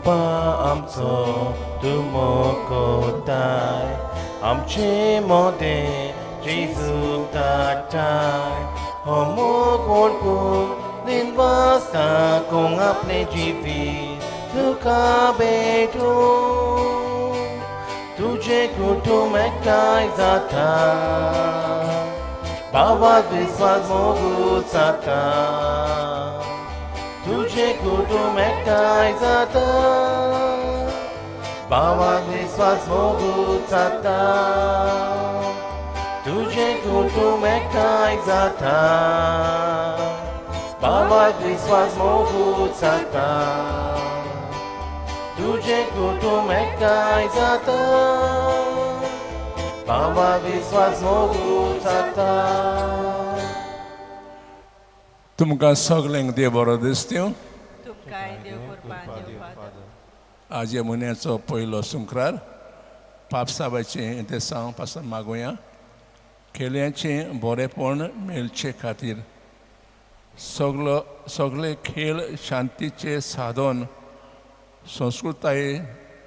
बापा आमचो तूं मोगताय आमचे मोदें जेजू धाडटाय हो मोग वळखूंक दिनवासता कोंग आपलें जिवीत तुका भेटूं तुजें कुटुंब एकठांय जाता बाबा विस्वास मोगू जाता तुजें कुटुंब एकठांय जाता बाबा विस्वास मोगू जाता तुजें कुटुंब एकठांय जाता बाबा विस्वास मोगू जाता तुजें कुटुंब एकठांय जाता बाबा विस्वास मोगू जाता. तुमकां सगल्यांक देव बरो दिसत्यो. तुमकांय देव कृपा देव फादर. आज ह्या म्हयन्याचो पयलो सुंक्रार. पापसाबाचें इंतेसांव पासून मागुया खेळयांचें बरेपण मेळचे खातीर. सगलो सगळे खेळ शांतीचें साधन, संस्कृताय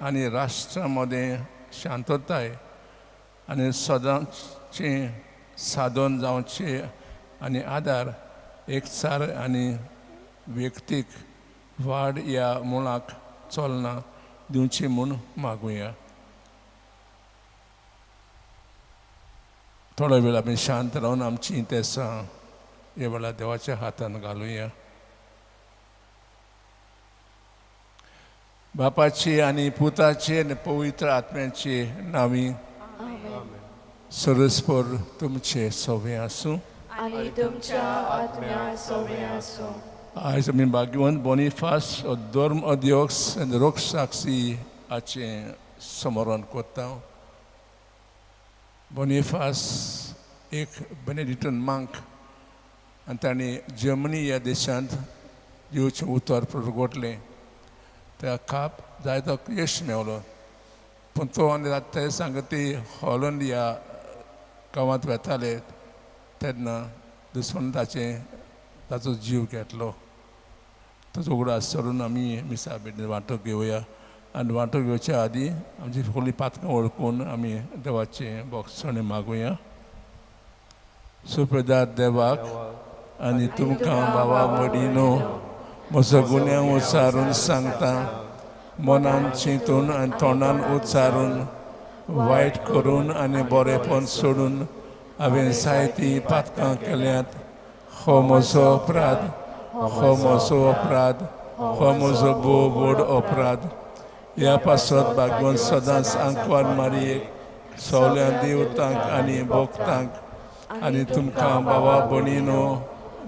आनी राष्ट्रा मदें शांतताय आनी सदांचें साधन जावचें आनी आदार एकचार आनी व्यक्तीक वाड ह्या मुळाक चलना दिवची म्हूण मागुया. थोडो वेळ आमी शांत रावन आमची इंतेसां ह्या वेळार देवाच्या हातान घालुया. बापाची आनी पुताची आनी पवित्र आत्म्याची नांवी. सरस्पर तुमचे सवे आसूं. आनी तुमच्या आत्म्या सोवे आसूं. आयज आमी भाग्यवंत बोनिफास धर्म अध्यक्ष आनी रोगसाक्षी हाचें स्मरण करता. बोनिफास एक बेनेडिक्टन मांक आनी तांणी जर्मनी ह्या देशांत देवचें उतर प्रगटलें. त्या खाप जायतो यश मेवलो, पूण तो आनी ते सांगती हॉलंड ह्या गांवांत वेताले तेन्ना दुस्मान ताचें ताचो जीव घेतलो. ताचो उगडास करून आमी मिसा भेटीन वांटो घेवया आनी वांटो घेवच्या आदीं आमची सगळीं पातकां वळखून आमी देवाचें बोगसणें मागुया. सुप्रदार देवाक आनी तुमकां बाबा मडिनो म्हजो गुन्यांव उच्चारून सांगता. मनान चिंतून आनी तोंडान उच्चारून, वायट करून आनी बरेपण सोडून हांवें जायतीं पातकां केल्यांत. हो म्हजो अपराध, हो म्हजो अपराध, हो म्हजो भोव व्हड अपराध. ह्या पासत भागवंत सदांच आंकवार मारयेक, सगल्या देवतांक आनी भक्तांक आनी तुमकां बाबा भणीनो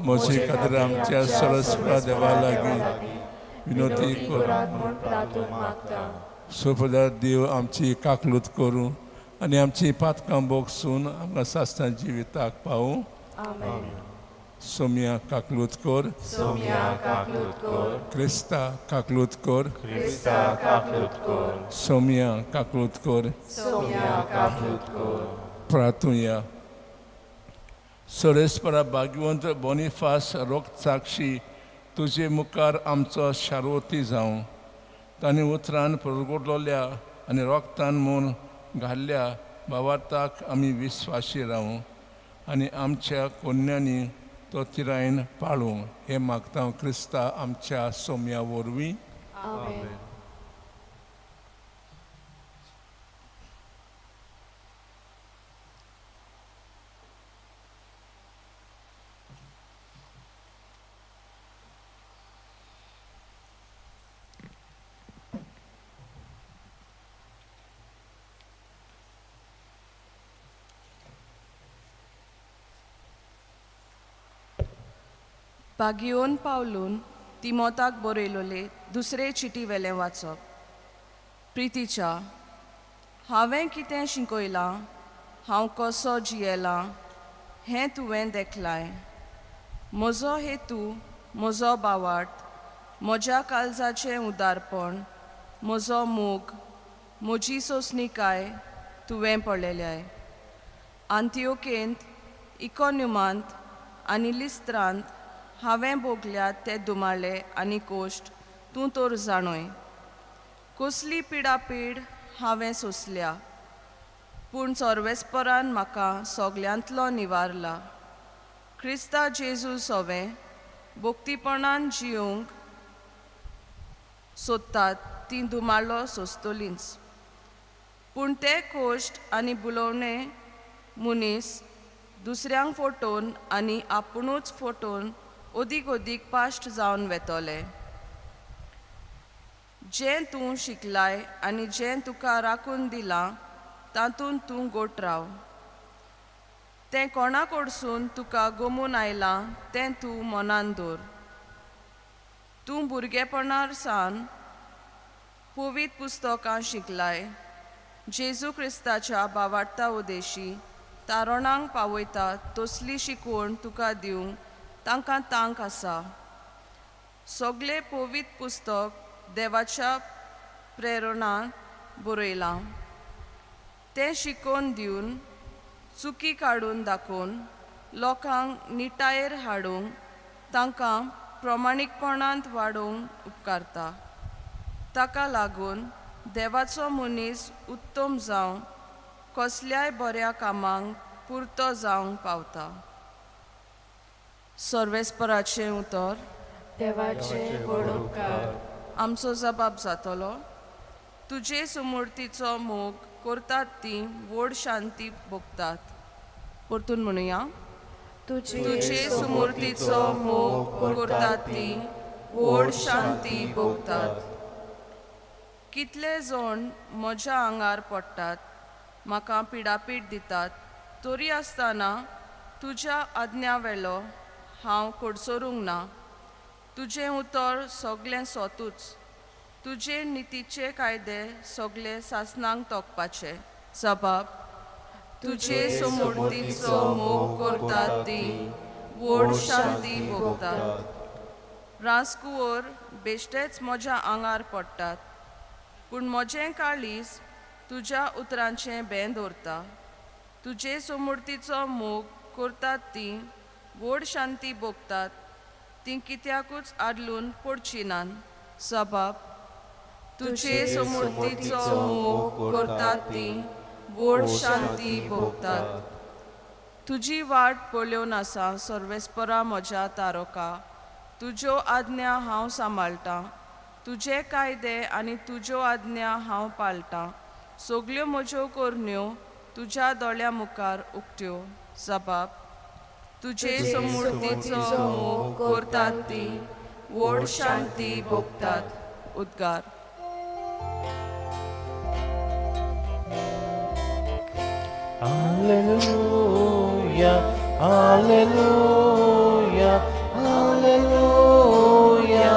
म्हजे खातीर आमच्या सरस्पा देवा लागीं विनोती करात म्हूण प्रार्थून मागता. सुप्रदार देव आमची काकलूत करूं आनी आमची पातकां बोगसून आमकां सासणां जिविताक पावूं. आमेन. सोम्या काकलूत कर. सोम्या काकलूत कर. क्रिस्ता काकलूत कर. क्रिस्ता काकलूत कर. सोम्या काकलूत कर. सोम्या काकलूत कर. प्रार्थुया. सरेस्परा भाग्यवंत बोनिफास रोगसाक्षी तुजे मुखार आमचो शारवती जावं. तांणी उतरान परगटलोल्या आनी रोगतान म्हूण घाल्ल्या भावार्थाक आमी विस्वाशी रावूं आनी आमच्या कोन्यांनी तो तिरायन पाळूं. हें मागता क्रिस्ता आमच्या सोम्या वरवीं. आमेन. बागियोन पावलून तिमोताक बरयलोले दुसरे चिटी वेलें वाचप. प्रितीच्या, हांवें कितें शिकयलां, हांव कसो जियेलां हें तुवें देखलाय. म्हजो हेतू, म्हजो भावार्थ, म्हज्या काळजाचें उदारपण, म्हजो मोग, म्हजी सोंसणिकाय तुवें पळयल्याय. आंतिओकेंत, इकोन्युमांत आनी लिस्त्रांत हांवें भोगल्यात ते दुमाळे आनी कोश्ट तूं तर जाणूय. कसली पिडापीड हांवें सोंसल्या, पूण सर्वेस्परान म्हाका सगल्यांतलो निवारला. क्रिस्ता जेजू सोवें भक्तीपणान जिवंक सोदतात तीं धुमालो सोंसतलींच. पूण ते कोश्ट आनी बुलोवणे मनीस दुसऱ्यांक फटोवन आनी आपुणूच फटोवन अदीक अदीक पाश्ट जावन वेतले. जें तूं शिकलाय आनी जें तुका राखून दिलां तातूंत तूं गोट राव. तें कोणा कडसून तुका गोमून आयलां तें तूं मनान दवर. तूं भुरगेपणार सावन पवित्र पुस्तकां शिकलाय, जेजू क्रिस्ताच्या बावार्ता उदेशी तारणांक पावयता तसली शिकवण तुका दिवंक तांकां तांक आसा. सगलें पवित्र पुस्तक देवाच्या प्रेरणान बरयलां. तें शिकोवन दिवन, चुकी काडून दाखोवन, लोकांक निटायेर हाडूंक, तांकां प्रमाणीकपणांत वाडोवंक उपकारता. ताका लागून देवाचो मनीस उत्तम जावं कसल्याय बऱ्या कामांक पुरतो जावंक पावता. सर्वेस्पराचें उतर. देवाचे व्हड उपकार. आमचो जबाब जातलो. तुजे सुमूर्तीचो मोग करतात ती व्हड शांती भोगतात. परतून म्हणुया. तुजे सुमूर्तीचो मोग करतात ती व्हड शांती भोगतात. कितले जण म्हज्या आंगार पडटात, म्हाका पिडापीड दितात, तरी आसतना तुज्या आज्ञा वेलो हांव कडसरूंक ना. तुजें उतर सगलें सोतूच. तुजे नितीचे कायदे सगले सासनांक तोखपाचे. जबाब. तुजे सुमूर्तीचो मोग करतात ती व्हड शांती भोगतात. रासकुवर बेश्टेच म्हज्या आंगार पडटात, पूण म्हजें काळीज तुज्या उतरांचें बें दवरता. तुजे सुमूर्तीचो मोग करतात ती व्हड शांती भोगतात. तीं कित्याकूच आदलून पडची नात. जबाब. तुजे सुमूर्तीचो मोग करतात ती व्हड शांती भोगतात. तुजी वाट पळोवन आसा सर्वेस्परा म्हज्या तारोका. तुज्यो आज्ञा हांव सांबाळटां. तुजे कायदे आनी तुज्यो आज्ञा हांव पाळटां. सगल्यो म्हज्यो करण्यो तुज्या दोळ्या मुखार उक्त्यो. जबाब. तुजे सुमूर्तीचो मोग करतात ती व्हड शांती भोगतात. उद्गार. Alleluia, Alleluia, Alleluia,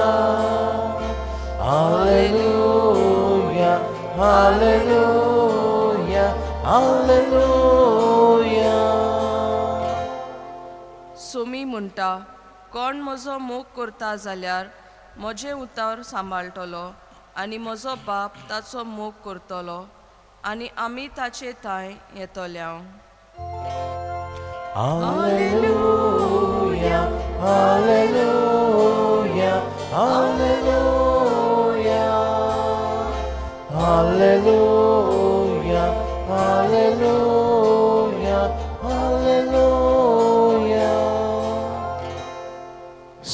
Alleluia, Alleluia, Alleluia. Somi म्हणटा, कोण म्हजो मोग करता जाल्यार म्हजें उतर सांबाळटलो आनी म्हजो बाप ताचो मोग करतलो आनी आमी ताचे थांय येतले. Alleluia, Alleluia, Alleluia, Alleluia, Alleluia, Alleluia.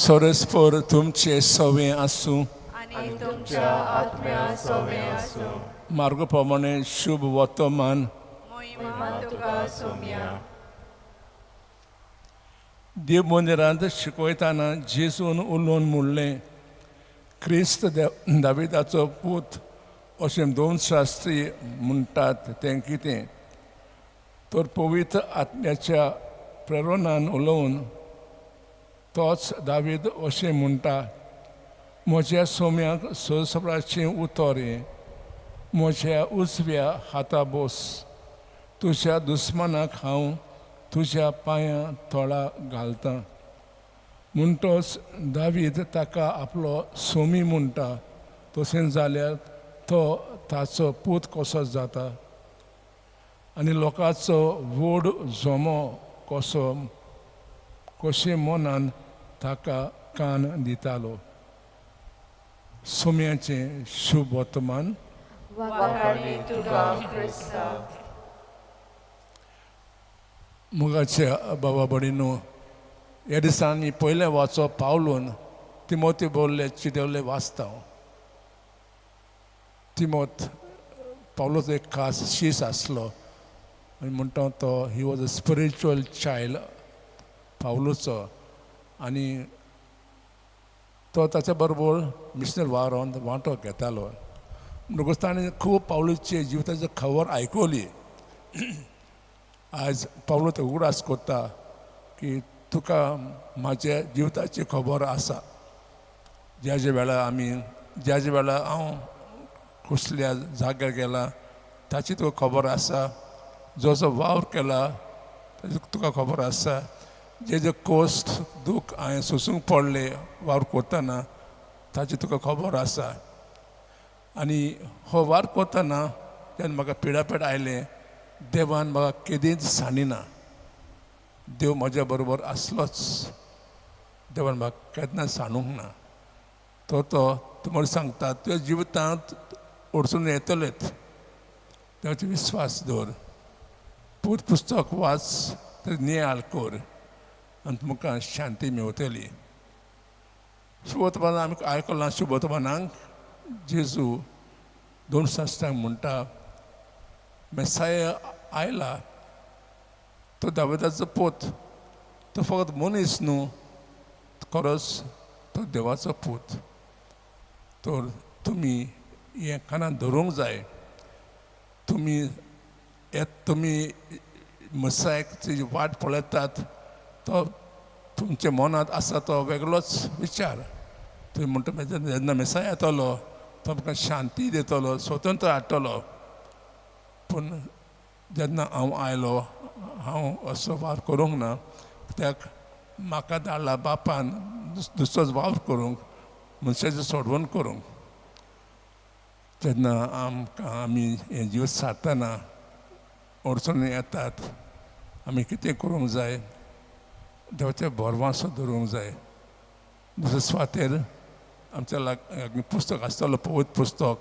सरस्पर तुमचे सवे आसूं. आनी तुमच्या आत्म्या सोवें आसूं. मार्ग प्रमाणे शुभ वर्तमान. मोहिमा तुका सोम्या. देव मंदिरांत शिकयतना जेजून उलोवन म्हणलें, क्रिस्त दाविदाचो पूत अशें दोन शास्त्री म्हणटात तें कितें? तर पवित्र आत्म्याच्या प्रेरणान उलोवन तोच दावीद अशें म्हणटा, म्हज्या सोम्याक सरसराचें उतर हें, म्हज्या उजव्या हाता बोस, तुज्या दुस्मानाक हांव तुज्या पांयां तोळा घालतां. म्हणटोच दावीद ताका आपलो सोमी म्हणटा. तशें जाल्यार तो ताचो पूत कसो जाता? आनी लोकांचो व्हड जमो कसो कशें मनान ताका कान दितालो. सोम्याचें शुभ वर्तमान. वाखाणी तुका क्रिस्ता. मोगाचे बाबा भयणीनो, ह्या दिसांनी पयलें वाचो पावलून तिमोती बोल्ले चिदेवले वाचता. तिमोत पावलोचो एक खास शीस आसलो आनी म्हणटा तो he was a spiritual child पावलोचो आनी तो ताच्या बरोबर मिशनर वावरांत वांटो घेतालो. म्हणटकूच ताणें खूब पावलूचे जिविताची खबर आयकली. आयज पावलो तो उगडास करता की तुका म्हाज्या जिविताची खबर आसा. ज्या ज्या वेळार आमी ज्या ज्या वेळार हांव कसल्या जाग्यार गेला ताची तुका खबर आसा. जो जो वावर केला ताची तुका खबर आसा. जे जे कोश्ट दूख हांवें सोंसूंक पडले वावर करतना ताची तुका खबर आसा. आनी हो वावर करतना जेन्ना म्हाका पिडापेड आयलें देवान म्हाका केदींच सांडिना. देव म्हज्या बरोबर आसलोच. देवान म्हाका केन्ना सांडूंक ना. तो तो तुमकां सांगता तुज्या जिवितांत अडचणी येतलेच, देवाचेर विस्वास दवर, पूत पुस्तक वाच, तर नियाळ कर आनी तुमकां शांती मेवतली. शुभवर्तमान आमी आयकलां. शुभवर्तमानाक जेजू दोन शास्त्रांक म्हणटा मेसाय आयला तो दाविदाचो पूत, तो फकत मनीस न्हू, खरोच तो देवाचो पूत. तर तुमी हें कानान धरूंक जाय. तुमी तुमी मसायक वाट पळयतात तो तुमच्या मनांत आसा तो वेगळोच विचार. तुमी म्हणटा जेन्ना मेसाय येतलो तो आमकां शांती दितलो, स्वतंत्र हाडटलो. पूण जेन्ना हांव आयलो हांव असो वावर करूंक ना, कित्याक म्हाका धाडला बापान दुसरोच वावर करूंक, मनशाचें सोडवण करूंक. जेन्ना आमकां आमी हें जिवीत सारतना अडचणी येतात आमी कितें करूंक जाय, देवाचें भरवासो दवरूंक जाय. दुसरे सुवातेर आमच्या लागीं पुस्तक आसतलो पवित्र पुस्तक,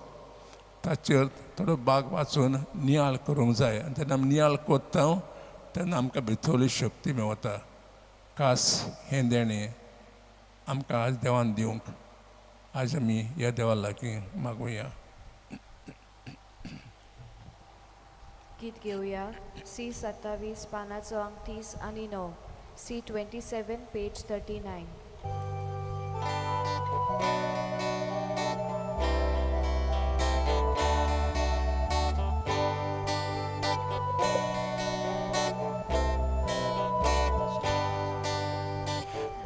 ताचेर थोडो भाग वाचून नियाळ करूंक जाय. आनी जेन्ना आमी नियाळ करता तेन्ना आमकां भितरली शक्ती मेवता. खास हें देणें आमकां आज देवान दिवंक आज आमी ह्या देवा लागीं मागुया. गीत घेवया सी 27 पानाचो अंक 30 आनी 9, C 27 page 39.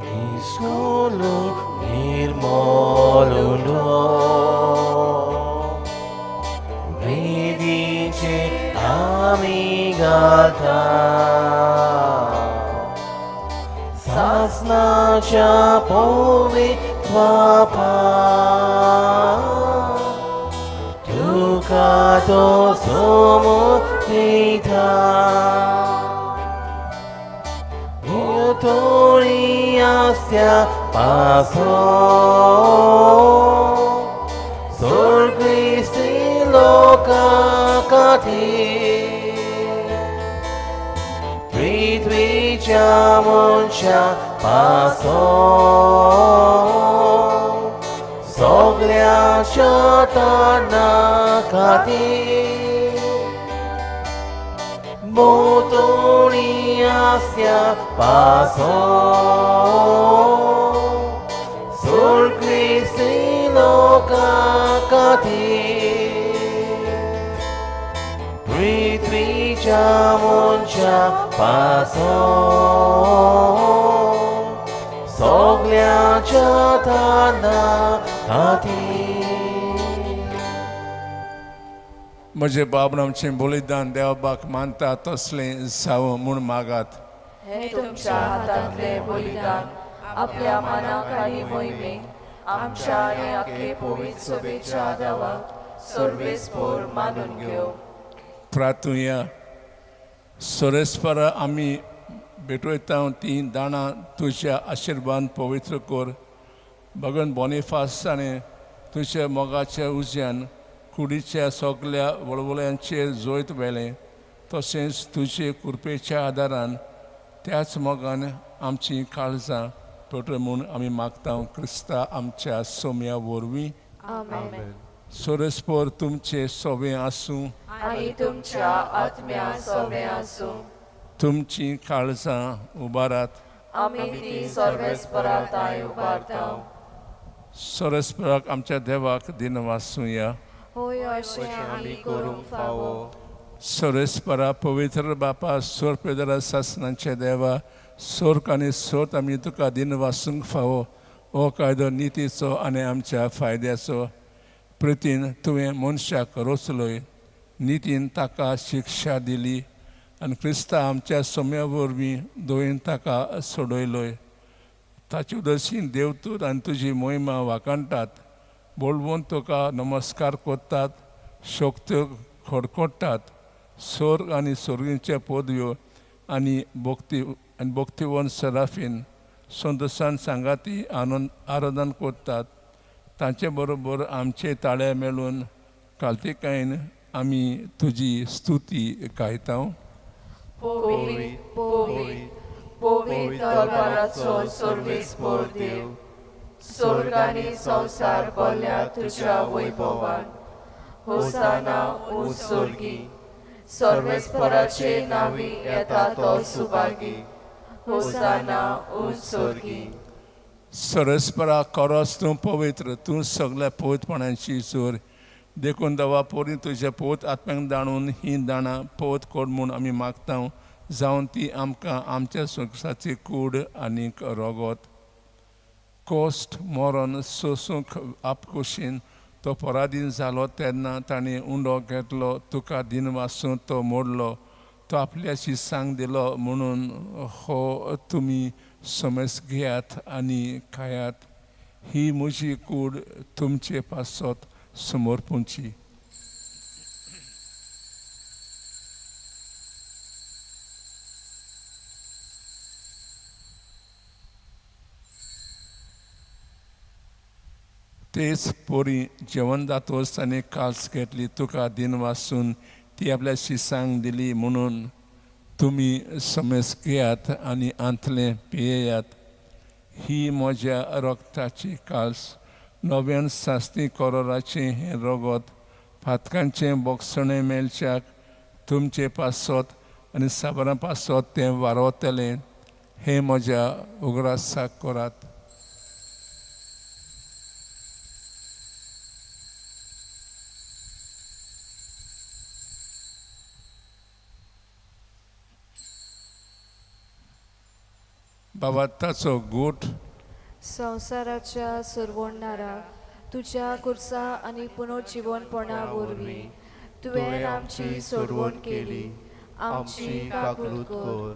निस्कोलो निर्मोलो वेदीचे आमी गाता सासनाच्या पवित्र तुका तो सोमोदिता Victoriasya paso Sol Christi loka kathi Prithviच्या मनशा पासो सगळ्याच्या ताणा खातीर भोंवतणी आसल्या पासो सोड क्रिस्ती लोकां खातीर पृथ्वीच्या मनशा पासो सगळ्याच्या ताणा खातीर. म्हजे बाब आमचें बलिदान देवबाक मानता तसलें जावं म्हूण मागात. हे तुमच्या हातांतले बलिदान आपल्या मनाक आनी मोहिमेक आमच्या आनी आखे पवित्र सभेच्या देवाक सर्वेस्पोर मानून घेव. प्रार्थुया. सोरेस्परा आमी भेटयता तीं दाणां तुज्या आशिर्वान पवित्र कर. भगवान बोनिफास ताणें तुज्या मोगाच्या उज्यान कुडीच्या सगल्या वळवळ्यांचेर जैत व्हेलें, तशेंच तुजे कृपेच्या आदारान त्याच मोगान आमची काळजां पेटय म्हूण आमी मागता क्रिस्ता आमच्या सोम्या वरवीं. आमेन. सोरस्पर तुमचे सोबें आसूं आनी तुमच्या आत्म्या सोबें आसूं. तुमची काळजां उबारात. आमी ती सर्वेस्परा तांय उबारता. सोरस्पराक आमच्या देवाक दिनवासुया. होय, अशें आमी करूंक फावो. सोरेस्परा पवित्र बापा, सोर पेदरा सासनाचे देवा, सोर्क आनी सोत आमी तुका दिनवासूंक फावो. हो कायदो नितीचो आनी आमच्या फायद्याचो. प्रितीन तुवें मनशाक रचलोय, नितीन ताका शिक्षा दिली आनी क्रिस्ता आमच्या सोम्या वरवीं दयेन ताका सोडयलोय. ताचे उदशीन देवतूर आनी तुजी मोहिमा वाखाणटात, बोलवून तुका नमस्कार करतात, शक्त्यो खडखडटात. स्वर्ग आनी स्वर्गींचे पदव्यो आनी भक्ती आनी भक्तिवंत सराफीन संतोशान सांगाती आनंद आराधन करतात. तांचे बरोबर आमचे ताळे मेळून कार्तिकायन आमी तुजी स्तुती गायता. पवित्र, पवित्र, पवित्र दरबाराचो सर्वेस्पर देव, स्वर्ग आनी संवसार भरल्या तुज्या वैभवान. होसाना ओ स्वर्गी. सर्वेस्पराचे नांवी येता तो सुभागी. होसाना ओ स्वर्गी. सरस्परा खरोच तूं पवित्र, तूं सगल्या पवित्रपणाची चोर. देखून देवा पोरी तुज्या पवित्र आत्म्यांक दाणून ही दाणां पवित्र कर म्हूण आमी मागता, जावन ती आमकां आमच्या संवसाराची कूड आनीक रगत. कोश्ट मरण सोसूंक आपकुशीन तो पराधीन जालो तेन्ना ताणें उंडो घेतलो, तुका दिनवासून तो मोडलो, तो आपल्याशी सांग दिलो म्हणून हो तुमी समज घेयात आनी खायात, ही म्हजी कूड तुमचे पासत समर्पूंची. तेच पोरी जेवण जातोच ताणें काल्स घेतली, तुका दिनवासून ती आपल्या शिसांक दिली म्हणून तुमी समज घेयात आनी आंतलें पियेयात, ही म्हज्या रक्ताची काल्स, नव्यान सास्ती करोराचें हें रगत फातकांचें बोगसणें मेळच्याक तुमचे पासत आनी साबरां पासत तें वारवतलें. हें म्हज्या उगडासाक करात. बाबा ताचो गोठ संवसाराच्या सुरवणणाराक तुज्या कुर्सा आनी पुनर्जिवनपणा वरवीं तुवें आमची सोडवण केली, आमची काकूत कर.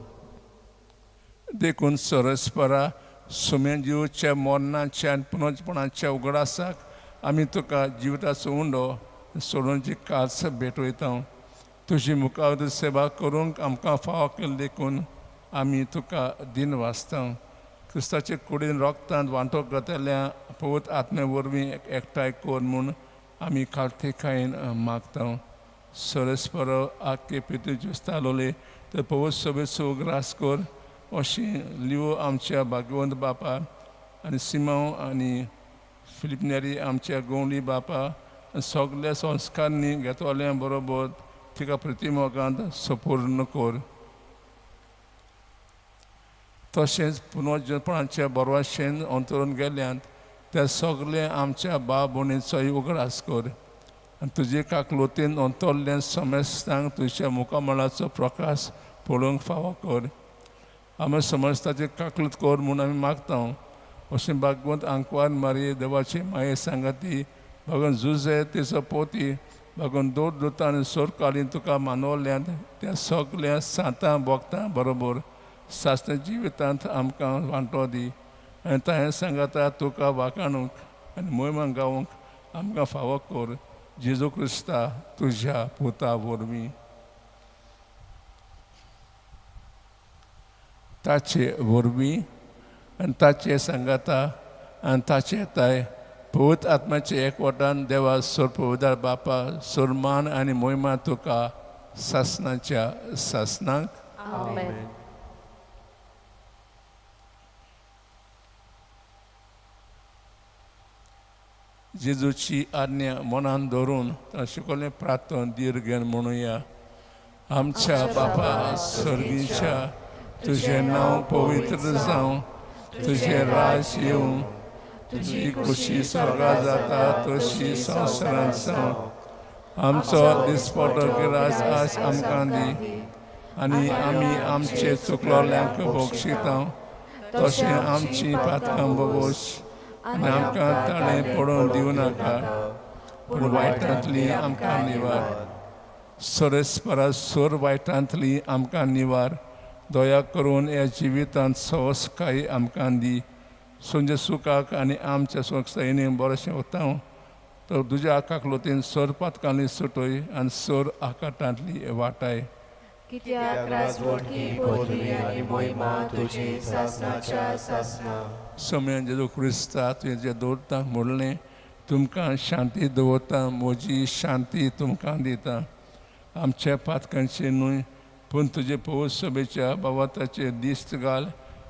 देखून सरस्परा सुम्या जिवच्या मरणाच्या आनी पुनर्जपणाच्या उगडासाक आमी तुका जिविताचो उंडो सोडूनची कास भेटयता. तुजी मुखार सेवा करूंक आमकां फावो केली देखून आमी तुका दिन वाचता. क्रिस्ताचे कुडीन रोगतांत वांटो घेतल्या पवित्र आत्मे वरवीं एकठांय कर म्हूण आमी कार्तिकायेन मागता. सरस्पर आख्खे पितू जुस्तालोले तर पवित्र सभेचो उगडास कर. अशें लिवो आमच्या भाग्यवंत बापा आनी सिमांव आनी फिलिपनेरी आमच्या गोवंडी बापा आनी सगल्या संस्कारांनी घेतल्या बरोबर तिका प्रतिमोगांत सपूर्ण कर. तशेंच पुनर्जपणाच्या बरवाशेन अंतरून गेल्यांत त्या सगळे आमच्या बाब भयणीचोय उगडास कर आनी तुजे काकलुतीन अंतरलें समेस्तांक तुज्या मुखामळाचो प्रकाश पळोवंक फावो कर. आमी समजताची काकलूत कर म्हूण आमी मागता. अशें भागवंत आंकवार मारये देवाची माये सांगाती भगवान जुजे तिचो पोती भगवान दोर दुता आनी सोरकालीन तुका मानवल्यांत त्या सगल्या सांतां भोगतां बरोबर सासण्या जिवितांत आमकां वांटो दी आनी ताणें सांगाता तुका वाखाणूंक आनी मोहिमा गावंक आमकां फावो कर. जेजू क्रिस्ता तुज्या पुता वरवीं. ताचे वरवीं आनी ताचे सांगाता आनी ताचे ताय पवित्र आत्म्याचे एकवटान देवा सोर पवित्र बापा सोरमान आनी मोहिमा तुका सासनाच्या सासनाक. आमेन. जेजूची आज्ञा मनान धरून शिकवलें प्रार्थना धीर घेवन म्हणुया. आमच्या बापा स्वर्गीच्या, तुजें नांव पवित्र जावं, तुजें राज येवं, तुजी खुशी स्वर्गा जाता तशी संवसारांत जावं. आमचो दिसपटो गिरास आज आमकां दी आनी आमी आमचे चुकलोल्यांक बक्षिता तशें आमची पातकां बोगोश आनी आमकां ताणें पडोवन दिवं नाका, पूण वायटांतली आमकां निवार. सोरेस्परा सोर वायटांतली आमकां निवार. दया करून ह्या जिवितांत सवसकाय आमकां दी, सुंजे सुखाक आनी आमच्या सुखसायेनी बरेंशें वता तर तुज्या काकलोतीन सोर पातकांनी सुटय आनी सोर आकाटांतली वाटाय. कित्याक राजवटकी पदवी आनी मोहिमा तुजी सासनाच्या सासना. सोम्यान जेजू क्रिस्ता तुवें जे दवरता म्हणलें, तुमकां शांती दवरता, म्हजी शांती तुमकां दिता. आमच्या पातकांचे न्हय पूण तुजे पवित्र सभेच्या बाबाताचेर दिस्त घाल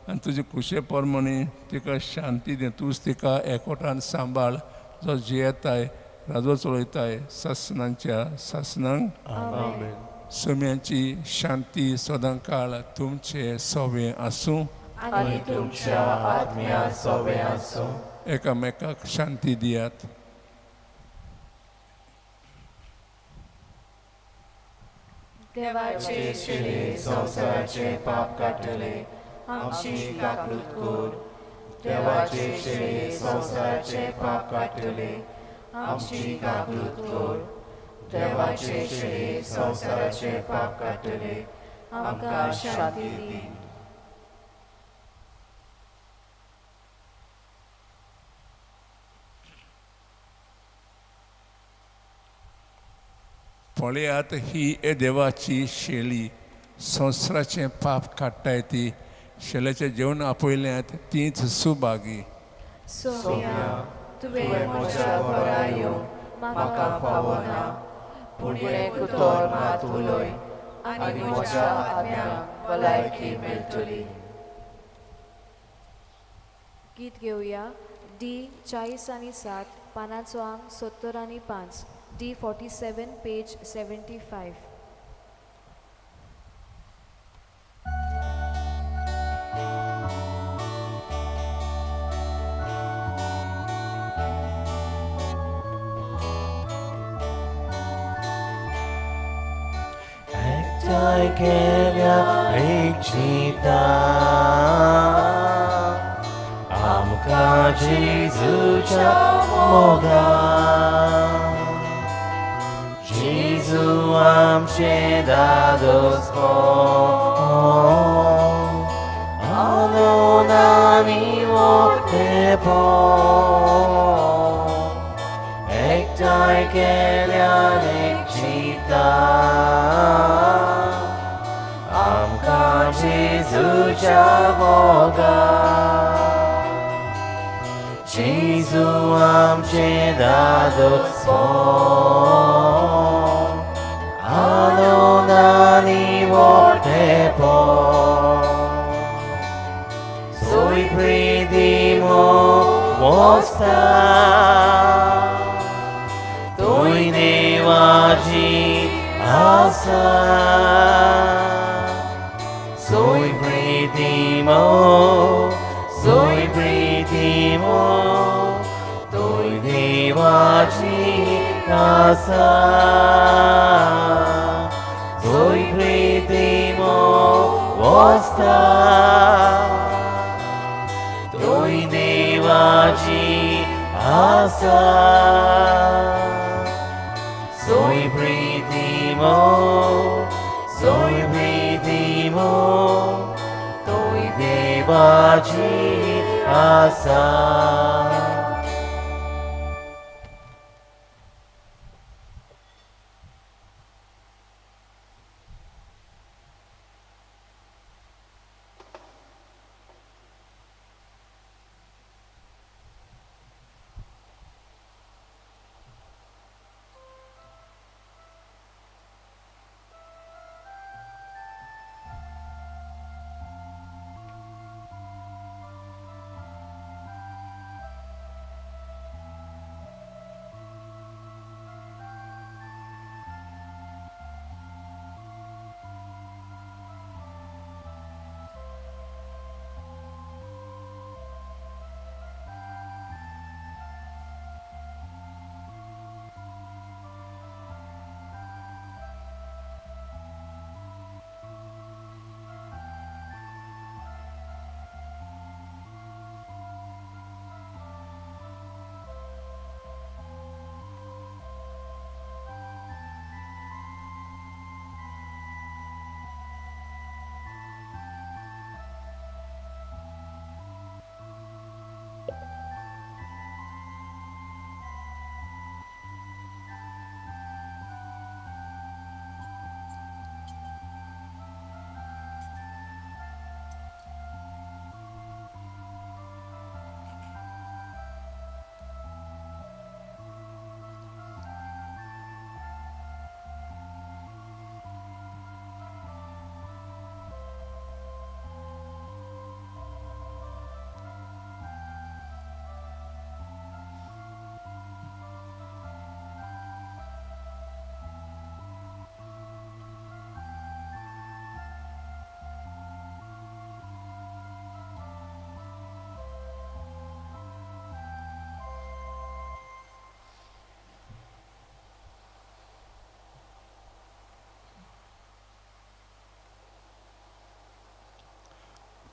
आनी तुजे खुशे प्रमाणे तिका शांती दी. तूंच तिका एकवटान सांबाळ, जो जियेताय राजो चलयताय सासनांच्या सासनांक. आमेन. सोम्याची शांती सदां काळ तुमचे सोवे आसूं आनी तुमच्या आत्म्या सोवे आसूं. एकामेकाक शांती दियात. देवाचे शिले संवसाराचे पाप काडटले, आमची काकूत कर. देवाचे शिले संवसाराचे पाप काडटले, आमची काकूत कर. देवाचे शिले संवसाराचे पाप काडटले, आमकां शांती दी. पळयात ही देवाची शेली, संवसाराचें पाप काडटाय ती. शेल्याचें जेवण आपयल्यात तीच सुभागी. सोम्या, तुवें म्हज्या घरा येवंक म्हाका फावना, पूण एक उतर मात उलय आनी म्हज्या आत्म्याक भलायकी मेळटली. गीत घेवया डी 40 आनी 7, पानाचो आंक 70 आनी 5, डी 47 पेज 75. एकठांय केल्या इच्छिता आमकां जेजूच्या मोगान. जेजू आमचे दादोस आनंदानी मोठेपण. एकठांय केल्यार इच्छिता आमकां जेजूच्या मोगान. जेजू आमचे दादोस आनंदानी मोठेपण. Soy predimo mosta Toi nevaji asa. Soy predimo, soy predimo, toi nevaji asa. Soy predimo mosta Toi देवाची आसा. सोय प्रीतिमो, सोय प्रीतिमो, तोय देवाची आसा.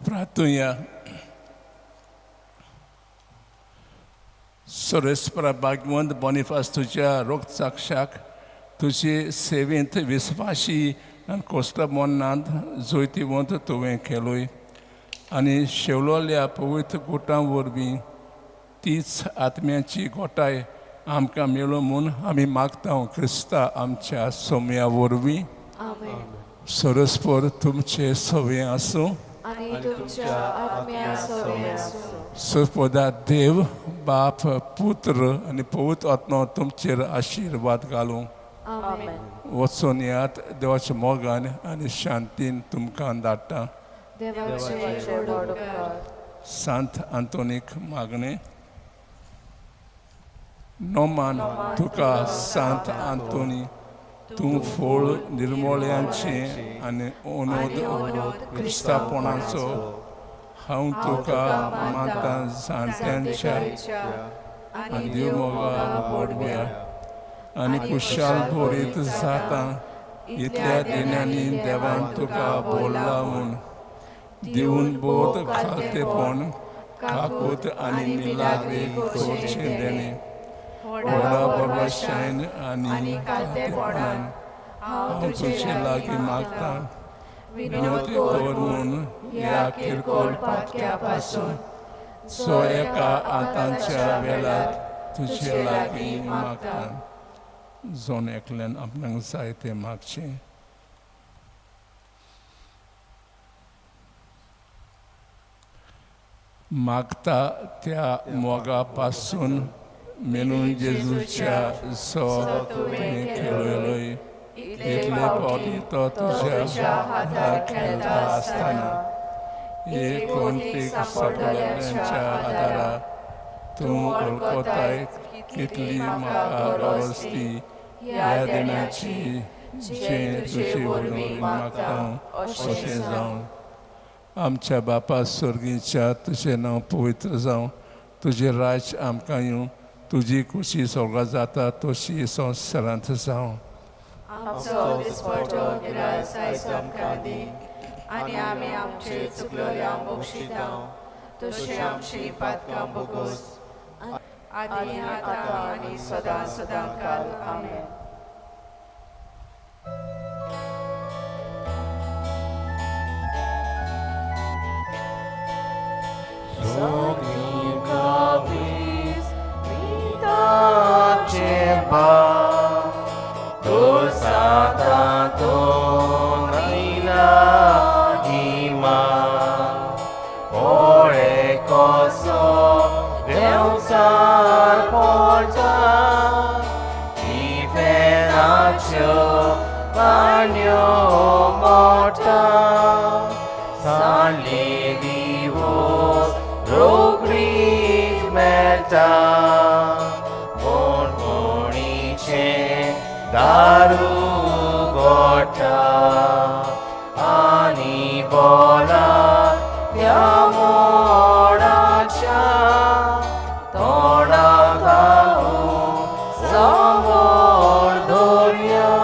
प्रार्थुया. सर्वेस्परा भागवंत बोनिफास तुज्या रोगसाक्षाक तुजे सेवेंत विस्वाशी आनी कोस्ता मनांत जैतिवंत तुवें केलोय आनी शेवलोल्या पवित्र गुटां वरवीं तीच आत्म्याची गोटाय आमकां मेळूं म्हूण आमी मागता क्रिस्ता आमच्या सोम्या वरवीं. आमेन. सरस्पर तुमचे सवे आसूं आनी तुमच्या आत्म्या सवें आसूं. सुपदा देव बाप पुत्र आनी पवित्र आत्मो तुमचेर आशिर्वाद घालूं. आमेन. वचून येयात देवाच्या मोगान आनी शांतीन तुमकां धाडटा. देवाचे व्हड उपकार. सांत आंतोनीक मागणें. नोमान तुका सांत आंतोनी तूं फोळ निर्मोळ्यांचें आनी अनोद क्रिस्तापणाचो हांव तुका मानता जाणट्यांच्या आनी देव मोगा बोडव्या आनी कुशाल भरीत जाता इतल्या दिनांनी देवान तुका बोल्ला म्हूण दिवन बोध खालतेपण काकूत आनी मिलाग्री करचें देणें व्हडा बरवाशायन आनी खालतेपणान हांव तुजे लागीं मागता विनोद कर म्हूण ह्या किरकोळ पातक्या पासून सो एका आतांच्या वेळार तुजे लागीं मागता. जोन एकल्यान आपणाक जाय तें मागचें. मागता त्या मोगा पासून मेनून जेजूच्या सो तुवें खेळयलोय इतले पावटी तो तुज्या हातार खेळटा आसतना एक कोणतीक सगळ्यांच्या आदारा तूं वळखताय कितली म्हाका गरज ती ह्या देण्याची जें तुजे वरवीं मागता अशें जावं. आमच्या बापा स्वर्गीच्या तुजें नांव पवित्र जावं, तुजें राज्य आमकां येवं, तुजी खुशी स्वर्गा जाता तशी संवसारांत जावं. आमचो दिसपटो गिरास आयज आमकां दी आनी आमी आमचे चुकलोल्या मोक्षिता तशी आमची पातकां बोगोस आनी आतां आनी सदां सदां काल. आमेन. दारू गोठा आनी बोला त्या मोडाच्या तोंडा घालून समोर दवरया.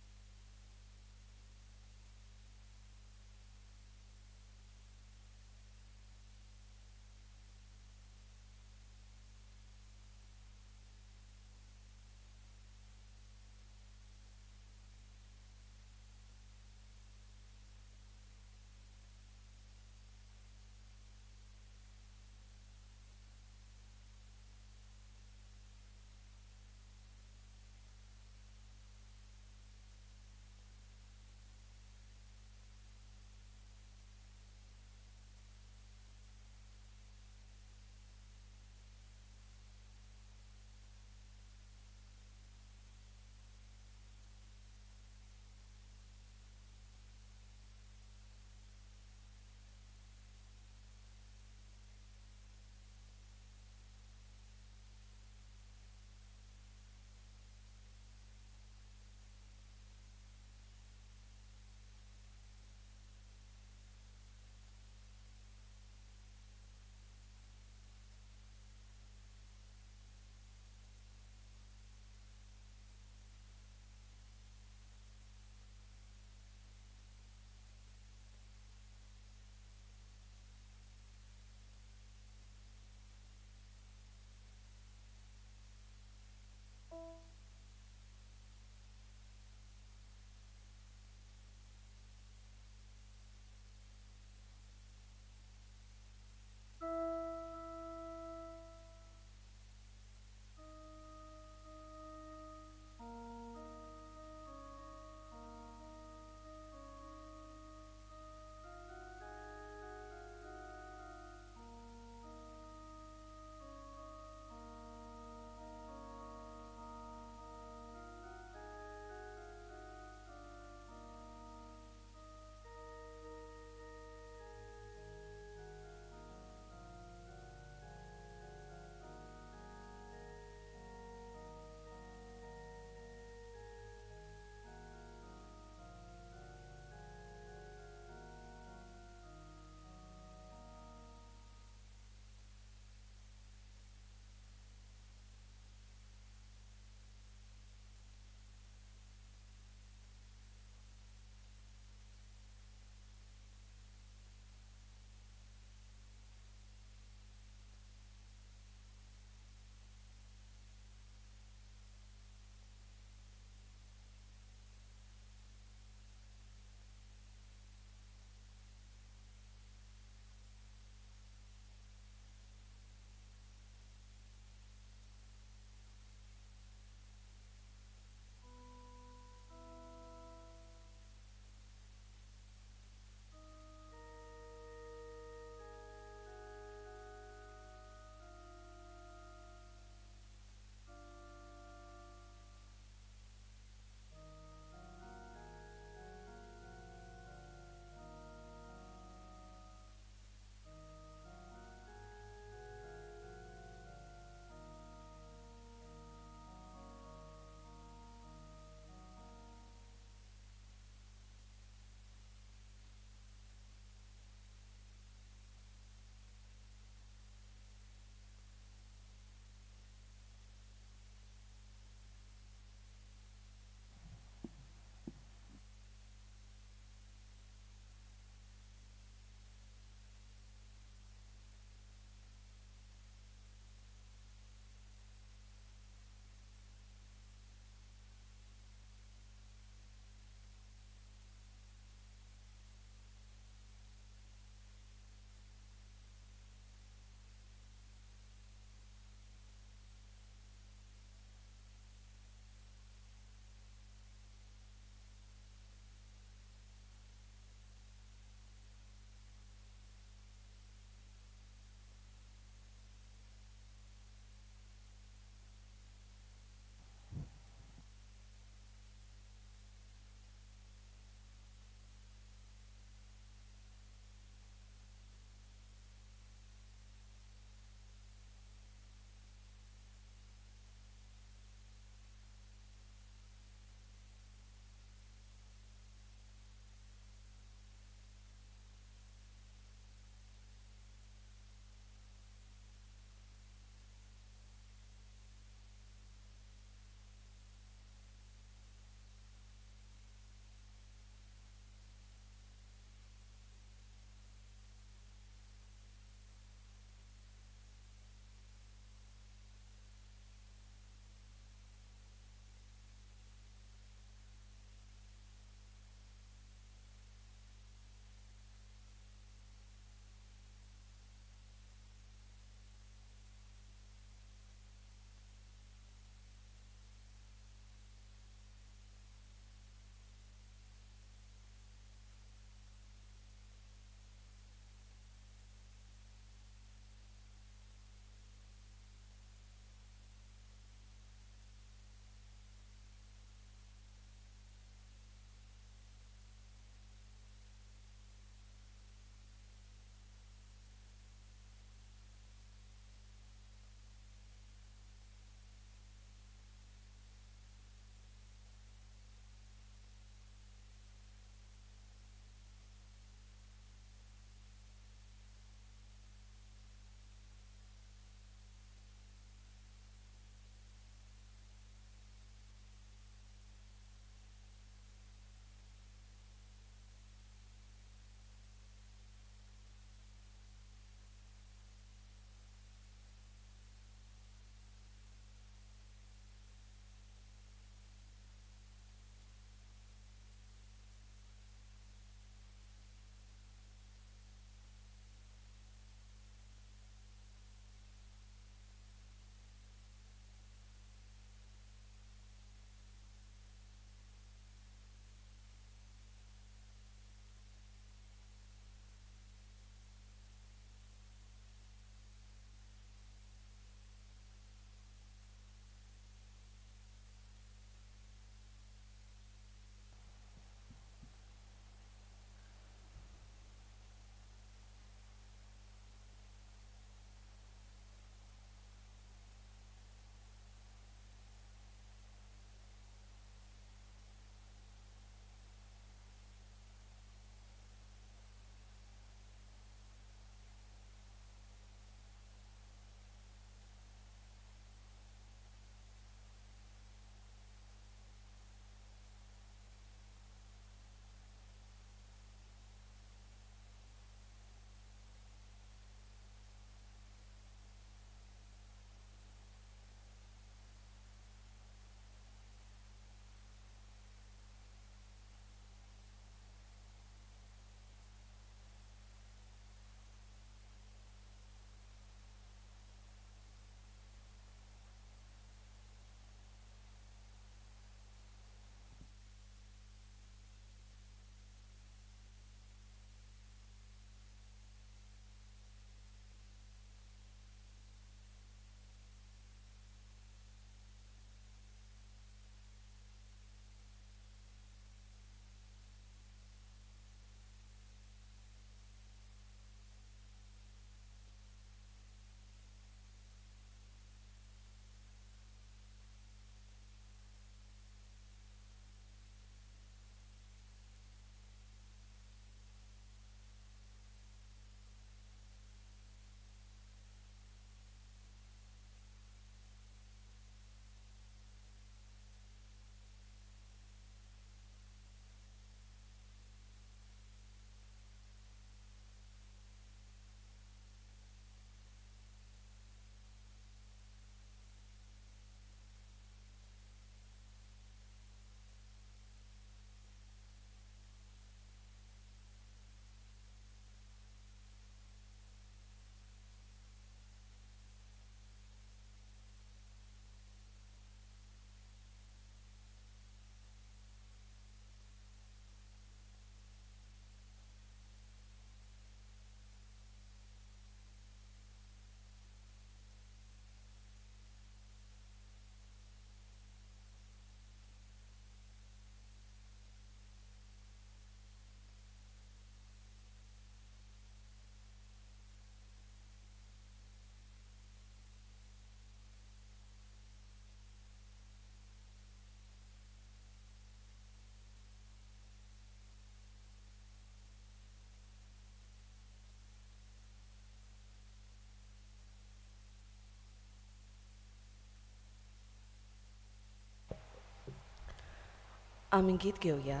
आमी गीत घेवया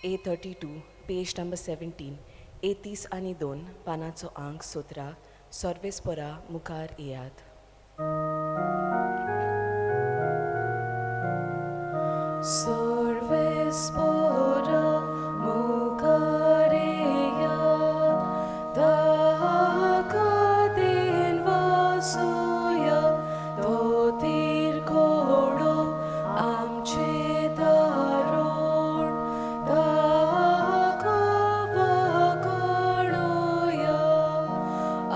A 32 page number 17 A 32 पानाचो आंक 17 सर्वेस्परा मुखार येयात. सर्वेस्परा मुखार येयात, ताका then वासुया, तो तिरकोडो आमचें तारण, ताका वाकडोया,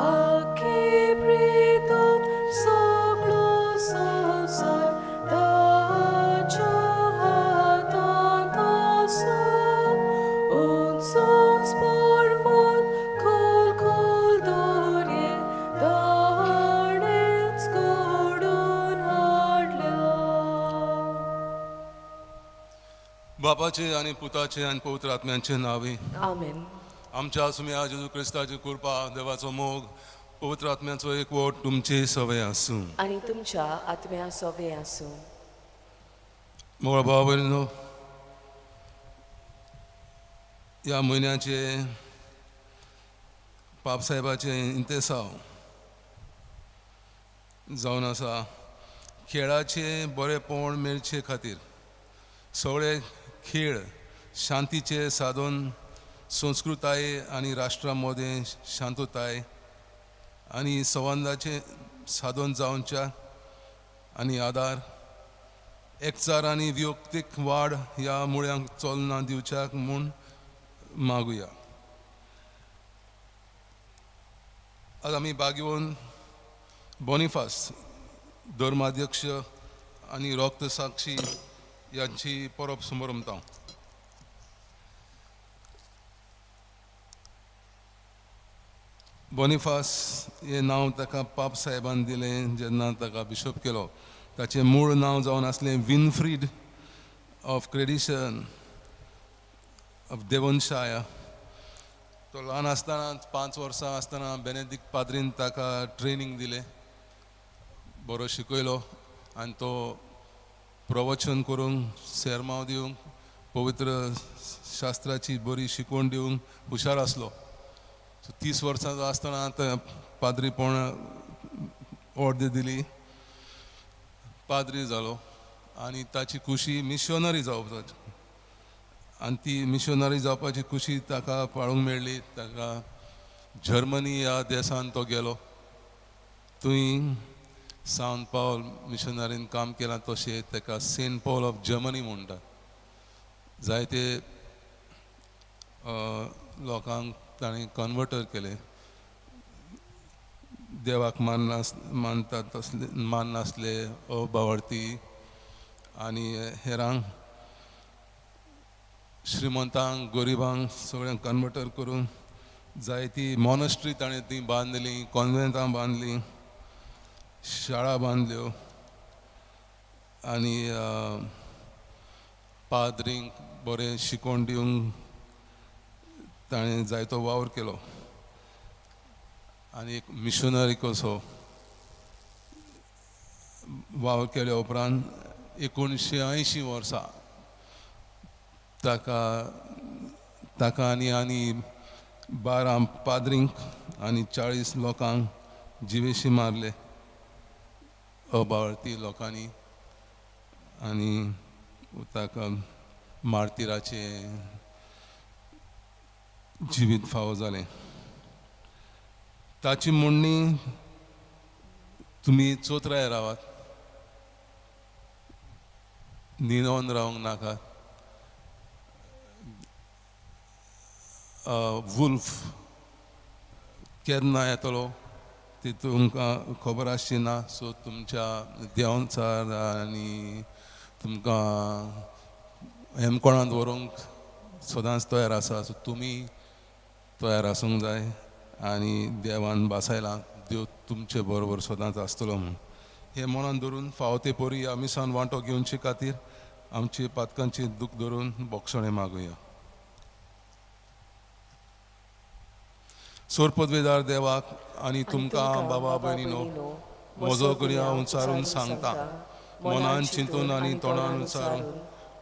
आख्खी प्रितून सगळो संवसार ताच्या हातांत आसा. उंच उंच पर्वत, खोल खोल दर्ये ताणेंच घडोवन हाडल्या. बापाचे आनी पुताचे आनी पवित्र आत्म्यांचे नावे. आमेन. आमच्या सुम्या जेजू क्रिस्ताची कृपा, देवाचो मोग, पवित्र आत्म्याचो एकवट तुमचे सवय आसूं. आनी तुमच्या आत्म्या सोवे आसूं. मोगळ भाव भयणीनो, ह्या म्हयन्याचे पापसाहेबाचे इंतेसांव जावन आसा खेळाचे बरेपण मेळचे खातीर. सगळे खेळ शांतीचे साधन, संस्कृताय आनी राष्ट्रा मदें शांतताय आनी संवादाचें साधन जावच्या आनी आदार, एकचार आनी वैयक्तीक वाड ह्या मुळ्यांक चलना दिवच्याक म्हूण मागुया. आज आमी बागेवन बोनिफास धर्माध्यक्ष आनी रक्त साक्षी यांची परब समरमता. बोनिफास हें नांव ताका पाप साहेबान दिलें जेन्ना ताका बिशप केलो. ताचें मूळ नांव जावन आसलें विनफ्रीड ऑफ क्रेडिशन ऑफ देवनशाया. तो ल्हान आसतना, 5 वर्सां आसतना बेनेदीक पाद्रीन ताका ट्रेनींग दिलें, बरो शिकयलो आनी तो प्रवचन करूंक, सेरमांव दिवंक, पवित्र शास्त्राची बरी शिकवण दिवंक हुशार आसलो. सो 30 वर्सांचो आसतना आतां पाद्रीपण ऑर्द दिली, पाद्री जालो आनी ताची खुशी मिशनरी जावपाची, आनी ती मिशनरी जावपाची खुशी ताका पाळूंक मेळ्ळी. ताका जर्मनी ह्या देशान तो गेलो, थंय सांत पावल मिशनरीन काम केलां तशें ताका सेंट पॉल ऑफ जर्मनी म्हणटा. जायते लोकांक ताणें कन्वर्टर केले, देवाक मानतात तसले माननासले अभावार्थी आनी हेरांक, श्रीमंतांक, गरिबांक सगळ्यांक कन्वर्टर करून जायती मॉनस्ट्री ताणें ती बांदली, कॉन्वेंटां बांदली, शाळा बांदल्यो आनी पाद्रींक बरें शिकोवन दिवंक ताणें जायतो वावर केलो आनी एक मिशनरी कसो वावर केल्या उपरांत 1980 वर्सा ताका ताका आनी आनी 12 पाद्रींक आनी 40 लोकांक जिवेशी मारले अभावार्थी लोकांनी आनी ताका मार्तिराचें जिवीत फावो जालें. ताची म्हणणी तुमी चोत्राय रावात, न्हिदोन रावंक नाका. वुल्फ केन्ना येतलो ती तुमकां खबर आसची ना, सो तुमच्या देंवचार आनी तुमकां हेमकोणांत व्हरूंक सदांच तयार आसा. सो तुमी तयार आसूंक जाय आनी देवान बासायलां, देव तुमचे बरोबर सदांच आसतलो म्हूण हें मनान धरून फावो ते परी ह्या मिसान वांटो घेवचे खातीर आमचे पातकांचे दूख धरून बोगसणें मागुया. सोरपदवेदार देवाक आनी तुमकां बाबा भयणीनो म्हजो गुन्यांव उच्चारून सांगता, मनान चिंतून आनी तोंडान उच्चारून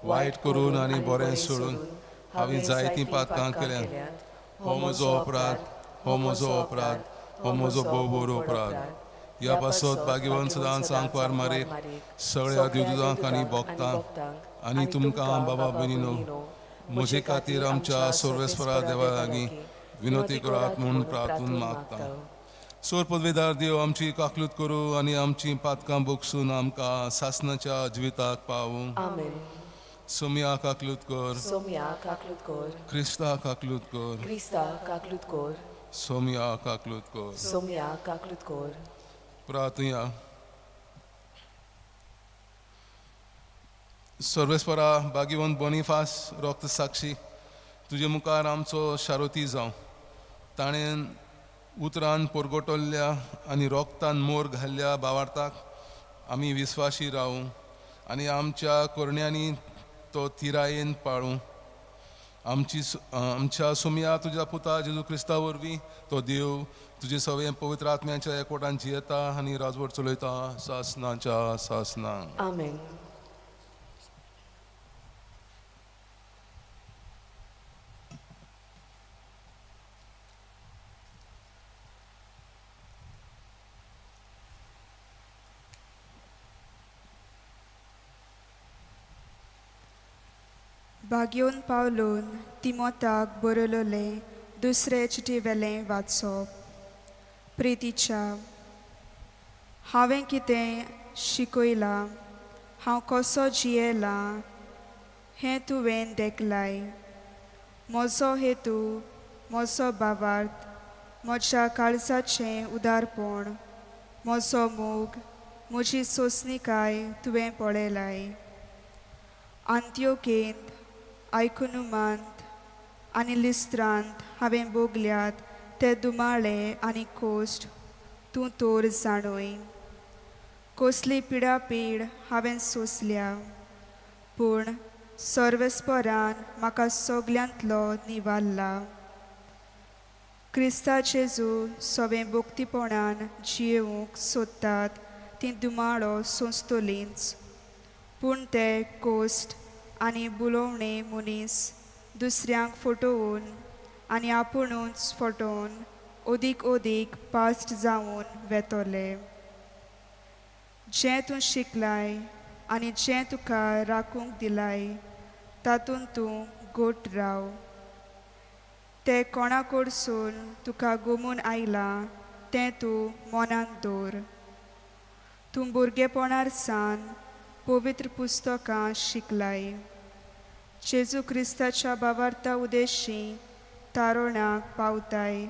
वायट करून आनी बरें सोडून हांवें जायतीं पातकां केल्यांत. हो म्हजो अपराध, हो म्हजो अपराध, हो म्हजो भोव व्हड अपराध. ह्या पासत भाग्यवंत सदांच आंकवार मारीक, सगळ्या देवदूतांक आनी भक्तांक आनी तुमकां बाबा भयणीनो म्हजे खातीर आमच्या सर्वेस्परा देवा लागीं विनवती करात म्हूण प्रार्थून मागता. सोर पदवेदार देव आमची काकलूत करूं आनी आमची पातकां बोगसून आमकां सासणाच्या जिविताक पावूं. आमेन. सोमया काकलूत कर. सोमया काकलूत कर. क्रिस्ता काकलूत कर. क्रिस्ता काकलूत कर. सोमया काकलूत कर. सोमया काकलूत कर. प्रार्थुया. सर्वेस्परा भाग्यवंत बोनिफास रक्त साक्षी तुजे मुखार आमचो शारोती जावं. ताणें उतरान परगटल्ल्या आनी रोगतान मोर घाल्ल्या बावार्थाक आमी विस्वाशी रावूं आनी आमच्या करण्यांनी तो थिरायेन पाळूं. आमची आमच्या सोमया तुज्या पुता जेजू क्रिस्ता वरवीं तो देव तुजे सगळें पवित्र आत्म्याच्या एकवटान जियेता आनी राजवट चलयता सासनाच्या सासना. आमेन. भाग्योन पावलोन तिमोताक बरयलोलें दुसरे चिटी वेलें वाचप. प्रितीच्या, हांवें कितें शिकयलां, हांव कसो जियेलां हें तुवें देखलाय. म्हजो हेतू, म्हजो भावार्थ, म्हज्या काळजाचें उदारपण, म्हजो मोग, म्हजी सोंसणीकाय तुवें पळयलाय. आंत्योकेंत, आयकुनुमांत आनी लिस्त्रांत हांवें भोगल्यात ते दुमाळे आनी कोश्ट तूं तोर जाणूय. कसली पिडापीड हांवें सोंसल्या, पूण सर्वेस्परान म्हाका सगल्यांतलो निवारला. क्रिस्ता जेजू सगळें भक्तीपणान जियेवंक सोदतात ती दुमाळो सोंसतलींच, पूण ते कोश्ट आनी बुलोवणे मनीस दुसऱ्यांक फटोवन आनी आपुणूच फटोवन अदीक अदीक पास्ट जावन वेतले. जें तूं शिकलाय आनी जें तुका राखूंक दिलाय तातूंत तूं गोट राव. तें कोणा कडसून तुका गोमून आयलां तें तूं मनांत दवर. तूं भुरगेपणार सान पवित्र पुस्तकां शिकलाय. जेजू क्रिस्ताच्या बावार्ता उदेशी तारोणाक पावताय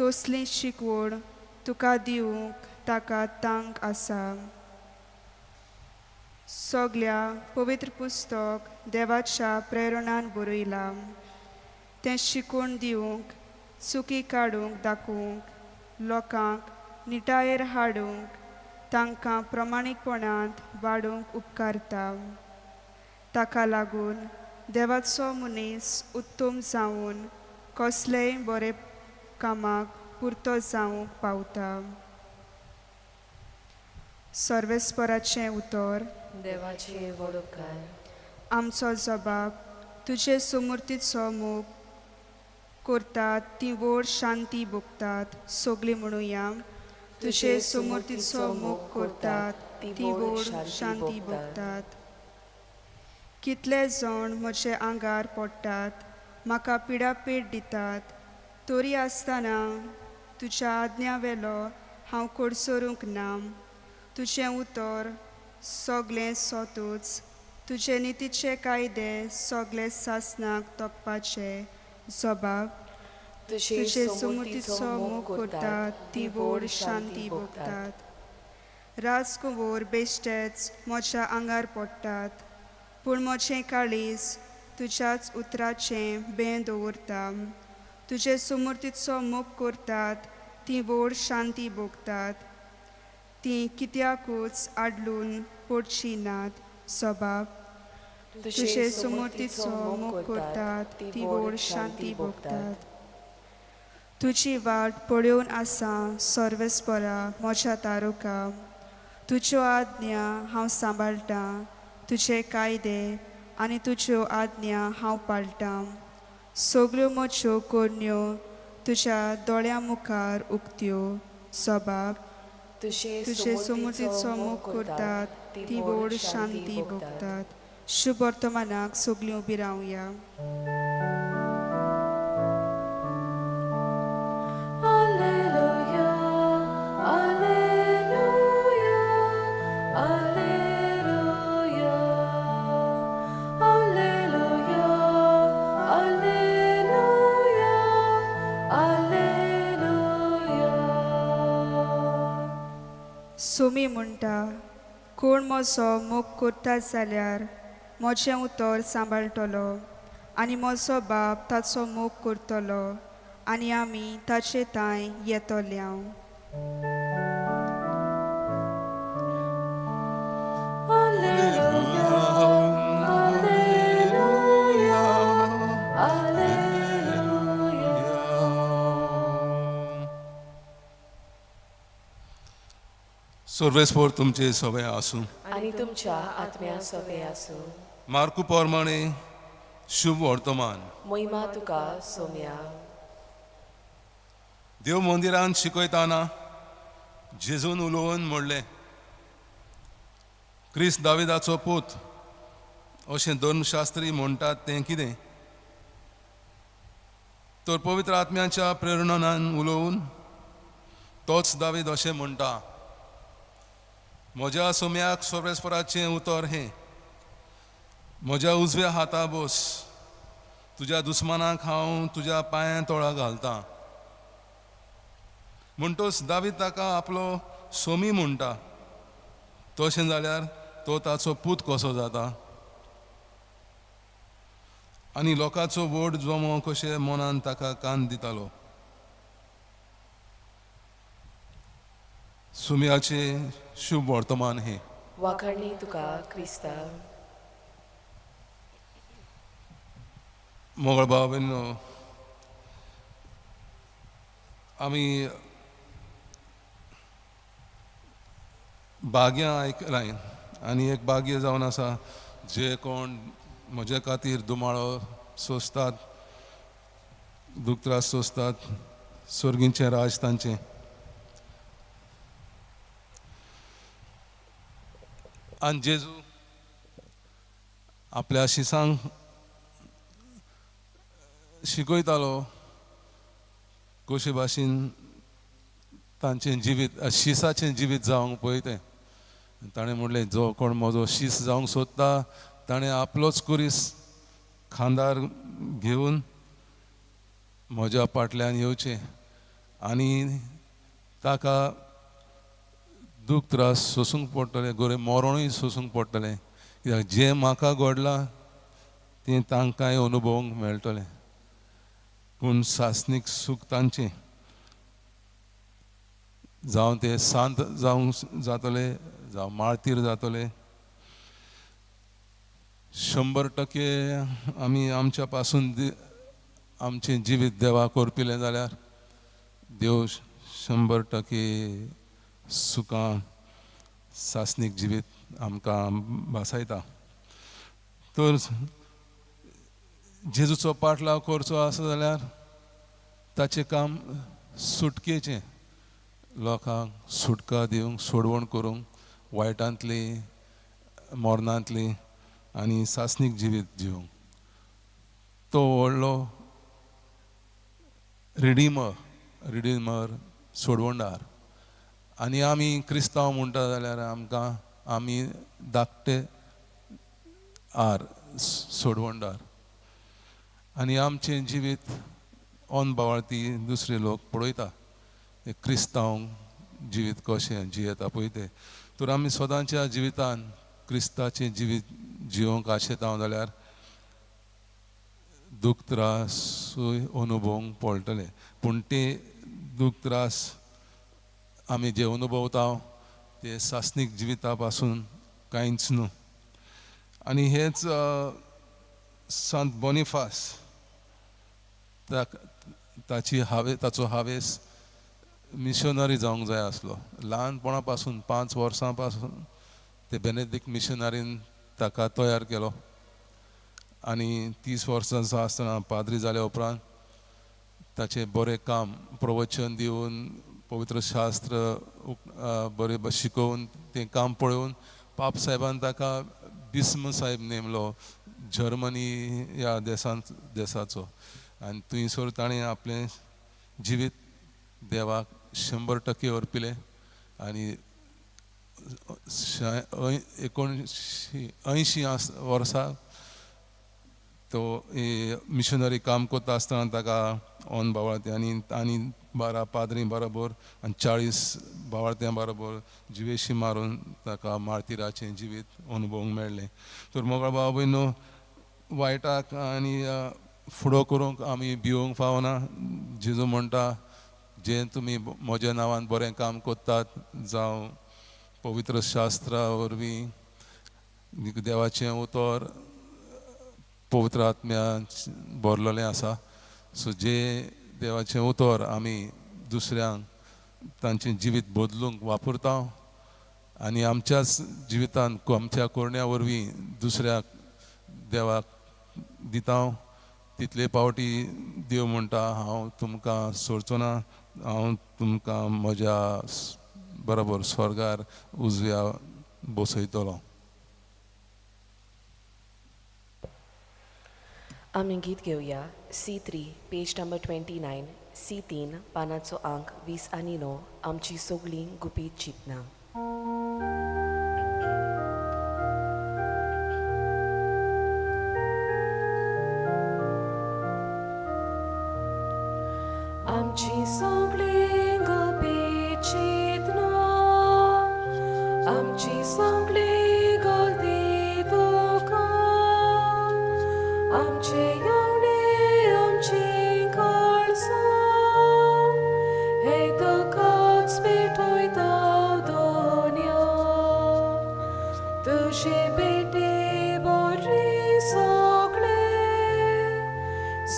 तसली शिकवण तुका दिवंक ताका तांक आसा. सगल्या पवित्र पुस्तक देवाच्या प्रेरणान बरयलां. तें शिकवण दिवंक, चुकी काडूंक दाखोवंक, लोकांक निटायेर हाडूंक, तांकां प्रमाणीकपणांत वाडोवंक उपकारता. ताका लागून देवाचो मनीस उत्तम जावन कसलेय बरे कामाक पुरतो जावंक पावता. सर्वेस्पराचें उतर. देवाचे व्हड उपकार. आमचो जबाब तुजे सुमुर्तीचो मोग करतात ती व्हड शांती भोगतात. सगळीं म्हणुया, तुजे सुमुर्तीचो मोग करतात ती व्हड शांती भोगतात. कितले जाण म्हजे आंगार पडटात, म्हाका पिडापीड दितात, तरी आसतना तुज्या आज्ञा वेलो हांव कडसरूंक ना. तुजें उतर सगळें सोतूच, तुजे नितीचे कायदे सगळे सासणाक तोपपाचे. जबाब तुजे सुमुर्तीचो मोग करतात ती व्हड शांती भोगतात. राजकुंवर बेश्टेच म्हज्या आंगार पडटात, पूण म्हजें काळीज तुज्याच उतराचें बें दवरता. तुजे सुमुर्तीचो मोग करतात ती व्हड शांती भोगतात. ती कित्याकूच आडलून पडची नात. सबाब तुजे सुमुर्तीचो मोग करतात ती व्हड शांती भोगतात. तुजी वाट पळोवन आसा सर्वेस्परा म्हज्या तारुका. तुज्यो आज्ञा हांव सांबाळटां, तुजे कायदे आनी तुज्यो आज्ञा हांव पाळटां. सगल्यो म्हज्यो करण्यो तुज्या दोळ्यां मुखार उक्त्यो. सबाब तुजे तुजे सुमतीचो मोग करतात ती व्हड शांती भोगतात. शुभ वर्तमानाक सगळीं उबी रावया. Alleluia, Alleluia, Alleluia, Alleluia, Alleluia, Alleluia. Sumi म्हणटा, कोण म्हजो मोग करता जाल्यार म्हजें उतर सांबाळटलो आनी म्हजो बाप ताचो मोग करतलो आनी आमी ताचे तांय येतले हांव. Alleluia, Alleluia, Alleluia. सर्वेस्पोर तुमचे सगळे आसूं. आनी तुमच्या आत्म्या सोबे आसूं. मार्कू प्रमाणे शुभ वर्तमान. मोहिमा तुका सोम्या. देव मंदिरान शिकयताना जेजून उलोवन म्हणलें, क्रिस्त दाविदाचो पूत अशें धर्मशास्त्री म्हणटात तें कितें? तर पवित्र आत्म्याच्या प्रेरणान उलोवन तोच दावीद अशें म्हणटा, म्हज्या सोम्याक सर्वेस्पराचें उतर हें, म्हज्या उजव्या हाता बस, तुज्या दुस्मानाक हांव तुज्या पांयां तोळा घालतां. म्हणटोच दावीद ताका आपलो सोमी म्हणटा, तशें जाल्यार तो ताचो पूत कसो जाता? आनी लोकांचो व्हड जमो कशें मनान ताका कान दितालो. सुम्याचें शुभ वर्तमान हें. वाखाणणी तुका क्रिस्ता. मोगळ भाव, आमी भाग्यां आयकलां आनी एक भाग्य जावन आसा जे कोण म्हजे खातीर दुमाळो सोंसतात, दूख त्रास सोंसतात, सर्गीचें राज तांचें. आनी जेजू आपल्या शिसांक शिकयतालो कशे भाशेन तांचें जिवीत शिसाचें जिवीत जावंक पळय तें. ताणें म्हणलें, जो कोण म्हजो शीस जावंक सोदता ताणें आपलोच कुरीस खांदार घेवन म्हज्या फाटल्यान येवचें आनी ताका दूख त्रास सोंसूंक पडटले, गोरे मरणूय सोंसूंक पडटलें, कित्याक जें म्हाका घडलां तें तांकांय अनुभवूंक मेळटलें. पूण सासणीक सूख तांचें, जावं ते सांत जावंक जातले, जावं मार्तीर जातले. 100% आमी आमच्या पासून आमचें जिवीत देवाक अर्पिलें जाल्यार देव 100% सुखां सासणीक जिवीत आमकां भासायता. तर जेजूचो पाटलाव करचो आसा जाल्यार ताचें काम सुटकेचें, लोकांक सुटका दिवंक, सोडवण करूंक, वायटांतली, मरणांतली आनी सासणीक जिवीत जिवंक. तो व्हडलो रिडीमर, रिडीमर सोडवणदार. आनी आमी क्रिस्तांव म्हणटा जाल्यार आमकां आमी धाकटे आर सोडवणदार आनी आमचें जिवीत ऑन बावळती दुसरे लोक पळयता क्रिस्तांव जिवीत कशें जियेता पळय तें. तर आमी सदांच्या जिवितान क्रिस्ताचें जिवीत जिवंक आशेता जाल्यार दूख त्रासूय अनुभवूंक पडटले, पूण ते दूख त्रास आमी जे अनुभवता ते सासणीक जिविता पासून कांयच न्हू. आनी हेच सांत बोनिफास ताची हावे ताचो हावेस मिशनरी जावंक जाय आसलो. ल्हानपणा पासून 5 वर्सां पासून ते बेनेदीक मिशनरीन ताका तयार केलो. आनी 30 वर्सांचो आसतना पाद्री जाल्या उपरांत ताचें बरें काम प्रवचन दिवन पवित्र शास्त्र बरें शिकोवन तें काम पळोवन पाप साहेबान ताका बिस्म साहेब नेमलो जर्मनी ह्या देशांत देसाचो आनी थंयसर ताणें आपलें जिवीत देवाक 100% अर्पिलें आनी 1980 वर्सा तो मिशनरी काम करता आसतना ताका ऑन बावळत्यांनी आनी 12 पाद्री बरोबर आनी 40 बावळत्यां बरोबर जिवेशी मारून ताका मार्तिराचें जिवीत अनुभवूंक मेळ्ळें. तर मोगाळ भाव भयणो वायटाक आनी फुडो करूंक आमी भिवंक फावना. जेजू म्हणटा जें तुमी म्हज्या नांवान बरें काम करतात जावं पवित्र शास्त्रा वरवीं देवाचें उतर पवित्र आत्म्यान भरलेलें आसा. सो जें देवाचें उतर आमी दुसऱ्यांक तांचें जिवीत बदलूंक वापरता आनी आमच्याच जिवितांत आमच्या करण्या वरवीं दुसऱ्याक देवाक दिता तितले पावटी देव म्हणटा हांव तुमकां सोडचो ना, हांव तुमकां म्हज्या बरोबर स्वर्गार उजव्या बसयतलो. आमी गीत घेवया C3 page number 29 C3 पानाचो आंक 29 आमची सगळीं गुपीत चिंतनां. आमची सगळीं गुपीत चिंतनां आमची सगळीं गलती तुका आमचे येवणे आमची कळसां हे तुकाच पेटयता दोनया तुजे बेटे बरी सगळे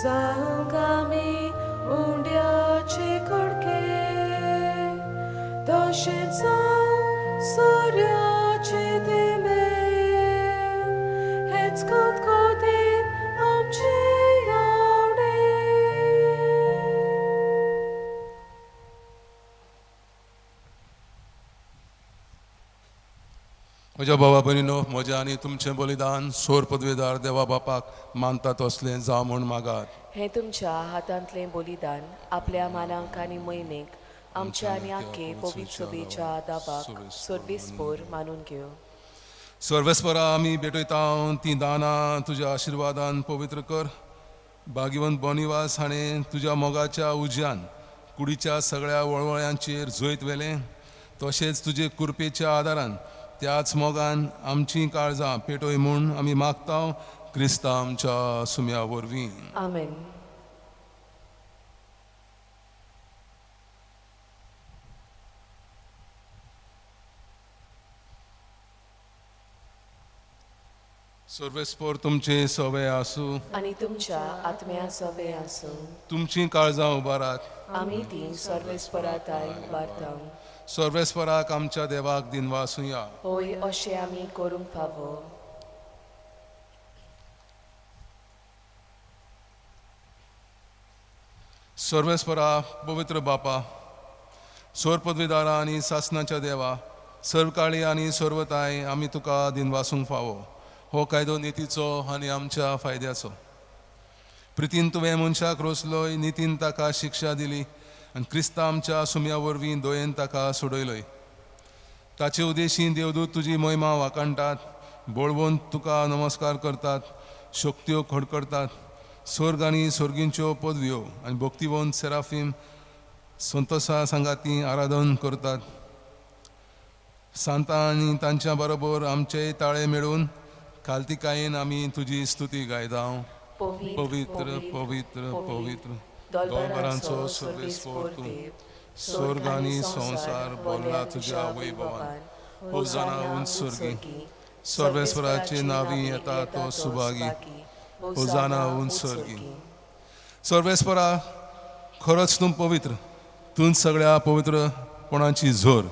जावंक आमी उंड्याचे कडके तशेंच जावं सोऱ्याचे तेंबे हेच खतखतीत आमचे येवणे. म्हज्या भावा भयणीनो म्हज्या आनी तुमचें बलिदान सोर पदवेदार देवा बापाक मानता तसलें जावं म्हूण मागात. हें तुमच्या हातांतलें बलिदान आपल्या मानांक आनी मोहिमेक आमच्या आनी आख्खे पवित्र सभेच्या दाबाक सर्वेस्पोर मानून घेव. सर्वेस्परा आमी भेटयता तीं दानां तुज्या आशिर्वादान पवित्र कर. भाग्यवंत बोनिवास हाणें तुज्या मोगाच्या उज्यान कुडीच्या सगळ्या वळवळ्यांचेर जैत व्हेलें तशेंच तुजे कुरपेच्या आदारान त्याच मोगान आमचीं काळजां पेटय म्हूण आमी मागता क्रिस्ता आमच्या सुम्या वरवीं. आमेन. सर्वेस्पोर तुमचे सवे आसूं आनी तुमच्या आत्म्या सवे आसूं. तुमचीं काळजां उबारात आमी ती सर्वेस्पराताय उबारता. सर्वेस्पराक आमच्या देवाक दिनवासुया. होय अशें आमी करूंक फावो. सर्वेस्परा पवित्र बापा सोर पदवीदारा आनी सासनाच्या देवा सर्वकाळी आनी सर्वताय आमी तुका दिनवासूंक फावो. हो कायदो नितीचो आनी आमच्या फायद्याचो. प्रितीन तुवें मनशाक रोसलोय नितीन ताका शिक्षा दिली आनी क्रिस्ता आमच्या सुम्या वरवीं दोयेन ताका सोडयलोय. ताचे उदेशी देवदूत तुजी मोहिमा वाखाणटात बळवंत तुका नमस्कार करतात शक्त्यो खडखडटात स्वर्ग आनी स्वर्गींच्यो पदव्यो आनी भक्तिवंत सेराफीम संतोसा सांगाती आराधन करतात. सांता आनी तांच्या बरोबर आमचेय ताळे मेळून खालतिकायेन आमी तुजी स्तुती गायता. पवित्र पवित्र पवित्र दोलबरांचो सर्वेस्पोर तूं स्वर्ग आनी संवसार बोल्ला तुज्या वैभवान. होजाना उंच स्वर्गी सर्वेस्वराचे नावी येता तो सुभागी. होजाना उंच स्वर्गी. सर्वेस्परा खरोच तूं पवित्र तूं सगळ्या पवित्रपणाची झोर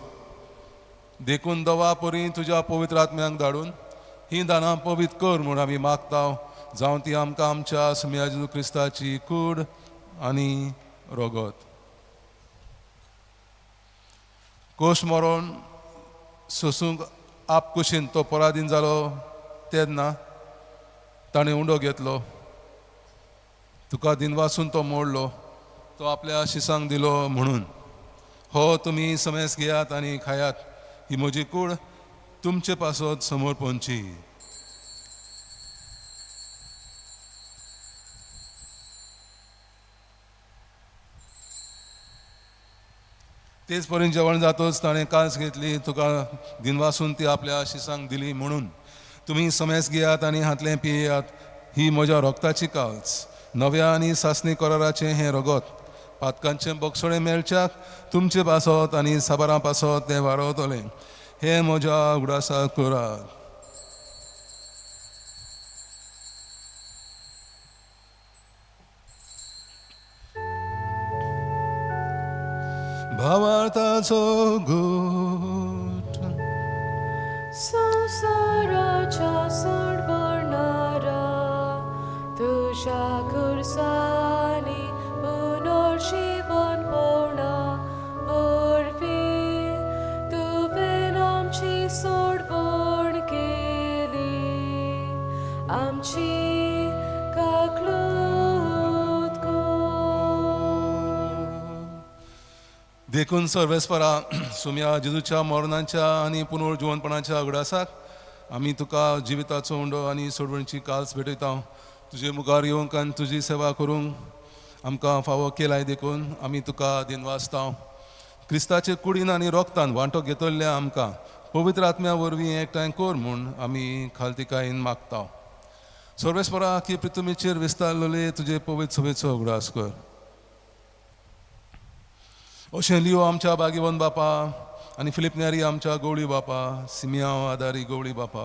देखून दवा परी तुज्या पवित्र आत्म्यांक धाडून ही दानां पवित्र कर म्हूण आमी मागता जावं ती आमकां आमच्या सुम्या जेजू क्रिस्ताची कूड आनी रोगत. कोश मरोन सोसूंक आप कुशीन तो पराधीन जालो तेन्ना ताणें उंडो घेतलो, तुका दिनवासून तो मोडलो, तो आपल्या शिसांक दिलो म्हणून, हो तुमी समेस घेयात आनी खायात, ही म्हजी कूड तुमचे पासत समोर पोंची. तेच परीन जेवण जातच ताणें कास घेतली, तुका दिनवासून ती आपल्या शिसांक दिली म्हणून, तुमी समेस घेयात आनी हातलें पियेयात, ही म्हज्या रोगताची काल्स, नव्या आनी सासणी कराराचें हें रगत, पातकांचें बक्षोणें मेळच्याक तुमचे पासत आनी साबारां पासत तें वारवतलें, हें म्हज्या उगडासाक करात. भावार्थाचो घोट संवसाराच्या सोडवणारा तुज्या खुर्सांनी पुनर्जीवन पवना वरवीं तुवें आमची सोडवण केली, आमची काकलूत कर. देखून सर्वेस्परा सुम्या जेजूच्या मरणाच्या आनी पुनर्जिवनपणाच्या उगडासाक आमी तुका जिविताचो उंडो आनी सोडवणची काल्स भेटयता. तुजे मुखार येवंक आनी तुजी सेवा करूंक आमकां फावो केलाय देखून आमी तुका दिनवासता. क्रिस्ताचे कुडीन आनी रोगतान वांटो घेतल्या आमकां पवित्र आत्म्या वरवीं एकठांय कर म्हूण आमी खालतिकायेन मागता. सर्वेस्परा की पृथ्वीचेर विस्तारलेले तुजे पवित्र सभेचो उगडास कर. अशें लियो आमच्या बागेवन बापा आनी फिलीप न्यारी आमच्या गवळी बापा, सिमियांव आदारी गवळी बापा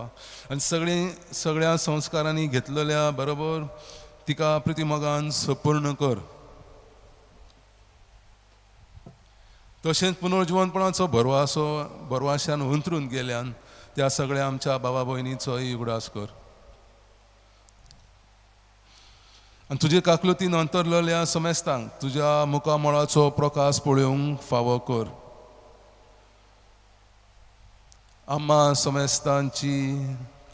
आनी सगळीं सगळ्या संस्कारांनी घेतलेल्या बरोबर तिका प्रितीमोगान संपूर्ण कर. तशेंच पुनर्जिवनपणाचो भरवासो भरवाश्यान अंतरून गेल्यान त्या सगळ्या आमच्या बाबा भयणीचोय उगडास कर. आनी तुजे काकलुतीन अंतरलेल्या समेस्तांक तुज्या मुखामळाचो प्रकाश पळोवंक फावो कर. आम्हा समेस्तांची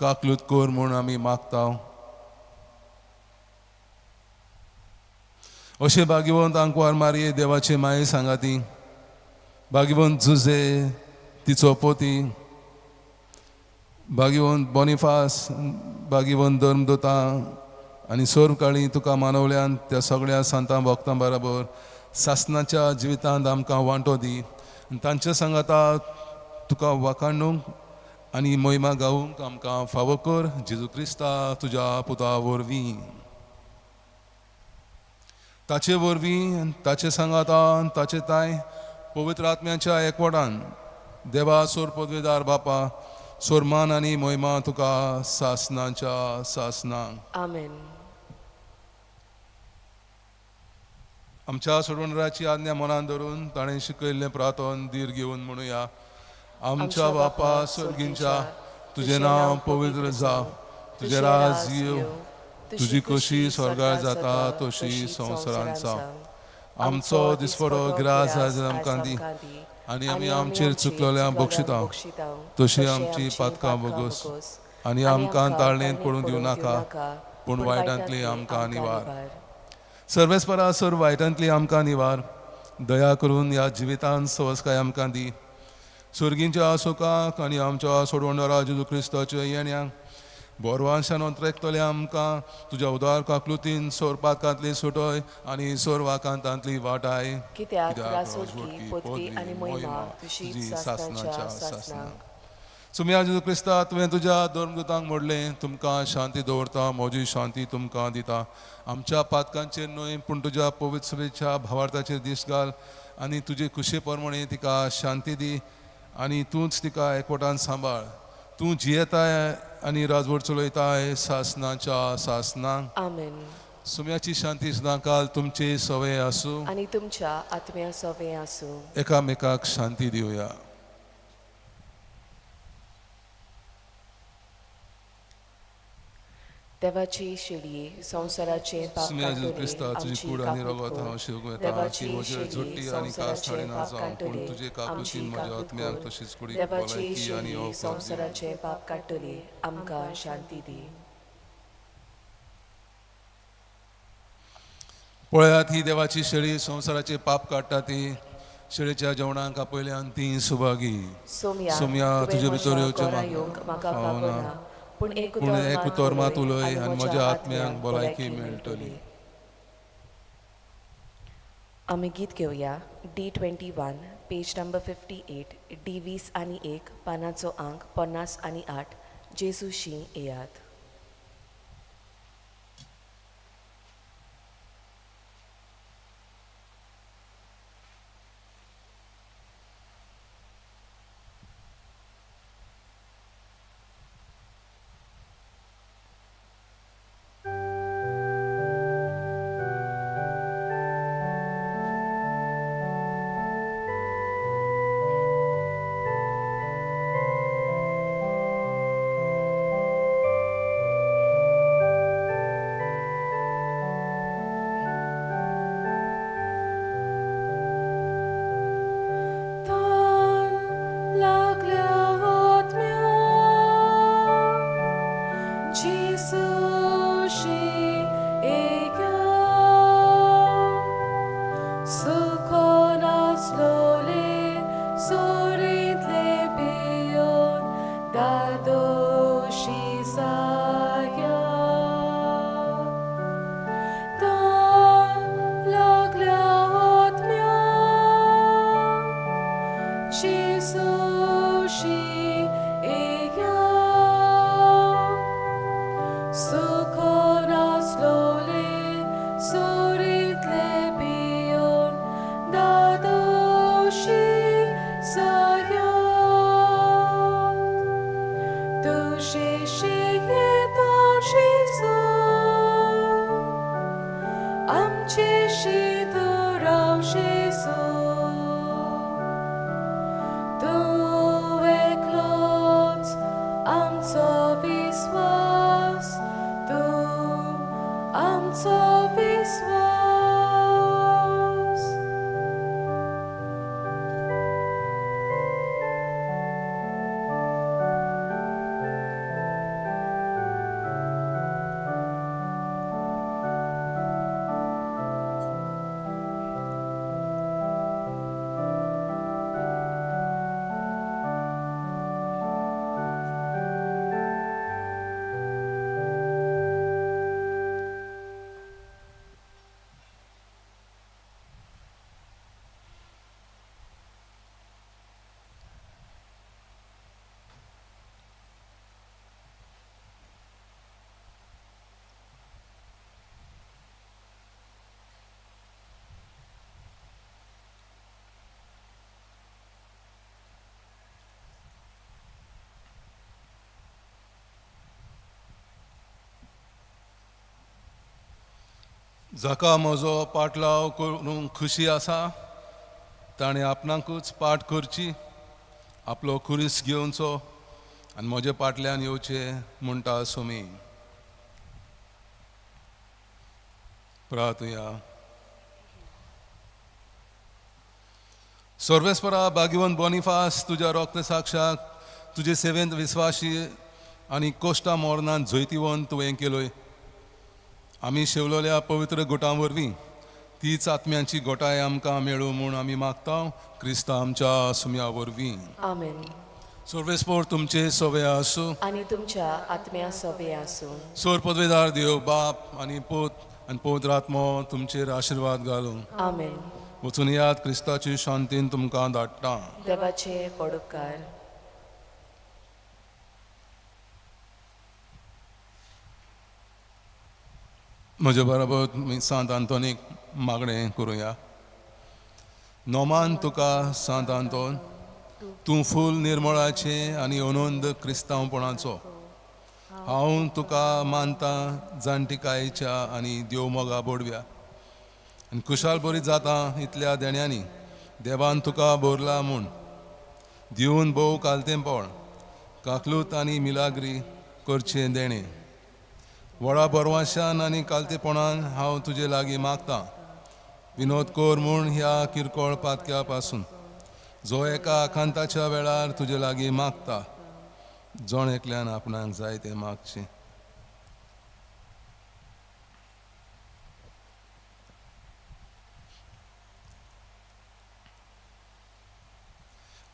काकलूत कर म्हूण आमी मागता. अशें भाग्यवंत आंकवार मारये देवाचे माये सांगाती, भाग्यवंत जुजे तिचो पोती, भाग्यवंत बोनिफास, भाग्यवंत धर्मदोता आनी सर्व काळी तुका मानवल्यान त्या सगळ्या सांतां भक्तां बराबर सासनाच्या जिवितांत आमकां वांटो दी आनी तांच्या सांगाता तुका वाखाणूंक आनी मोहिमा गावूंक आमकां फावो कर. जेजू क्रिस्ता तुज्या पुता वरवीं, ताचे वरवीं, ताचे सांगातान, ताचे ताय पवित्र आत्म्याच्या एकवटान देवा सोर पदवेदार बापा, सोरमान आनी मोहिमा तुका सासनाच्या सासनांक. आमेन. आमच्या सोडवणदाराची आज्ञा मनान धरून ताणें शिकयल्लें प्रार्थन धीर घेवन म्हणुया. आमच्या बापा स्वर्गींच्या, तुजें नांव पवित्र जावं, तुजें राज येवं, तुजी कशी स्वर्गार जाता तशी संवसारांत जावं. आमचो दिसपडो ग्रास आज आमकां दी आनी आमी आमचेर चुकलेल्या बक्षिता तशी आमची पातकां बोगस आनी आमकां ताळणेंत पडून दिवं नाका, पूण वायटांतली आमकां निवार. सर्वेस्परा सर वायटांतली आमकां निवार. दया करून ह्या जिवितांत सवसकाय आमकां दी. स्वर्गींच्या सुखाक आनी आमच्या सोडवणदारा जेजू क्रिस्ताच्या येण्याक बोरवांशान अंतरेकतले आमकां तुज्या उदार काकलुतीन सोरपाकांतली सुटय आनी सोरवाकांतांतली वाटाय. कित्याक रासोडकी पदवी आनी मोहिमा तुजी सासनाच्या सासनाक. सुम्या जेजू क्रिस्ता, तुवें तुज्या धर्मदूतांक म्हणलें, तुमकां शांती दवरता, म्हजी शांती तुमकां दिता. आमच्या पातकांचेर न्हय पूण तुज्या पवित्र सभेच्या भावार्थाचेर दीस घाल आनी तुजे खुशे प्रमाणे तिका शांती दी आनी तूंच तिका एकवटान सांबाळ. तूं जियेताय आनी राजवट चलयताय सासनाच्या सासनाक. आमेन. सुम्याची शांती सदांकाल तुमचे सवय आसूं आनी तुमच्या आत्म्या सवय आसूं. एकामेकाक शांती दिवया. देवाची शेळये संवसाराचे पाप सुम्या जेजू काडटले क्रिस्ता तुजी आमची कूड आनी काकूत रगत कर. हांव शिवूंक येता की देवाची म्हजेर शेळये झोट्टी आनी कास संवसाराचे हाडिना पाप जावं पूण काडटले तुजे आमची काकुतीन म्हज्या काकूत आत्म्याक कर. तशीच कुडीक देवाची भलायकी आनी शेळये अवकत दी. संवसाराचे पाप काडटले आमकां शांती दी. पळयात ही देवाची शेळी संवसाराचे पाप काडटा ती शेळीच्या जेवणाक आपयल्यान ती सुभागी. सोम्या सोम्या, तुवें तुजे भितर म्हज्या येवचें घरा म्हाका येवंक म्हाका फावना. फावना पूण एक पूण उतर एक मात उतर मात उलय उलय आनी आनी म्हज्या म्हज्या आत्म्याक आत्म्याक भलायकी भलायकी मेळटली. मेळटली. आमी गीत घेवया D 21 page number 58 D 21 पानाचो आंक 58 जेजूशी येयात. तान लागल्या आत्म्या जेजूशी येया सुकोन आसलोले सोरींतले पियोन दादोशी जाग्या. तान लागल्या आत्म्या जेजूशी येया सुकोन आसलोले सोरींतले पियोन दादोशी जाग्यात. तुजेशी येता जेजू आमचेशी तूं राव जेजू तूं एकलोच आमचो विस्वास तूं आमचो विस्वास. जाका म्हजो पाटलाव करूंक खुशी आसा ताणें आपणाकूच पाठ करची, आपलो खुरीस घेवचो आनी म्हजे पाटल्यान येवचें म्हणटा सोमी. प्रार्थुया. सर्वेस्परा भाग्यवंत बोनिफास तुज्या रक्त साक्षाक तुजे सेवेंत विस्वाशी आनी कोश्टा मोरनान जैतिवंत तुवें केलोय. आमी शेवलोल्या पवित्र गोटां वरवीं तीच आत्म्यांची गोटाय आमकां मेळूं म्हूण आमी मागता क्रिस्ता आमच्या सुम्या वरवीं. आमेन. सर्वेस्पोर तुमचे सोवे आसूं आनी तुमच्या आत्म्या सोबे आसूं. सोर पदवेदार देव बाप आनी पूत आनी पवित्र आत्मो तुमचेर आशिर्वाद घालूं. आमेन. वचून याद क्रिस्ताची शांतीन तुमकां धाडटा. देवाचे पडुपकार. म्हजे बरोबर तुमी सांत आंतोनीक मागणें करुया. नोमान तुका सांत आंतोन तूं फूल निर्मळाचें आनी अनंद क्रिस्तांवपणाचो हांव तुका मानता जाणटिकायेच्या आनी देव मोगा बोडव्या आनी खुशाल बरी जाता इतल्या देण्यांनी देवान तुका बोरला म्हूण दिवन भोव कालतेंपण काकलूत आनी मिलाग्री करचें देणें. व्हडा बरवाशान आनी कालतेपणान हांव तुजे लागीं मागतां. विनोद कर म्हूण ह्या किरकोळ पातक्या पासून जो एका आकांताच्या वेळार तुजे लागीं मागता. जण एकल्यान आपणाक जाय तें मागचें.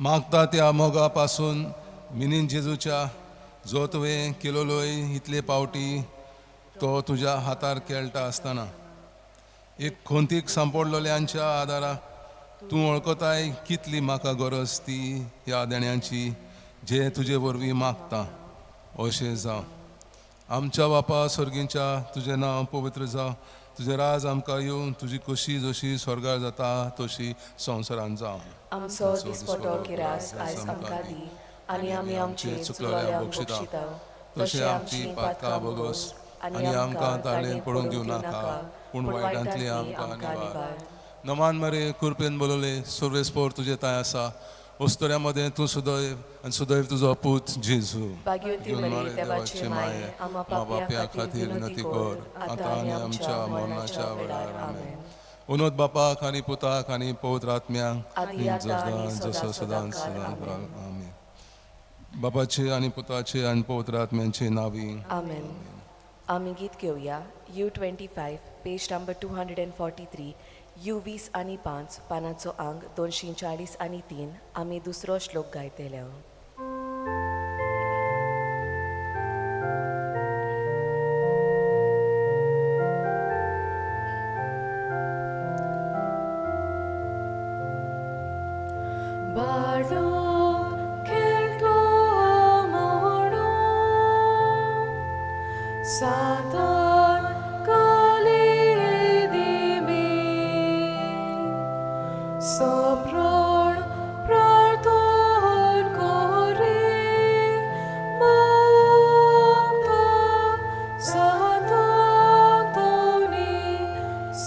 मागता त्या मोगा पासून मिनीन जेजूच्या जो तुवें केलोलोय इतले पावटी तो तुज्या हातार खेळटा आसतना एक खोंतीक सांपडलोल्यांच्या आदारा तूं वळखताय कितली म्हाका गरज ती ह्या देण्यांची जे तुजे वरवीं मागता. अशें जावं. आमच्या बापा सर्गींच्या तुजें नांव पवित्र जावं, तुजें राज आमकां येवन, तुजी कशी जशी स्वर्गार जाता तशी संवसारान जावं. आमचो दिसपटो किरास आयज आमकां दी आनी आमी आमचे चुकलोल्यांक बक्षिता तशें आमची पातकां बोगस आनी आमकां ताळेन पडूंक दिवं नाका, पूण वायटांतली आमकां निवार. नमान मरे कृपेन बोलवले सर्वेस्पोर तुजें तांय आसा. वस्तुऱ्या मदें तूं सुदैव आनी सुदैव तुजो पूत जेजू. भाग्यवती मरी देवाचे माये आमा पापया खातीर विनंती कर आतां आनी आमच्या मरणाच्या वेळार. आमेन. उनोद बापाक आनी पुताक आनी पवित्र आत्म्याक आदी आतां आनी जसो सदां सदां सदां सदां आमेन. आमेन. बापाचे आनी पुताचे आनी पवित्र आत्म्यांचे नांवी आमेन. आमी गीत घेवया U 25 page number 243 U 25 पानाचो आंग 243. आमी दुसरो श्लोक गायतले. बाळक खेळटो म्हणून सातान काली दिमी समरण प्रार्थन करी मागता सातान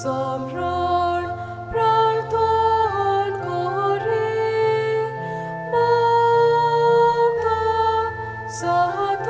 समरण प्रार्थन करी मागता सातान.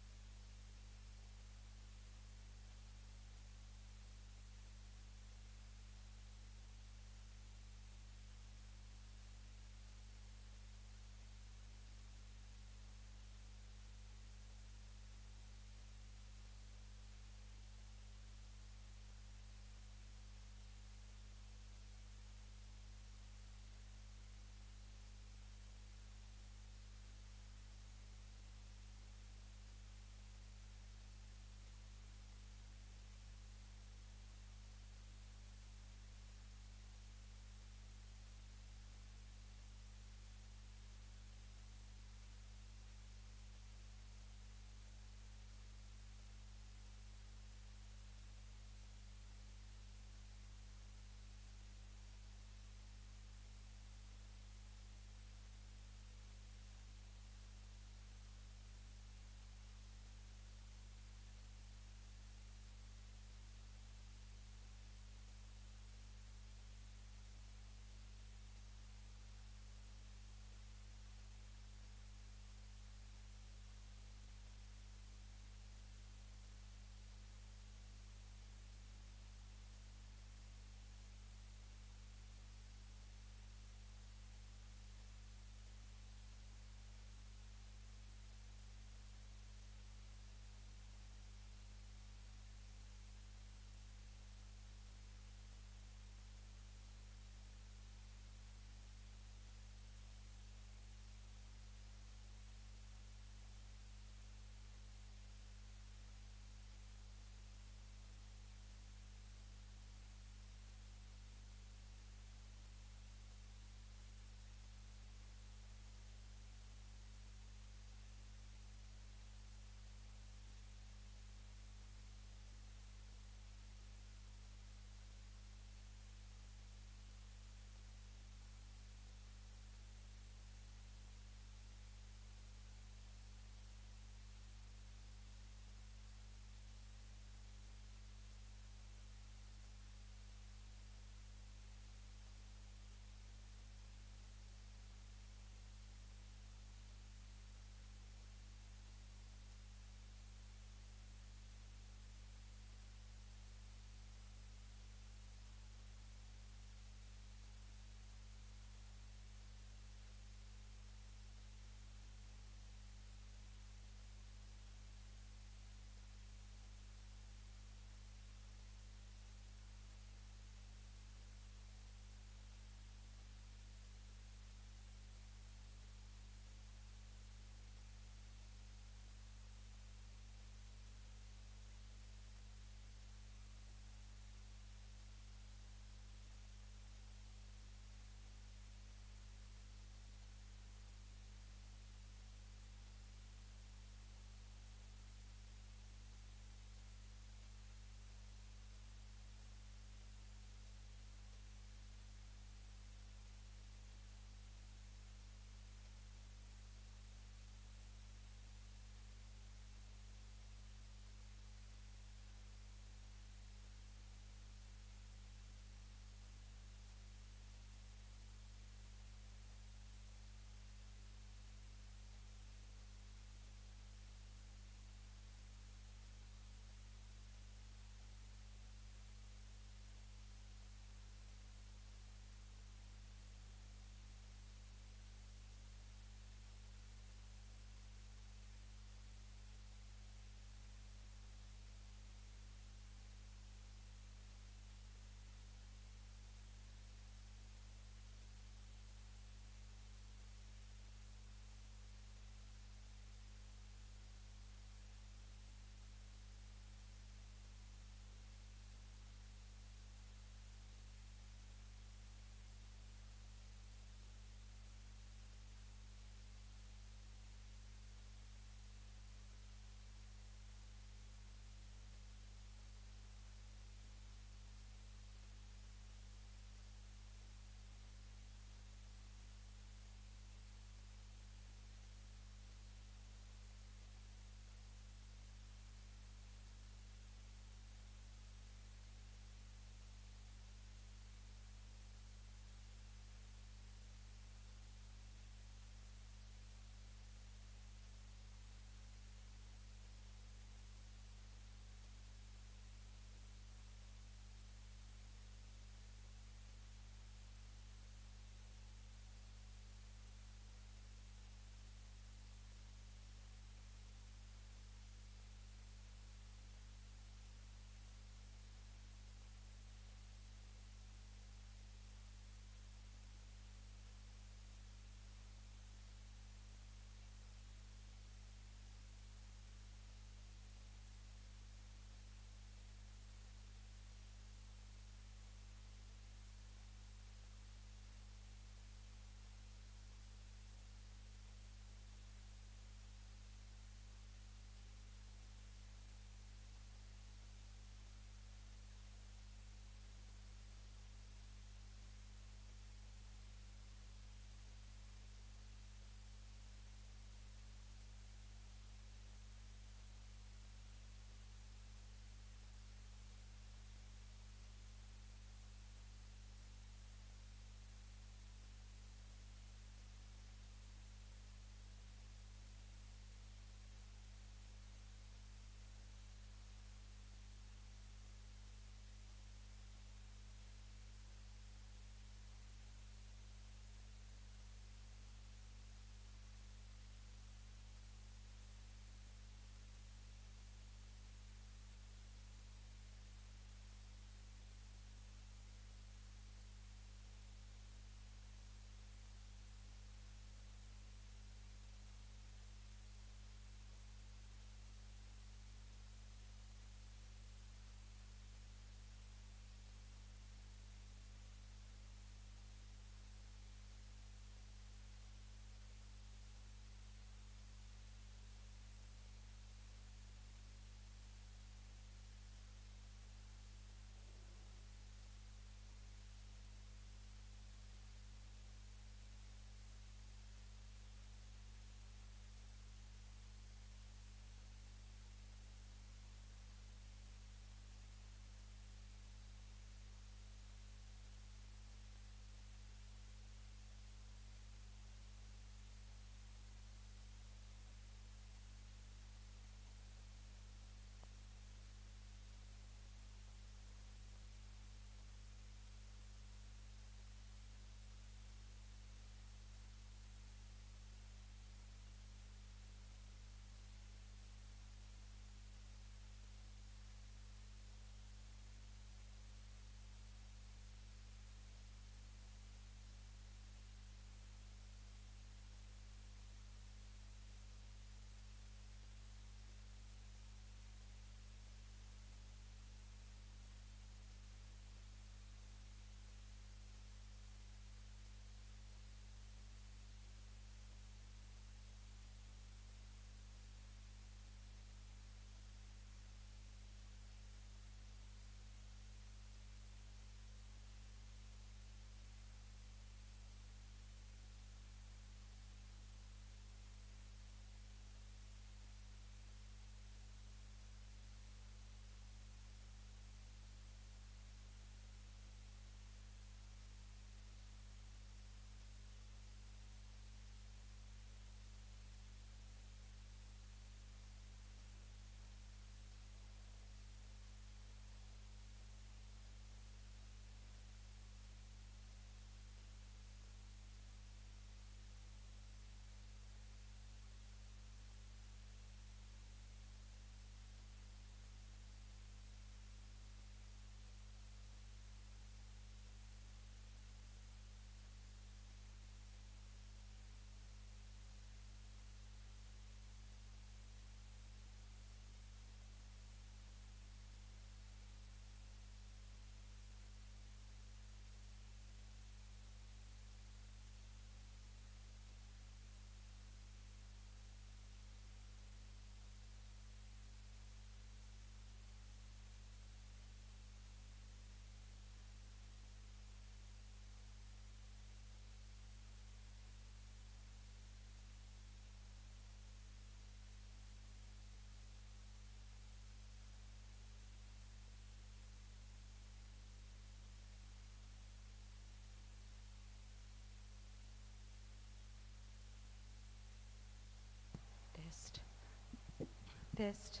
Fest.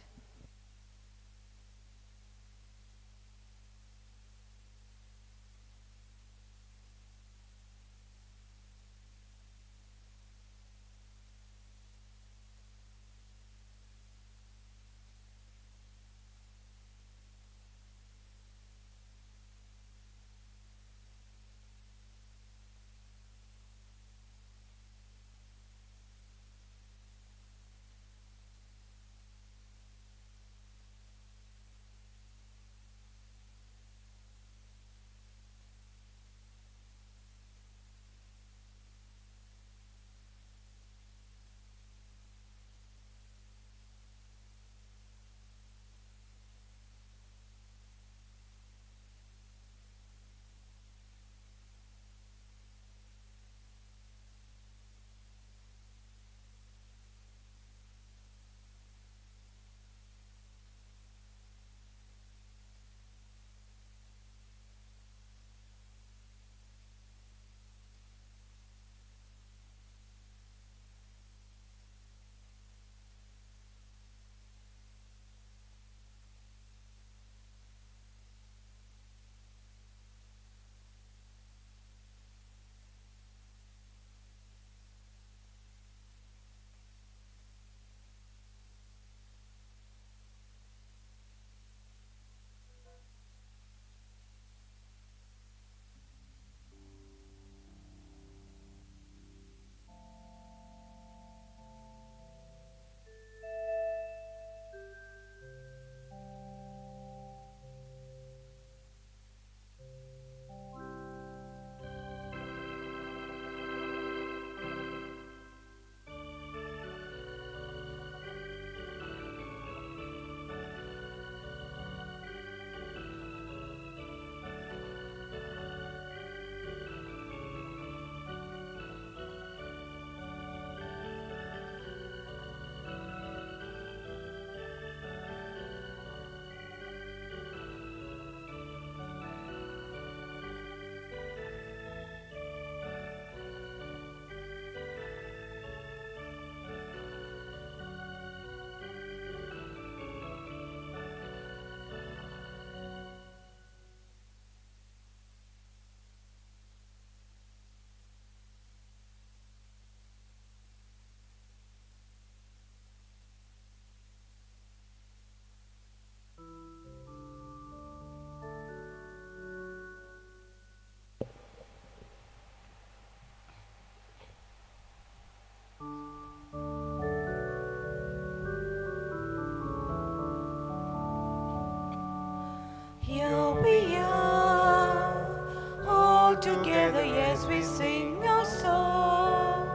Here we are, all together, yes, we sing our song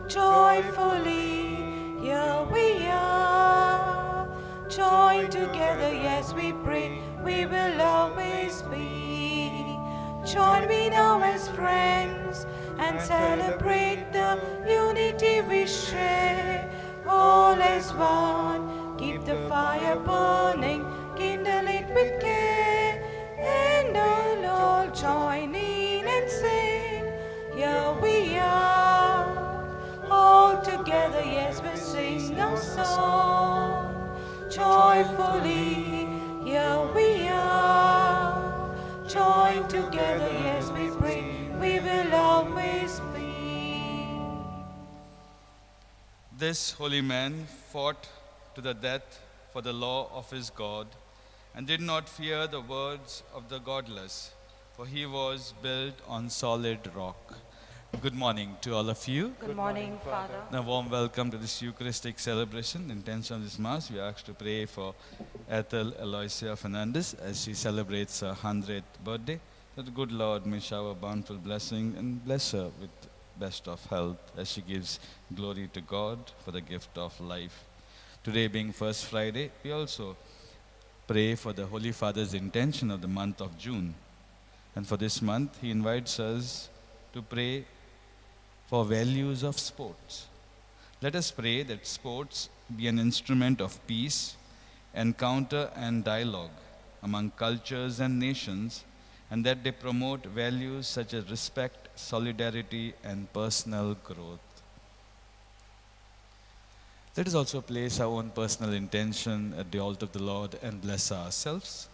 joyfully. Here we are, joined together, yes, we pray, we will always be. Join me now as friends and celebrate the unity we share. All as one, keep the fire burning, kindle it with care, and all join in and sing. Here we are, all together, yes, we sing our song joyfully. Here we are, joined together, yes, we pray, we will always be. This holy man fought to the death for the law of his God, and did not fear the words of the godless, for he was built on solid rock. Good morning to all of you. Good morning, Father. And a warm welcome to this Eucharistic celebration. In intention of this Mass, we are asked to pray for Ethel Aloysia Fernandez as she celebrates her 100th birthday. That the good Lord may shower bountiful blessing and bless her with best of health as she gives glory to God for the gift of life. Today being First Friday, we also pray for the Holy Father's intention of the month of June. And for this month, he invites us to pray for values of sports. Let us pray that sports be an instrument of peace, encounter and dialogue among cultures and nations, and that they promote values such as respect, solidarity, and personal growth. Let us also place our own personal intention at the altar of the Lord and bless ourselves.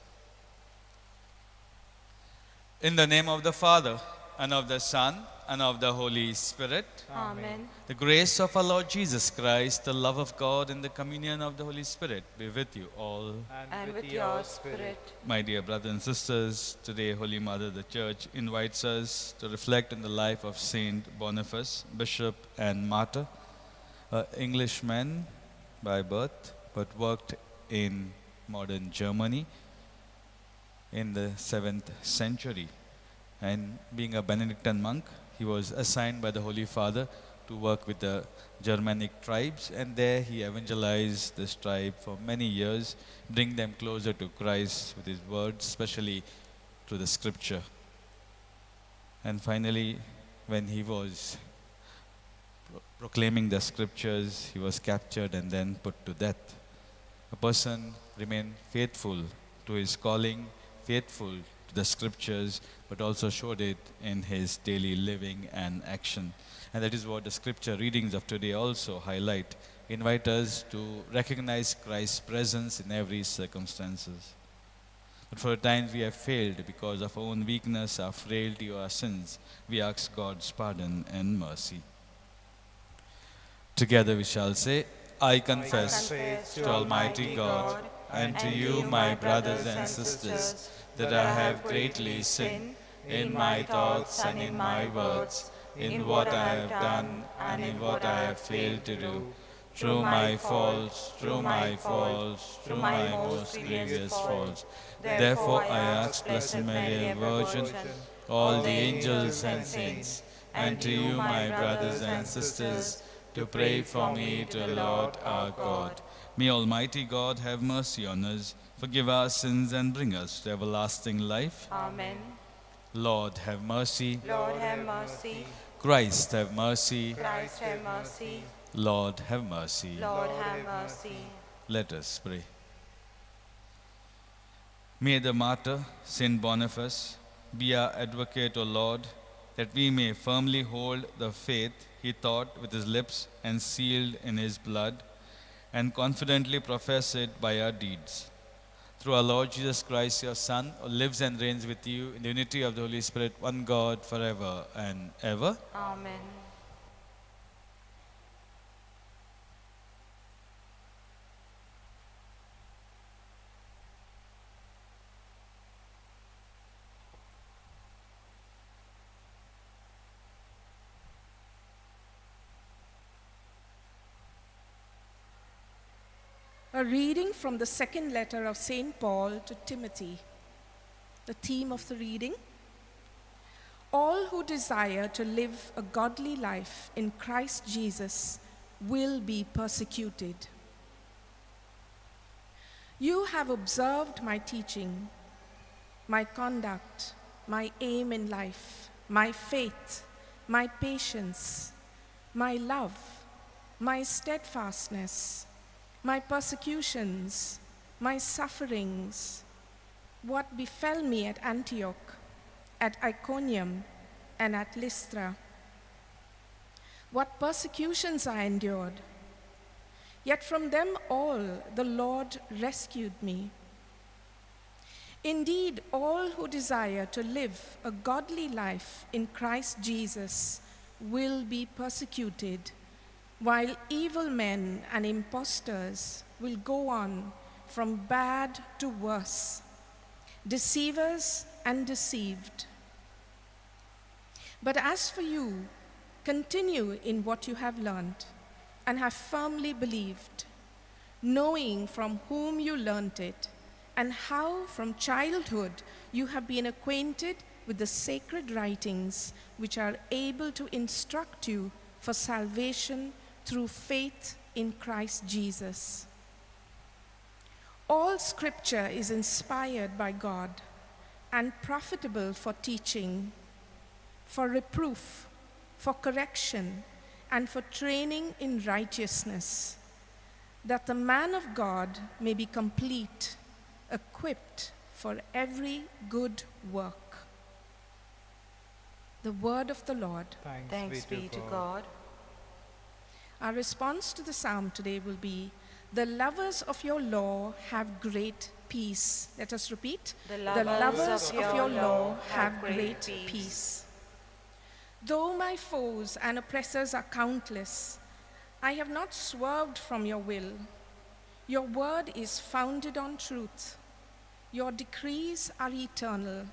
In the name of the Father, and of the Son, and of the Holy Spirit. Amen. The grace of our Lord Jesus Christ, the love of God, and the communion of the Holy Spirit be with you all. And with your spirit. My dear brothers and sisters, today Holy Mother the Church invites us to reflect on the life of Saint Boniface, Bishop and Martyr, an Englishman by birth, but worked in modern Germany in the 7th century. And being a Benedictine monk, he was assigned by the Holy Father to work with the Germanic tribes, and there he evangelized this tribe for many years, bring them closer to Christ with his words, especially through the scripture. And finally, when he was proclaiming the scriptures, he was captured and then put to death. A person remained faithful to his calling, faithful to the scriptures, but also showed it in his daily living and action. And that is what the scripture readings of today also highlight, invite us to recognize Christ's presence in every circumstances. But for times we have failed because of our own weakness, our frailty, or our sins, we ask God's pardon and mercy. Together we shall say, I confess to Almighty God and to you, my brothers and sisters, that I have greatly sinned in my thoughts and in my words, in what I have done and in what I have failed to do, through my faults, through my faults, through my most grievous faults. Therefore I ask Blessed Mary, Virgin, all the angels and saints, and to you, my brothers and sisters, to pray for me to the Lord our God. May Almighty God have mercy on us, forgive our sins, and bring us to everlasting life. Amen. Lord, have mercy. Lord, have mercy. Christ, have mercy. Christ, have mercy. Lord, have mercy. Lord, have mercy. Let us pray. May the martyr, Saint Boniface, be our advocate, O Lord, that we may firmly hold the faith he taught with his lips and sealed in his blood, and confidently profess it by our deeds. Through our Lord Jesus Christ, your Son, who lives and reigns with you in the unity of the Holy Spirit, one God, forever and ever. Amen. A reading from the second letter of St. Paul to Timothy. The theme of the reading: all who desire to live a godly life in Christ Jesus will be persecuted. You have observed my teaching, my conduct, my aim in life, my faith, my patience, my love, my steadfastness, my persecutions, my sufferings, what befell me at Antioch, at Iconium, and at Lystra, what persecutions I endured. Yet from them all the Lord rescued me. Indeed, all who desire to live a godly life in Christ Jesus will be persecuted, while evil men and impostors will go on from bad to worse, deceivers and deceived. But as for you, continue in what you have learned and have firmly believed, knowing from whom you learned it, and how from childhood you have been acquainted with the sacred writings, which are able to instruct you for salvation through faith in Christ Jesus. All scripture is inspired by God and profitable for teaching, for reproof, for correction, and for training in righteousness, that the man of God may be complete, equipped for every good work. The word of the Lord. Thanks be to God. Our response to the psalm today will be, "The lovers of your law have great peace." Let us repeat. The lovers of your law have great peace. Though my foes and oppressors are countless, I have not swerved from your will. Your word is founded on truth. Your decrees are eternal.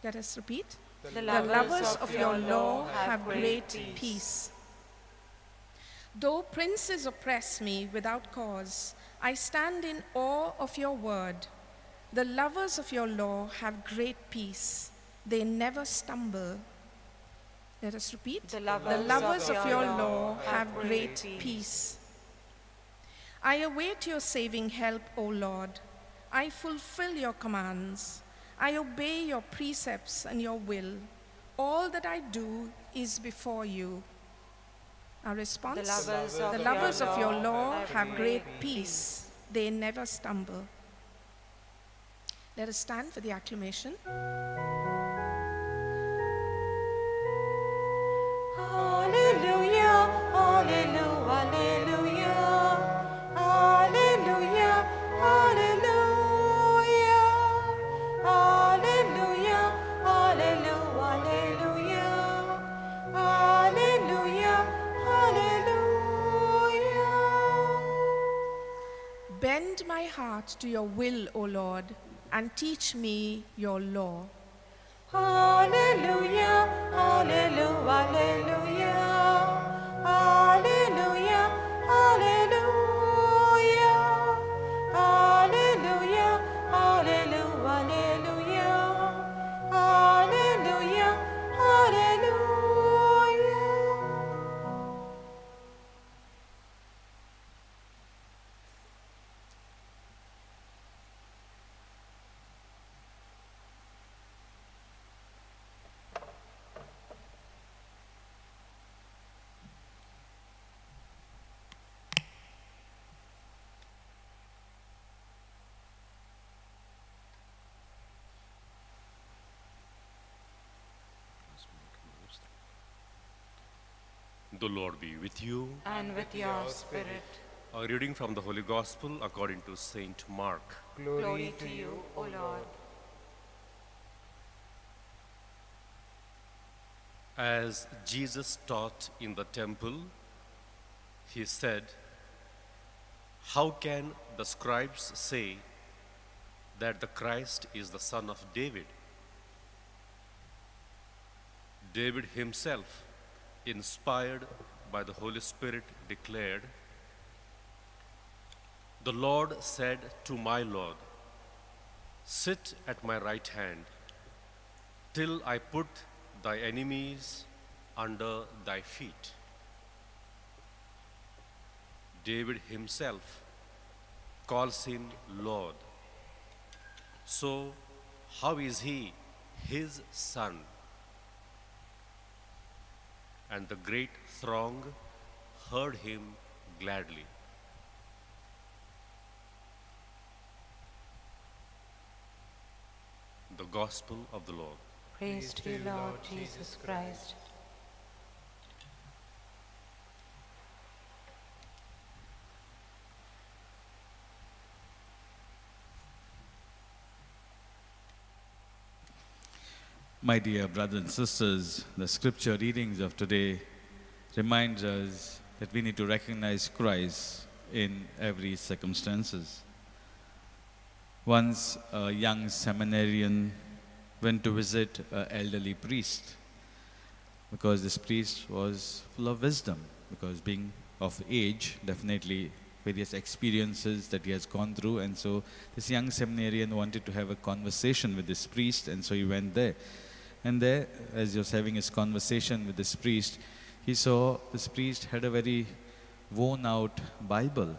Let us repeat. The lovers of your law have great peace. Though princes oppress me without cause, I stand in awe of your word. The lovers of your law have great peace. They never stumble. Let us repeat. The lovers of your law have great peace. I await your saving help, O Lord. I fulfill your commands. I obey your precepts and your will. All that I do is before you. Our response? The The lovers of your law have great peace. They never stumble. Let us stand for the acclamation. Hallelujah, hallelujah, hallelujah, hallelujah, hallelujah, hallelujah, hallelujah, hallelujah, hallelujah. Bend my heart to your will, O Lord, and teach me your law. Hallelujah, hallelujah, hallelujah, hallelujah, hallelujah, hallelujah, hallelujah, hallelujah, hallelujah, hallelujah. The Lord be with you. And with your spirit. A reading from the Holy Gospel according to Saint Mark. Glory to you, O Lord. As Jesus taught in the temple, he said, "How can the scribes say that the Christ is the son of David? David himself, inspired by the Holy Spirit, declared, 'The Lord said to my Lord, sit at my right hand till I put thy enemies under thy feet.' David himself calls him Lord. So how is he his son?" And the great throng heard him gladly. The Gospel of the Lord. Praise to you, Lord Jesus Christ. My dear brothers and sisters, the scripture readings of today reminds us that we need to recognize Christ in every circumstances. Once a young seminarian went to visit an elderly priest because this priest was full of wisdom, because being of age, definitely various experiences that he has gone through, and so this young seminarian wanted to have a conversation with this priest, and so he went there. And there, as he was having his conversation with this priest, he saw this priest had a very worn-out Bible.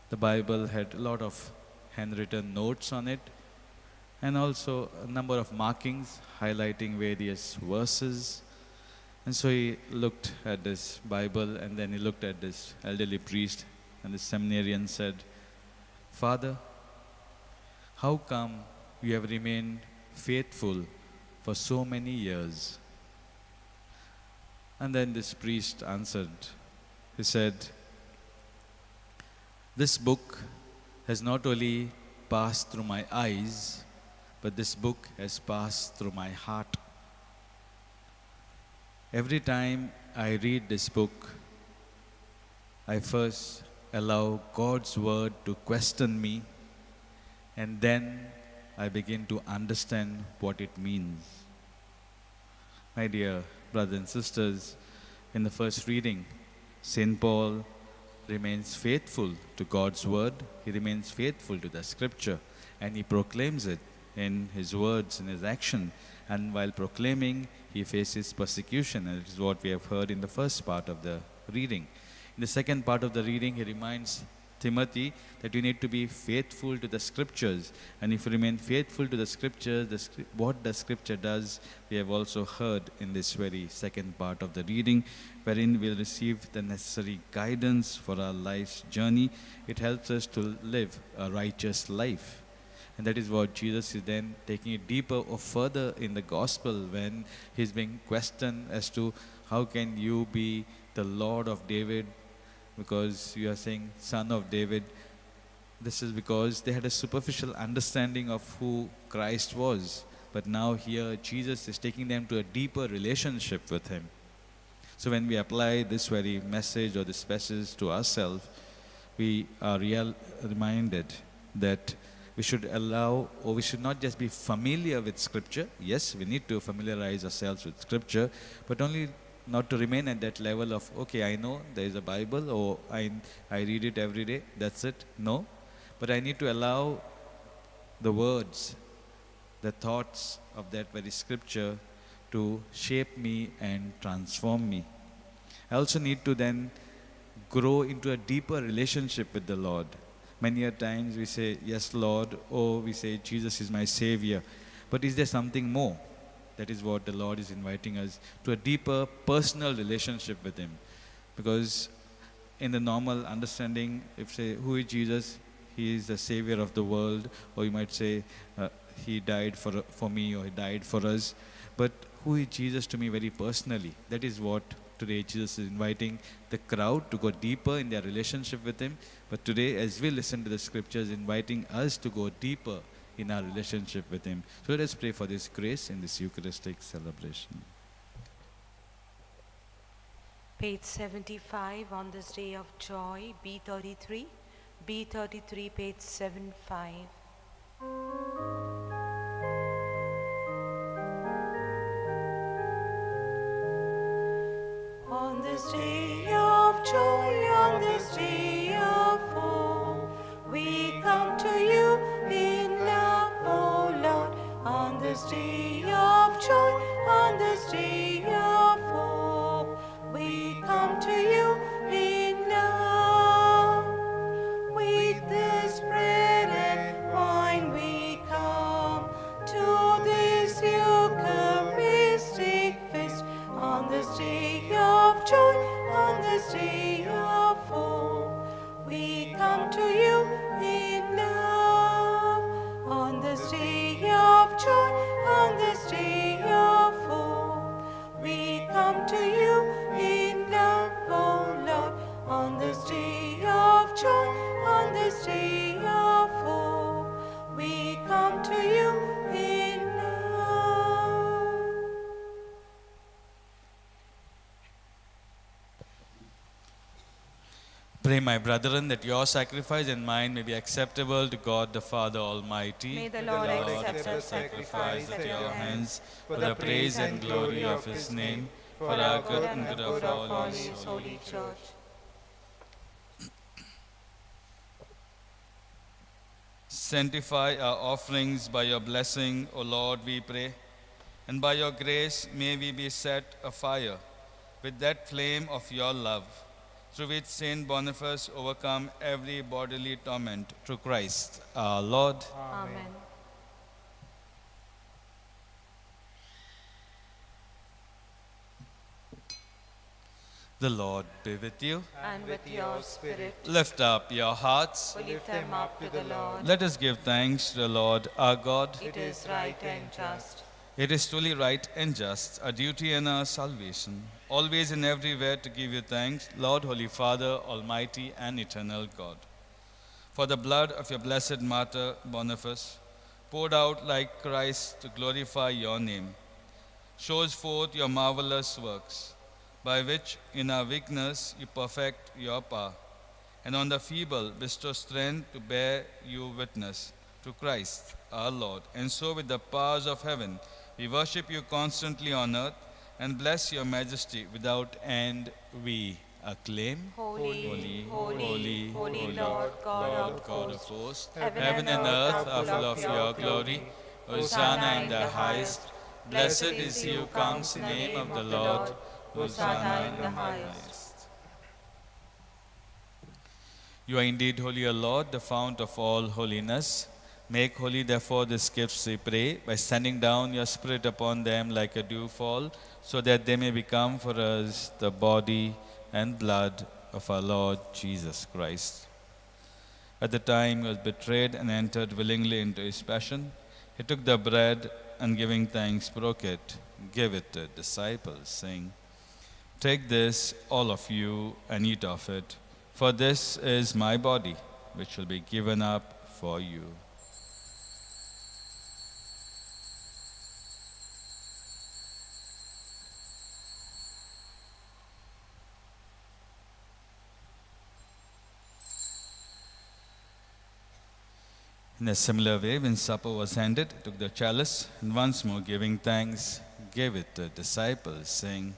The Bible had a lot of handwritten notes on it, and also a number of markings highlighting various verses. And so he looked at this Bible, and then he looked at this elderly priest, and the seminarian said, "Father, how come you have remained faithful for so many years?" And then this priest answered He said, "This book has not only passed through my eyes, but this book has passed through my heart. Every time I read this book, I first allow God's word to question me, and then I begin to understand what it means." My dear brothers and sisters, in the first reading, St. Paul remains faithful to God's word. He remains faithful to the scripture, and he proclaims it in his words, in his action. And while proclaiming, he faces persecution, and it is what we have heard in the first part of the reading. In the second part of the reading, he reminds Timothy that you need to be faithful to the scriptures. And if you remain faithful to the scriptures, what the scripture does, we have also heard in this very second part of the reading, wherein we'll receive the necessary guidance for our life's journey. It helps us to live a righteous life. And that is what Jesus is then taking it deeper or further in the gospel when he's being questioned as to how can you be the Lord of David, because you are saying son of David. This is because they had a superficial understanding of who Christ was. But now here Jesus is taking them to a deeper relationship with him. So when we apply this very message or this passage to ourselves, we are reminded that we should allow, or we should not just be familiar with Scripture. Yes, we need to familiarize ourselves with Scripture, but only not to remain at that level of, okay, I know there is a Bible, or I read it every day, that's it. No, but I need to allow the words, the thoughts of that very Scripture to shape me and transform me. I also need to then grow into a deeper relationship with the Lord. Many a times we say, yes, Lord, or we say, Jesus is my Savior. But is there something more? That is what the Lord is inviting us to, a deeper personal relationship with Him. Because in the normal understanding, if say, who is Jesus? He is the Savior of the world. Or you might say, He died for me, or He died for us. But who is Jesus to me very personally? That is what today Jesus is inviting the crowd to go deeper in their relationship with Him. But today, as we listen to the Scriptures, inviting us to go deeper in our relationship with Him. So let us pray for this grace in this Eucharistic celebration. Page 75, on this day of joy, B33. B33, page 75. On this day of joy, on this day of hope, we come to you in love, O Lord. On this day of joy, on this day of hope, we come to you in love. With this bread and wine we come to this Eucharistic feast. On this day of joy, on this day of hope, we come to you in love. On this day of joy, on this day of hope, we come to you in love, O Lord. On this day of joy, on this day of hope, we come to you in love. Pray, my brethren, that your sacrifice and mine may be acceptable to God the Father Almighty. May the Lord accept the sacrifice at your hands for the praise and glory of His name, for our good and good of all His holy Church. Sanctify our offerings by your blessing, O Lord, we pray, and by your grace may we be set afire with that flame of your love, through which Saint Boniface overcome every bodily torment, through Christ our Lord. Amen. The Lord be with you. And with your spirit. Lift up your hearts. We lift them up to the Lord. Let us give thanks to the Lord our God. It is right and just. It is truly right and just, our duty and our salvation, always and everywhere to give you thanks, Lord, Holy Father, Almighty and Eternal God. For the blood of your blessed martyr Boniface, poured out like Christ to glorify your name, shows forth your marvelous works, by which in our weakness you perfect your power, and on the feeble bestow strength to bear you witness to Christ our Lord. And so with the powers of heaven, we worship you constantly on earth and bless your majesty without end. We acclaim, Holy, holy, holy, holy, Lord, God of God of hosts. hosts. Heaven Heaven and earth are full of your glory. Hosanna in the highest. Blessed is he who comes in the name of the Lord. Hosanna in the highest. You are indeed holy, O Lord, the fount of all holiness. Make holy, therefore, these gifts, we pray, by sending down your Spirit upon them like a dewfall, so that they may become for us the body and blood of our Lord Jesus Christ. At the time he was betrayed and entered willingly into his passion, he took the bread and, giving thanks, broke it, gave it to the disciples, saying, "Take this, all of you, and eat of it, for this is my body, which will be given up for you." In a similar way, when supper was ended, he took the chalice, and once more giving thanks, gave it to the disciples, saying,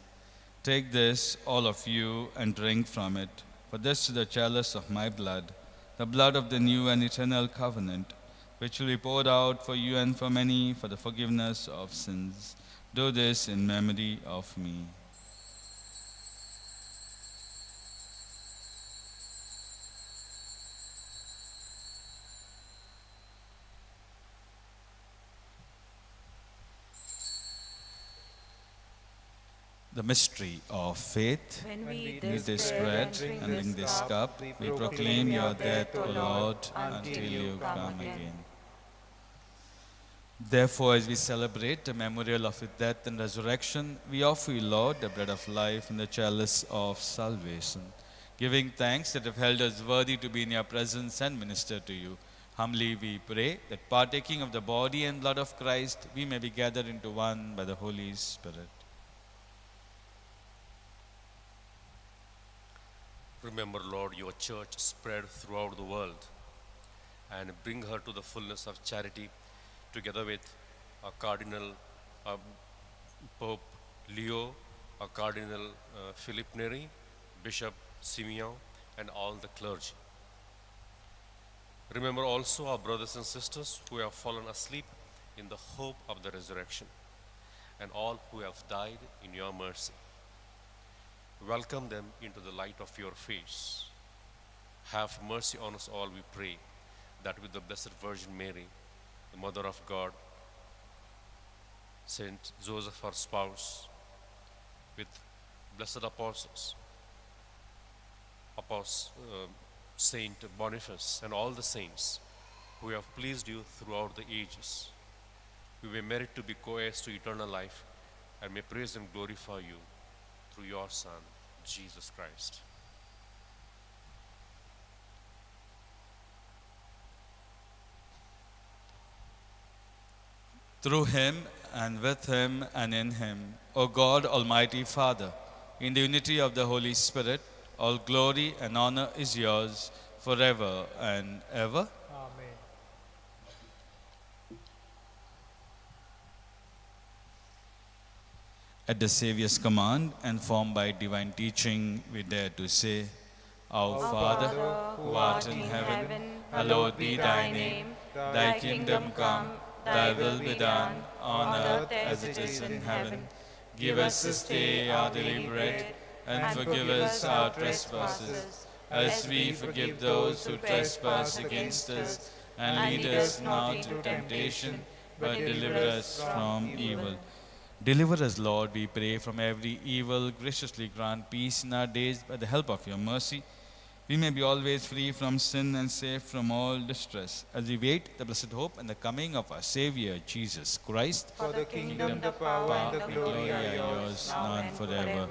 "Take this, all of you, and drink from it, for this is the chalice of my blood, the blood of the new and eternal covenant, which will be poured out for you and for many for the forgiveness of sins. Do this in memory of me." The mystery of faith. When we eat Eat this bread and drink this cup, we proclaim your death, O Lord, until you come again. Therefore, as we celebrate the memorial of his death and resurrection, we offer you, Lord, the bread of life and the chalice of salvation, giving thanks that have held us worthy to be in your presence and minister to you. Humbly we pray that, partaking of the body and blood of Christ, we may be gathered into one by the Holy Spirit. Remember, Lord, your church spread throughout the world, and bring her to the fullness of charity, together with our Cardinal Pope Leo, our Cardinal Philip Neri, Bishop Simeon, and all the clergy. Remember also our brothers and sisters who have fallen asleep in the hope of the resurrection, and all who have died in your mercy. Welcome them into the light of your face. Have mercy on us all, we pray, that with the Blessed Virgin Mary, the Mother of God, Saint Joseph, her spouse, with blessed apostles, Saint Boniface, and all the saints who have pleased you throughout the ages, we may merit to be co-heirs to eternal life, and may praise and glorify you through your Son, Jesus Christ. Through him, and with him, and in him, O God, Almighty Father, in the unity of the Holy Spirit, all glory and honor is yours forever and ever. Amen. At the Saviour's command and formed by divine teaching, we dare to say, Our Father, who art in heaven, hallowed be thy name. Thy kingdom come, thy will be done, on earth as it is in heaven. Give us this day our daily bread, and forgive us our trespasses, as we forgive those who trespass against us. And lead us not into temptation, but deliver us from evil. Deliver us, Lord, we pray, from every evil. Graciously grant peace in our days by the help of your mercy, We may be always free from sin and safe from all distress, as we wait the blessed hope and the coming of our Savior, Jesus Christ. For the kingdom, the power, and the glory are yours, now and forever.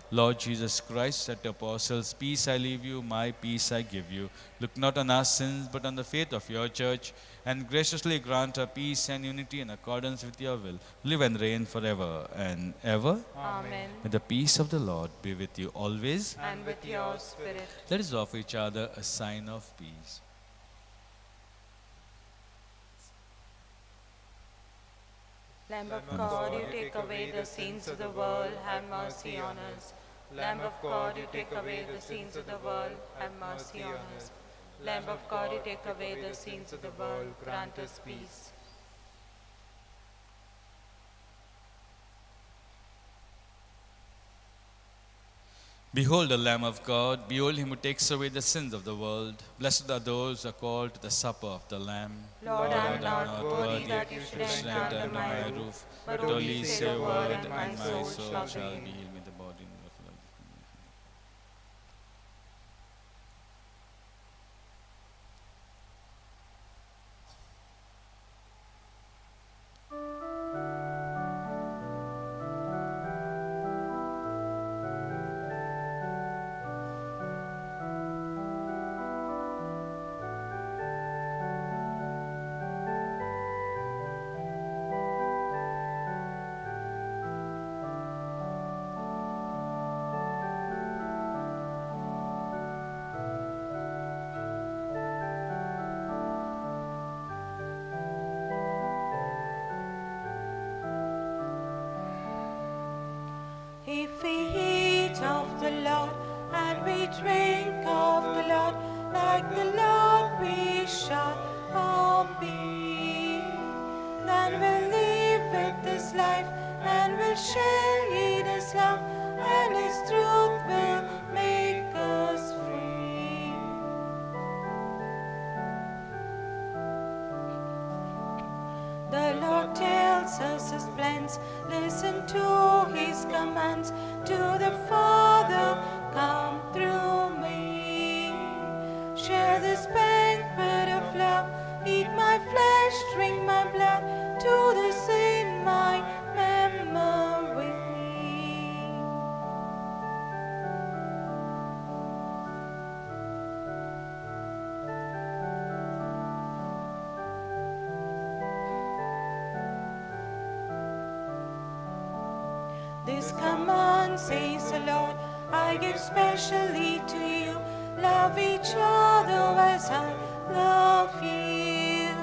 Lord Jesus Christ, said to apostles, "Peace I leave you, my peace I give you. Look not on our sins, but on the faith of your church, and graciously grant her peace and unity in accordance with your will. Live and reign forever and ever. Amen. May the peace of the Lord be with you always. And with your spirit. Let us offer each other a sign of peace. Lamb of God, you take away the sins of the world, have mercy on us. Lamb of God, you take away the sins of the world, have mercy on us. Lamb of God, you take away the sins of the world, grant us peace. Behold the Lamb of God, behold him who takes away the sins of the world. Blessed are those who are called to the supper of the Lamb. Lord, I am not worthy that you should enter under my roof, but only say a word, and my soul shall be healed. May the body and the blood. If we eat of the Lord and we drink of the Lord, like the Lord we shall all be. Then we'll live with this life and we'll share in His love, and His truth will make us free. The Lord tells us His plans, listen to His commands. To the Father, come through me. Share this banquet of love, eat my flesh, drink my blood, to this in my memory. This command, says the Lord, I give specially to you. Love each other as I love you.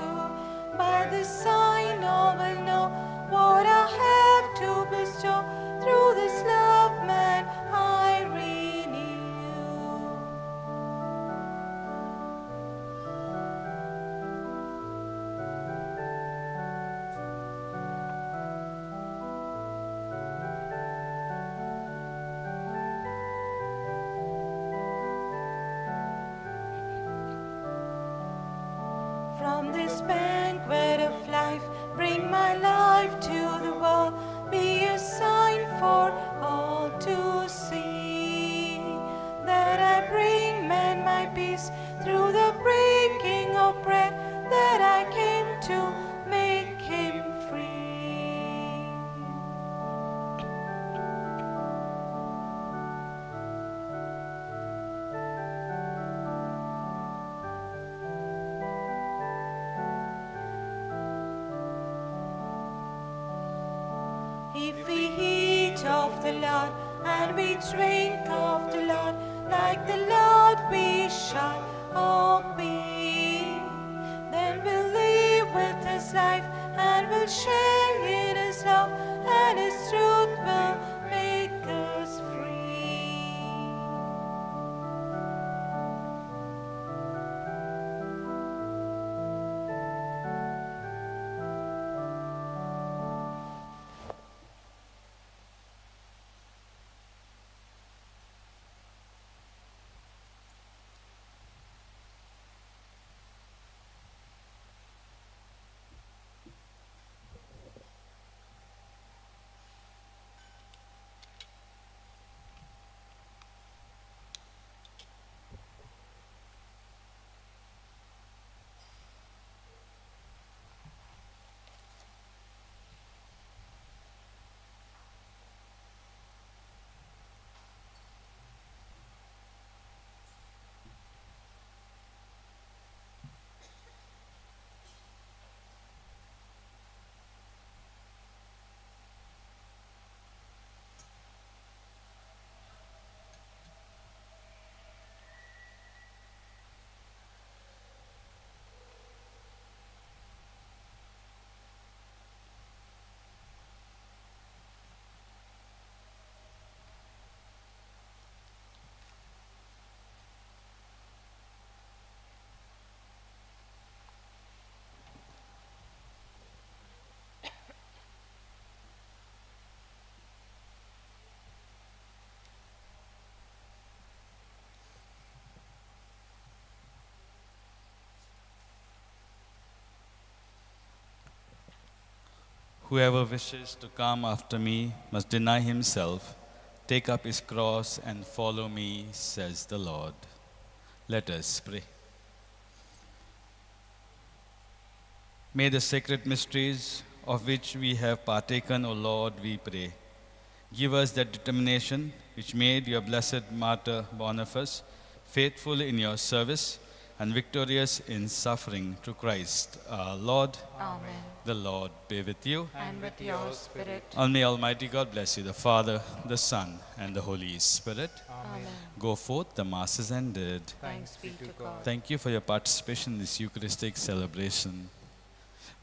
By this sign all will know what I have to bestow. Through this love, man, I renew. From this banquet of life, bring my life to the world. Be a sign for all to see that I bring man my peace through the breaking of bread, that I came to make him free. If we eat of the Lord and we drink of the Lord, like the Lord we shall all be. Then we'll live with His life and we'll share in His love, and His truth will make us free. Whoever wishes to come after me must deny himself, take up his cross, and follow me, says the Lord. Let us pray. May the sacred mysteries of which we have partaken, O Lord, we pray, give us that determination which made your blessed martyr Boniface faithful in your service and victorious in suffering through Christ our Lord. Amen. The Lord be with you. And with your spirit. And may Almighty God bless you, the Father, the Son, and the Holy Spirit. Amen. Go forth, the Mass is ended. Thanks be to God. Thank you for your participation in this Eucharistic celebration.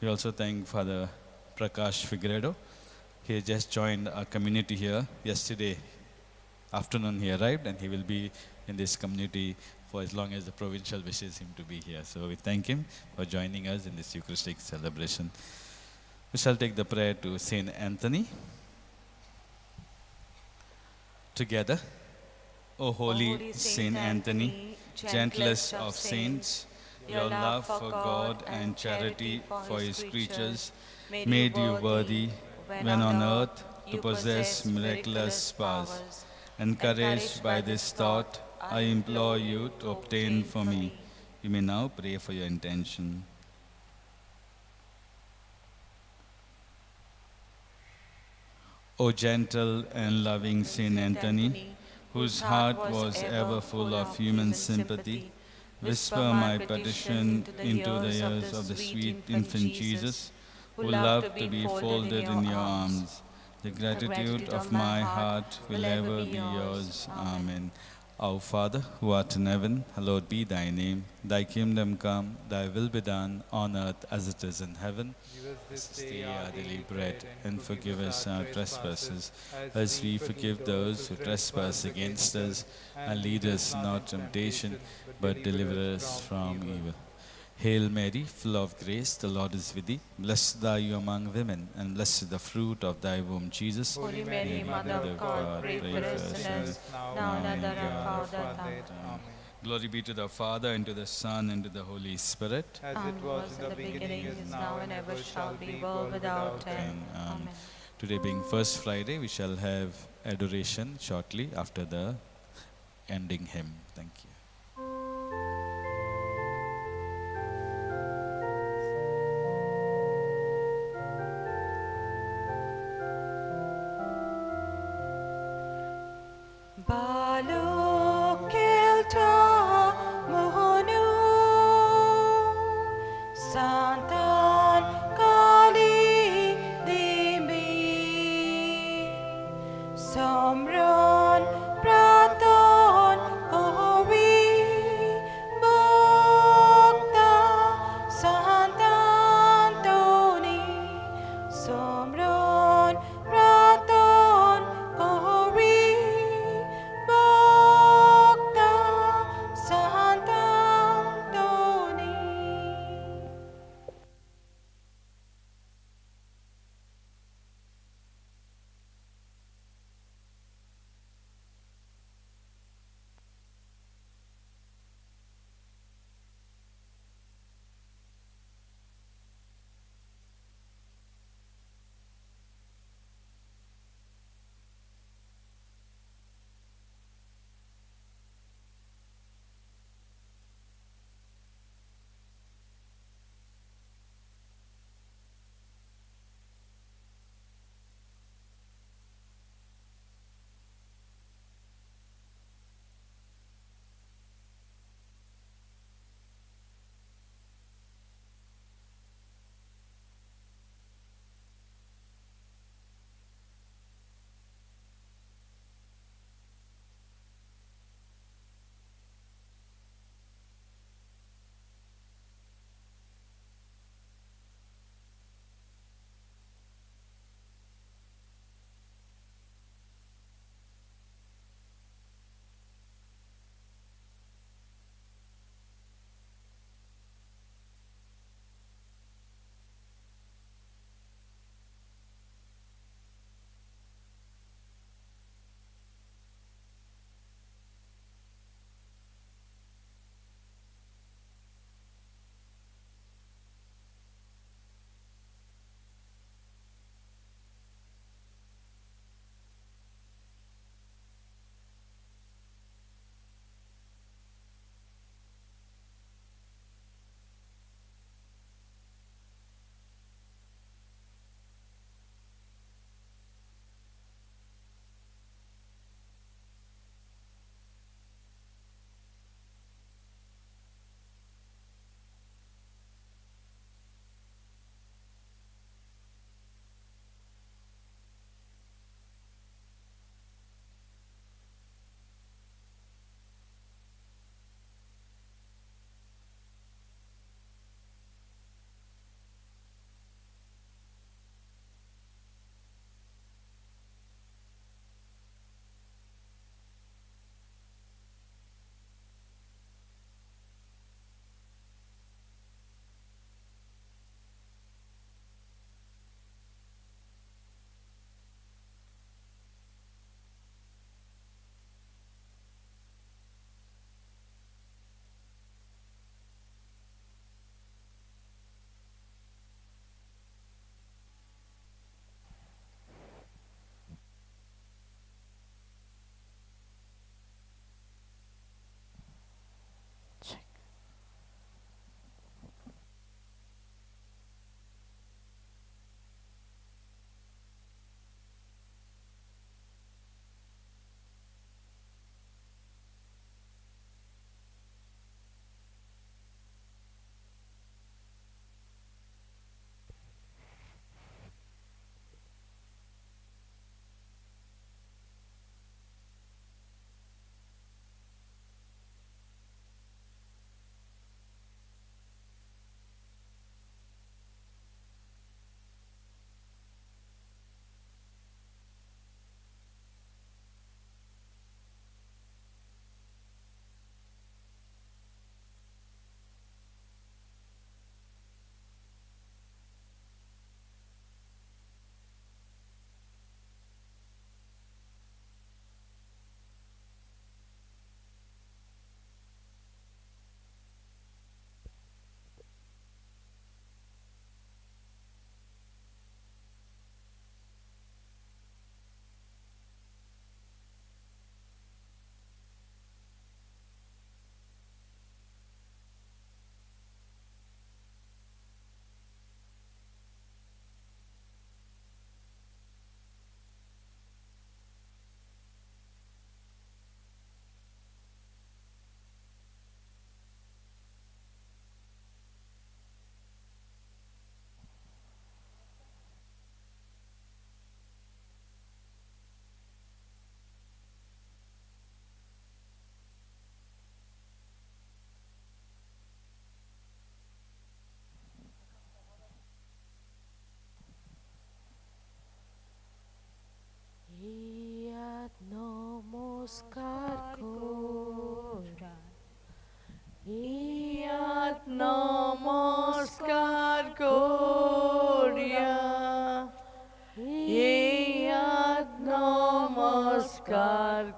We also thank Father Prakash Figueredo. He has just joined our community here yesterday afternoon. He arrived, and he will be in this community for as long as the provincial wishes him to be here. So we thank him for joining us in this Eucharistic celebration. We shall take the prayer to Saint Anthony. Together, O holy Saint Anthony, gentlest of saints, your love for God and charity for his creatures made you worthy when on earth to possess miraculous powers. Encouraged by this thought, I implore you to obtain for me. You may now pray for your intention. O gentle and loving Saint Anthony, whose heart was ever full of human sympathy, whisper my petition into the ears of the sweet infant Jesus, who loved to be folded in your arms. The gratitude of my heart will ever be yours. Amen. Our Father, who art in heaven, hallowed be thy name. Thy kingdom come, thy will be done, on earth as it is in heaven. Give us this day our daily bread, and forgive us our trespasses, as we forgive those who trespass against us. And lead us not into temptation, but deliver us from evil. Hail Mary, full of grace, the Lord is with thee. Blessed are you among women, and blessed is the fruit of thy womb, Jesus. Holy Mary, Mother of God, pray for us sinners, now and at the hour of our death. Amen. Glory be to the Father, and to the Son, and to the Holy Spirit. As it was in the beginning, is now, and ever shall be, world without end. Amen. Today being First Friday, we shall have adoration shortly after the ending hymn. Thank you. Somron Praton Kowi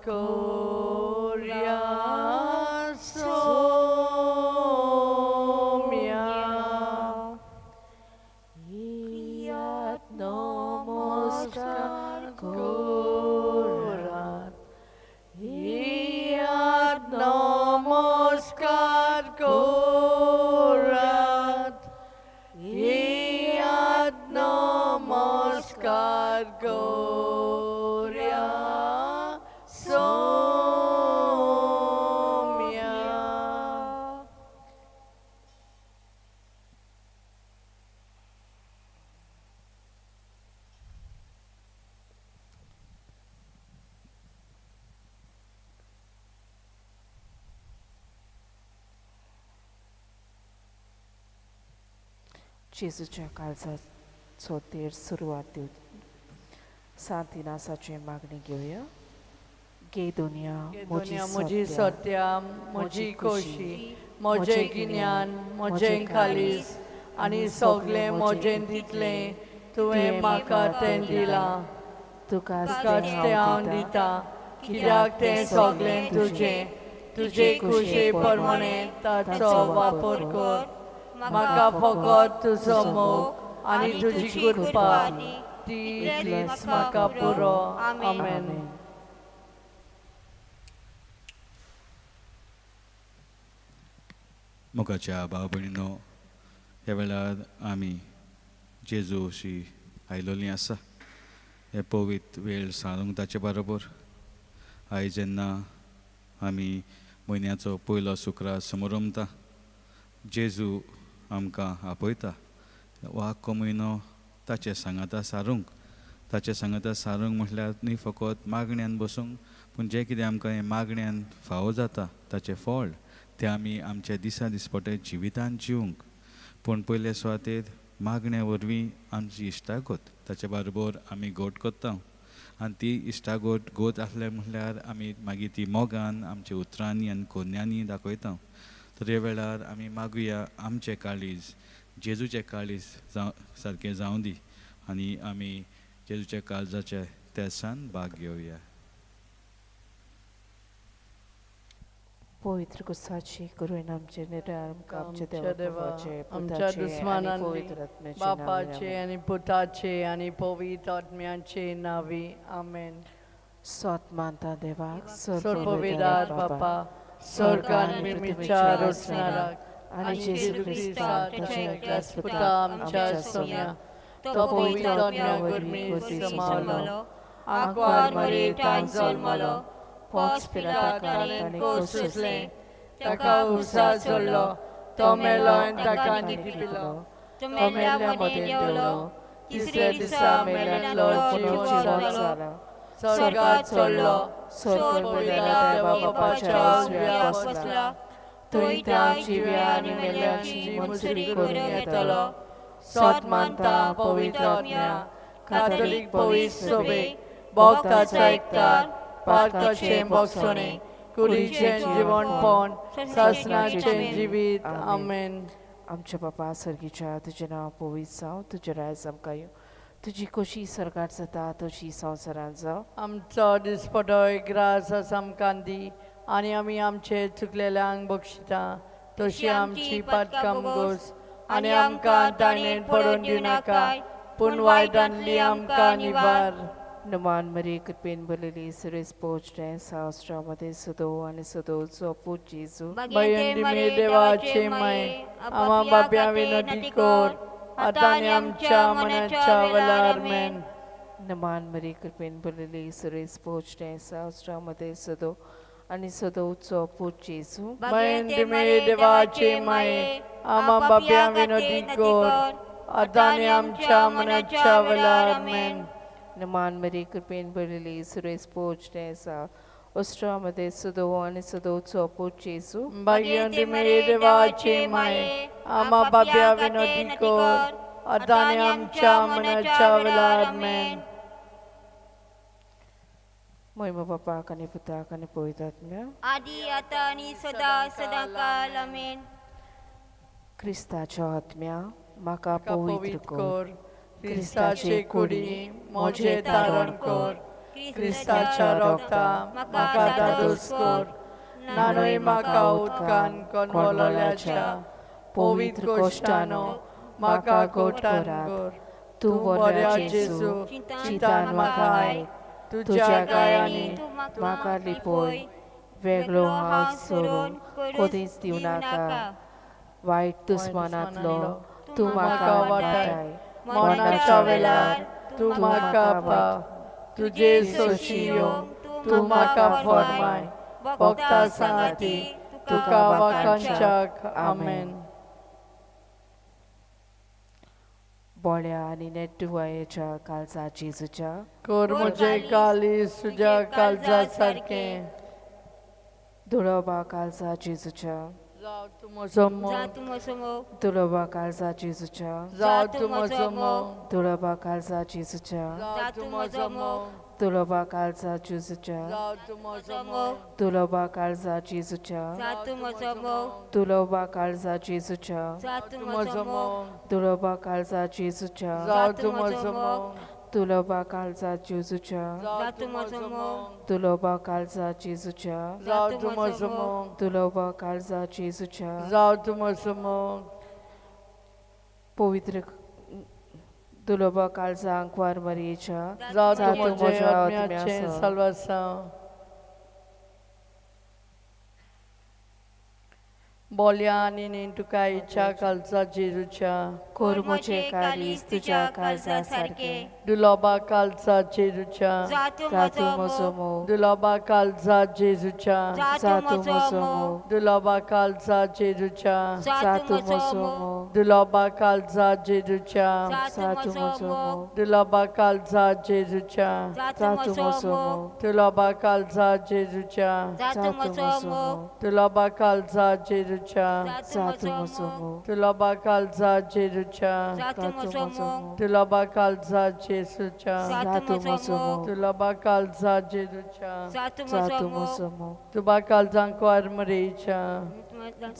कोर्या Saumya. Iat नमस्कार कोरात, Iat नमस्कार कोरात, Iat नमस्कार कोर्या सोम्या. जेजूच्या काळजाचो तेर सुरवात दिव सांत इनासाची मागणी घेवया. गे दुनिया दुनिया म्हजी सत्या, म्हजी खोशी, म्हजें गिन्यान, म्हजें खालीस आनी सगळें म्हजें दितलें तुवें म्हाका तें दिलां. तुकाच तुकाच तें हांव दितां, कित्याक तें सगळें तुजें. तुजे खुशे प्रमाणें ताचो वापर कर. म्हाका फकत तुजो मोग आनी तुजी कृपा ती इतलीच म्हाका पुरो. आमेन. मोगाच्या भाव भयणीनो, ह्या वेळार आमी जेजूशी आयलोलीं आसा हे पवित्र वेळ सारूंक ताचे बरोबर. आयज जेन्ना आमी म्हयन्याचो पयलो शुक्रार समरमता, जेजू आमकां आपयता हो आख्खो म्हयनो ताचे सांगाता सारूंक. ताचे सांगाता सारूंक म्हटल्यार न्ही फकत मागण्यान बसूंक, पूण जें कितें आमकां हें मागण्यान फावो जाता ताचें फळ तें आमी आमच्या दिसा दिसपट्या जिवितान जिवंक. पूण पयले सुवातेर मागण्या वरवीं आमची इश्टागत ताचे बरोबर आमी घट करता आनी ती इश्टागत गोत आसले म्हटल्यार आमी मागीर ती मोगान आमच्या उतरांनी आनी कोन्यांनी दाखयता. तर ह्या वेळार आमी मागुया आमचें काळीज जेजूचें काळीज जावं सारकें जावं दी आनी आमी जेजूच्या काळजाच्या तेसान भाग घेवया. पवित्र कुसाची करून आमचे निराळ आमकां आमच्या आमच्या देवा देवा, आमच्या पुताचे आनी दुस्मानांनी पवित्र आत्म्याचे नांवान बापाचे आमेन. आनी पुताचे आनी पवित्र आत्म्याचे नांवी. आमेन. सोत मानता देवाक, सर्वविदार बापा, स्वर्गान निर्मिच्या रचणाराक आनी जेजू क्रिस्ता ताच्या एकल्याच पुता आमच्या सोम्या, तो पवित्र आत्म्या वरवीं समावलो, आंकवार मरेतान जल्मलो, पोंच पिलातान कोस सुचलें, ताका उसा चडलो, तो मेलो आनी ताका निपिलो, तो मेल्ल्या मदें देवलो, तिसऱ्या दिसा मेल्ल्यांतलो जिवंत जालो, स्वर्गात चडलो, सर्वविदार बापाच्या उजव्या बसला, थंय त्या जिव्या आनी मेल्ल्यांची मंजुरी करून येतलो. सोत मानता पवित्र आत्म्या, कातोलीक पवित्र सभेक, भक्ताचो एकतार, पातकाचें भोगसणें, कुडीचें जिवनपण, सासणाचें जिवीत. आमेन. आमच्या बापा सर्गीच्या, तुजें नांव पवित्र जावं, तुजें रायज आमकां येवं, तुजी खोशी सर्गात जाता तशी संवसारांत जावं. आमचो दिसपटो ग्रास आमकां दी आनी आमी आमचे चुकलेल्यांक बक्षिता तशी आमची पातकां गोस आनी आमकां ताणें पडून दिवनाका, पूण वायटांतली आमकां निवार. नमान मरी, कृपेन भरलेली, सुरेश पोचणे सावस्त्रामध्ये सदो आनी सदोचो पूत जेजू. भयंदी देवाचे माये, आमा बाप्या विनोदी कर आतां आनी आमच्या मनाच्या वेळार. आमेन. नमान मरी, कृपेन भरलेली, सुरेश पोचणे सावस्त्रामध्ये सदो आनी सदोचो पूत जेजू. भयंदी देवाचे माये, आमा बाप्या विनोदी कर आतां आनी आमच्या मनाच्या वेळार. आमेन. नमान मरी, कृपेन भरलेली, सुरेश पोचणे उस्त्रामध्ये सदो आनी सदोचो पूत जेजू. भयंदी देवाचे माये, आमा बाप्या विनोदी कर आतां आनी आमच्या मनाच्या वेळार. आमेन. महिमा बापाक आनी पुताक आनी पवित्र आत्म्याक, आदी आता आनी सदा सदा काल. आमेन. क्रिस्ताच्या आत्म्या म्हाका पवित्र पवित्र कर, कर, क्रिस्ताचे कुडी म्हजें तारण कर, क्रिस्ताच्या रोगता म्हाका दादोस कर नानूय म्हाका उदकान कोनवलोल्याच्या पवित्र कोश्टानो म्हाका गोठान कर तूं बऱ्या जेजू चिंतान म्हाका आयक तुज्या गायांनी म्हाका लिपय वेगळो हांव सोडून कदींच दिवं नाका वायट दुस्मानांतलो तूं म्हाका वाटाय मरणाच्या वेळार तूं म्हाका पाव तुजे सोशी येवंक तूं म्हाका फर्माय भक्ता सांगाती तुका वाखाणच्याक आमेन. बोळ्या आनी नेटुवायेच्या काळजा जेजूच्या कर म्हजें काळीज तुज्या काळजा सारकें दुळोबा काळजा जेजूच्या जावं तूं म्हजो मोग दुळोबा काळजा जेजूच्या जावं तूं म्हजो मोग दुळोबा काळजा जेजूच्या जावं तूं म्हजो मोग दुळोबा काळजा जेजूच्या जावं तूं म्हजो मोग दुळोबा काळजा जेजूच्या दुळोबा काळजा जेजूच्या तूं म्हजो मोग दुळोबा काळजा जेजूच्या जावं तूं म्हजो मोग दुलोबा काळजा जेजूच्या जावं तूं म्हजो मोग दुलोबा काळजा जेजूच्या जावं तूं म्हजो मोग दुलोबा काळजा जेजूच्या जावं तूं म्हजो मोग पवित्र दुलोबा काळजा आंकवार मरियेच्या जावं तूं म्हज्या आत्म्याचें साल्वासांव. बोलया आनी नेंटुकायेच्या काळजा जेजूच्या कर म्हजें काळीज तुज्या काळजा सारकें दुलोबा काळजा जेजूच्या जा तूं म्हजो मोग दुलोबा काळजा जेजूच्या जा तूं म्हजो मोग दुलोबा काळजा जेजूच्या जा तूं म्हजो मोग दुलोबा काळजा जेजूच्या जा तूं म्हजो मोग दुलोबा काळजा जेजूच्या जा तूं म्हजो मोग दुलोबा काळजा जेजूच्या जा तूं म्हजो मोग दुलोबा काळजा जेजूच्या जा तूं म्हजो मोग दुलोबा काळजा जेजूच्या जा तूं म्हजो मोग दुलोबा काळजा जेजूच्या जा तूं म्हजो मोग दुलोबा काळजा जेजूच्या जा तूं म्हजो मोग तुबा काळजांक मरेच्या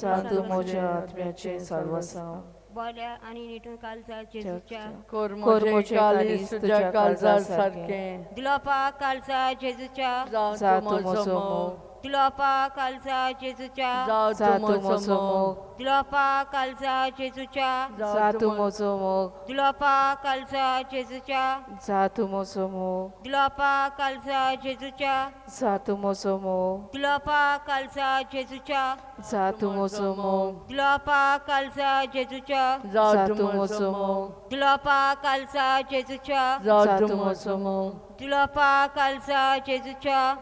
जा तूं म्हज्या आत्म्याचें साल्वासांव. बोल्या आनी निटून काळजा जेजूच्या कर म्हजें काळीज तुज्या काळजा सारकें दुलोपा काळजा जेजूच्या जा तूं म्हजो मोग दुलोपा काळजा जेजूच्या जा तूं म्हजो मोग दुलोपा काळजा जेजूच्या जा तूं म्हजो मोग दुलोपा काळजा जेजूच्या जा तूं म्हजो मोग दुलोपा काळजा जेजूच्या जा तूं म्हजो मोग दुलोपा काळजा जेजूच्या जा तूं म्हजो मोग दुलोपा काळजा जेजूच्या जा तूं म्हजो मोग दुलोपा काळजा जेजूच्या जा तूं म्हजो मोग दुलोपा काळजा जेजूच्या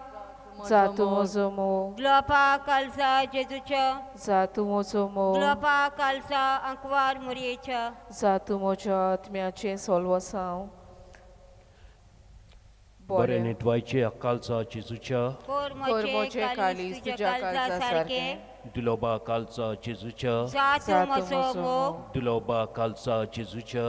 जा तूं म्हजो मोग दुलोपा काळजा जेजूच्या जा तूं म्हजो मोग दुलोपा काळजा आंकवार मोरयेच्या जा तूं म्हज्या आत्म्याचें सोल्वसांव. बरें नेटवायचे काळजा जेजूच्या कर म्हजें काळीज तुज्या काळजा सारकें दुलोबा काळजा जेजूच्या जा तूं म्हजो मोग दुलोबा काळजा जेजूच्या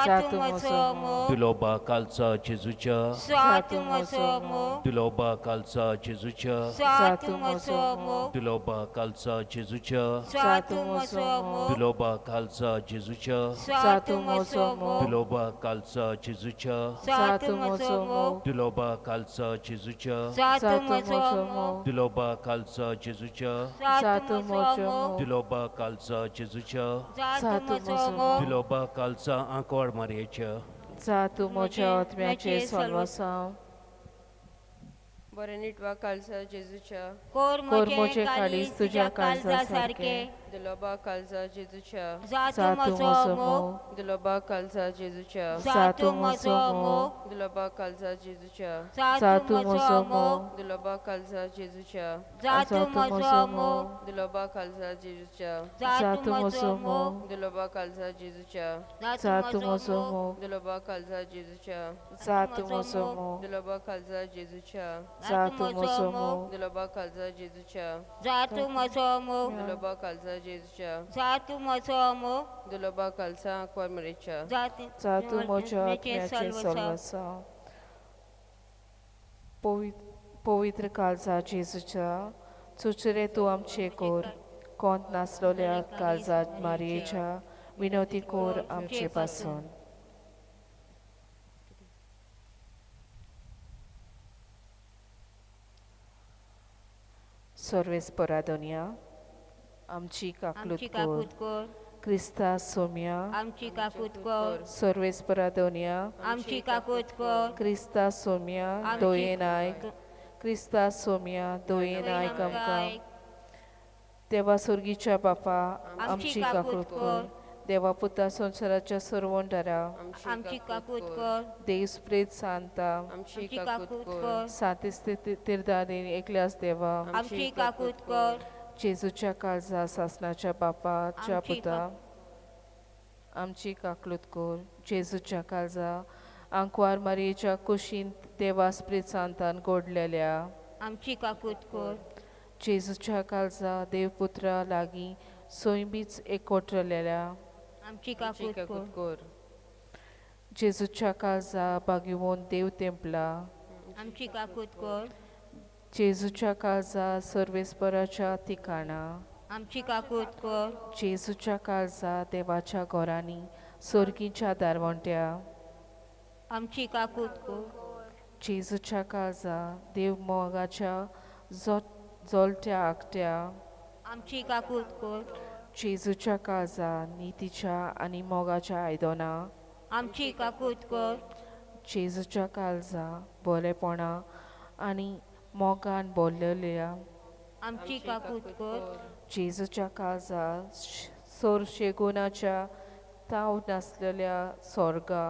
जा तूं म्हजो मोग दुलोबा काळजा जेजूच्या जा तूं म्हजो मोग दुलोबा काळजा जेजूच्या जा तूं म्हजो मोग दुलोबा काळजा जेजूच्या जा तूं म्हजो मोग दुलोबा काळजा जेजूच्या जा तूं म्हजो मोग दुलोबा काळजा जेजूच्या जा तूं म्हजो मोग दुलोबा काळजा जेजूच्या जा तूं म्हजो मोग दुलोबा काळजा जेजूच्या जा तूं म्हजो मोग दुलोबा काळजा जेजूच्या जा तूं म्हजो मोग दुलोबा काळजा आंकवार मारयेच्या जा तूं म्हज्या आत्म्याचें सोल्वसांव. बरें निटवा काळजा जेजूच्या कर म्हजें काळीज तुज्या काळजा सारकें दुलोबा काळजा जेजूच्या जा तूं म्हजो मोग दुलोबा काळजा जेजूच्या जा तूं म्हजो मोग दुलोबा काळजा जेजूच्या जा तूं म्हजो मोग दुलोबा काळजा जेजूच्या जा तूं म्हजो मोग दुलोबा काळजा जेजूच्या जा तूं म्हजो मोग दुलोबा काळजा जेजूच्या जा तूं म्हजो मोग दुलोबा काळजा जेजूच्या जा तूं म्हजो मोग दुलोबा काळजा जेजूच्या जा तूं म्हजो मोग दुलोबा काळजा जेजूच्या जा तूं म्हजो मोग दुलोबा काळजा जेजूच्या जा तूं म्हजो मोग दुलोबा काळजा आंकवार मरेच्या जा तूं म्हज्या आत्म्याचें सोल्वसांव. पवित्र काळजा जेजूच्या चुचरे तूं आमचें कोर कोंत नासलोल्या काळजा मारयेच्या विनोती कोर आमचे पासून. सर्वेस्परा दोनया आमची काकलूत आमची कर. काकूत कर. क्रिस्ता सोम्या आमची काकूत कर. सर्वेस्परा दोनया आमची काकूत कर. क्रिस्ता सोम्या आमची दोयेन आयक. क्रिस्ता सोम्या दोयेन आयक आमकां. देवा सोर्गीच्या बापा आमची काकूत कर. देवा पुता संवसाराच्या सर्वंडरा आमची काकूत कर. देव प्रेत सांता आमची काकूत कर. सातेस्त तिर्दानी एकल्यास देवा आमची काकूत कर. जेजूच्या काळजा सासनाच्या बापाच्या आमची पुता आमची काकलूत कर. जेजूच्या काळजा आंकवार मारयेच्या कुशीन देवा स्प्रेत सांतान गोडलेल्या आमची काकूत कर. जेजूच्या काळजा देवपुत्रा लागीं सोयबीच एकवटलेल्या आमची काकूत कर. जेजूच्या काळजा बागिवोन देव तेंपला आमची काकूत कर. जेजूच्या काळजा सर्वेस्पराच्या ठिकाणा आमची काकूत कर. जेजूच्या काळजा देवाच्या घरांनी सोर्गीच्या दारवंट्या आमची काकूत कर. जेजूच्या काळजा देव मोगाच्या जोलट्या आकट्या आमची काकूत कर. जेजूच्या काळजा नितीच्या आनी मोगाच्या आयदनां आमची काकूत कर. जेजूच्या काळजा बरेपणा आनी मोगान बोल्लेल्या आमची काकूत कर. जेजूच्या काळजा सोरशेगुणाच्या ताव नासलेल्या सोर्गा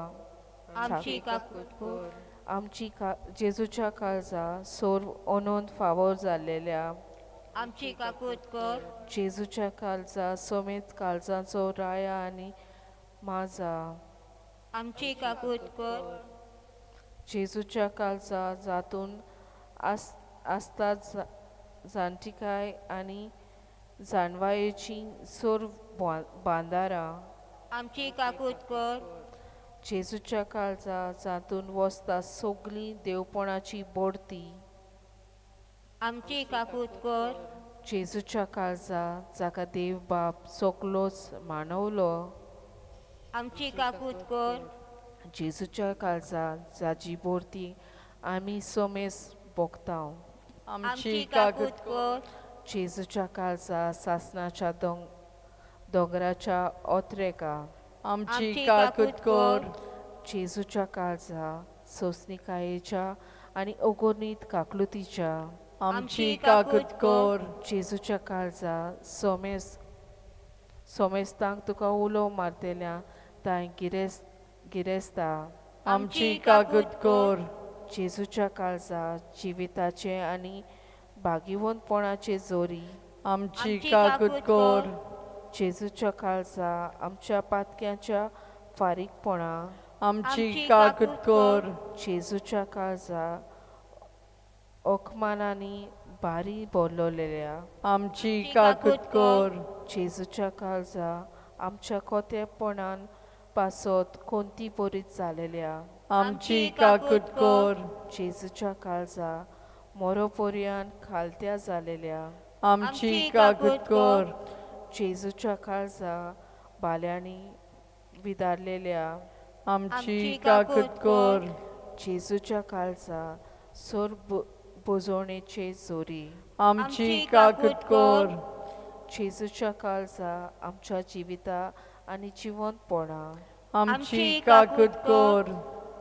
आमची काकूत कर. आमची जेजूच्या काळजा सोर अनंत फावोर जाल्लेल्या आमची काकूत कर. जेजूच्या काळजा समेत काळजाचो राया आनी माजा आमची काकूत कर. जेजूच्या काळजा जातून आसता जाणटिकाय आनी जाणवायेची सोर बांदारां आमची काकूत कर. जेजूच्या काळजा जातून वसता सगळी देवपणाची बोडती आमची काकूत कर. जेजूच्या काळजा जाका देव बाप सगलोच मानवलो आमची काकूत कर. जेजूच्या काळजा जाजी बोरती आमी सोमेस भोगता. आमची काकूत कर. जेजूच्या काळजा सासनाच्या दोंगराच्या ओत्रेका आमची काकूत कर. जेजूच्या काळजा सोंसणिकायेच्या आनी अगोनीत काकलुतीच्या आमची काकूत कर. जेजूच्या काळजा सोमेस्तांक तुका उलो मारतल्या तांय गिरेस्ता आमची काकूत कर. जेजूच्या काळजा जिविताचे आनी भागिवंतपणाचे जोरी आमची काकूत कर. जेजूच्या काळजा आमच्या पातक्यांच्या फारीकपणा आमची काकूत कर. जेजूच्या काळजा ओखमानांनी भारी बोललेल्या आमची काकूत कर. जेजूच्या काळजा आमच्या कोतेपणान पासत कोणती बरीच जालेल्या आमची काकूत कर. जेजूच्या काळजा मोरोपोरयान खालत्या जालेल्या आमची काकूत कर. जेजूच्या काळजा बाल्यांनी विदारलेल्या आमची काकूत कर. जेजूच्या काळजा सोर बुजवणेचे जोरी आमची काकूत कर. जेजूच्या काळजा आमच्या जिविता आनी जिवंतपणा आमची काकूत कर.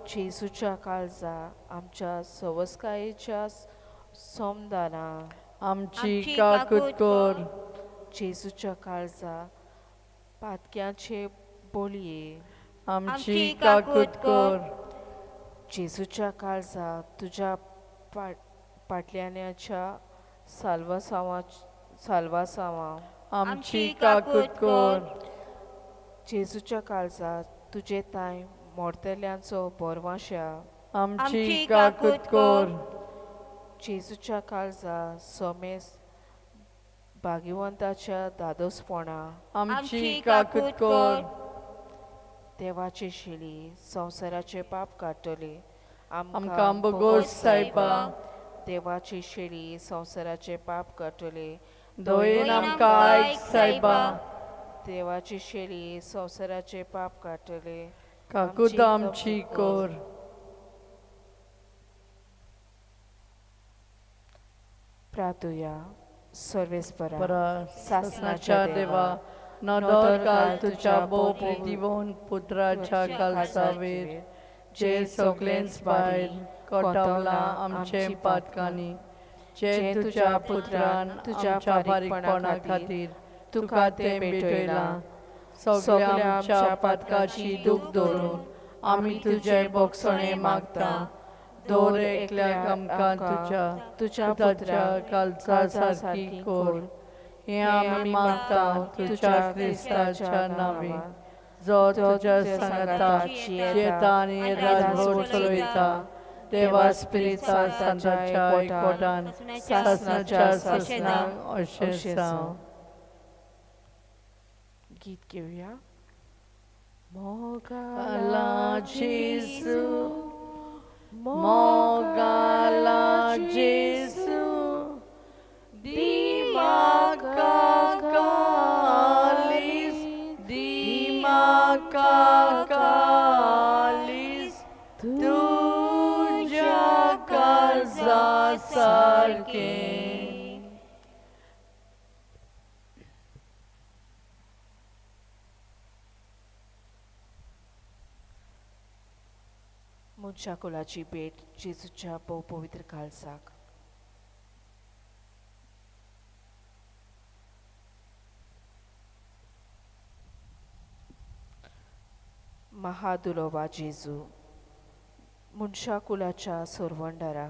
जेजूच्या काळजा आमच्या सवस्कायेच्या सोमदाना आमची काकूत कर. जेजूच्या काळजा पातक्याचे बोलये आमची काकूत कर. जेजूच्या काळजा तुज्या पाटल्याच्या साल्वासांवा आमची काकूत कर. जेजूच्या काळजा तुजे तांय मोडतेल्यांचो बोरवांशा आमची काकूत कर. जेजूच्या काळजा सोमेस भाग्यवंताच्या दादोसपणा आमची काकूत कर. देवाची शिली संवसाराचे पाप काडटली आमकां बोगोस सायबा. देवाची शेळी संवसाराचे पाप काडटली दोयेन आमकां आयक सायबा. देवाची शेळी संवसाराचे पाप काडटले काकूत आमची कर. प्रार्थुया. सर्वेस्परा परा सासनाच्या देवा नदर घाल तुज्या भोव प्रितीवन पुत्राच्या कालसावेर जे सगळेंच भायर कोटावलां आमचे पातकांनी जे तुज्या पुत्रान तुज्या फारीकपणा खातीर तुका तें भेटयलां सगळ्या आमच्या पातकाची दूख धरून आमी तुजे बोगसणे मागता दर एकल्याक आमकां तुज्या तुज्या पुताच्या कालचा सारकी कर हें आमी मागता तुज्या क्रिस्ताच्या नांवे जो तुज्या सांगाता जियेता आनी राजभर चलयता देवा स्पिरिता सांताच्या एकवटान सासनाच्या सासनाक अशें जावं. गीत घेवया. मोगाला जेजू मोगाला जेजू दी म्हाका कालीस दी म्हाका कालीस तुज्या काळजा सारकें. मनशा कुळाची भेट जेजूच्या भोव पवित्र काळजाक. महादुलोबा जेजू मनशा कुळाच्या सोरवंडारा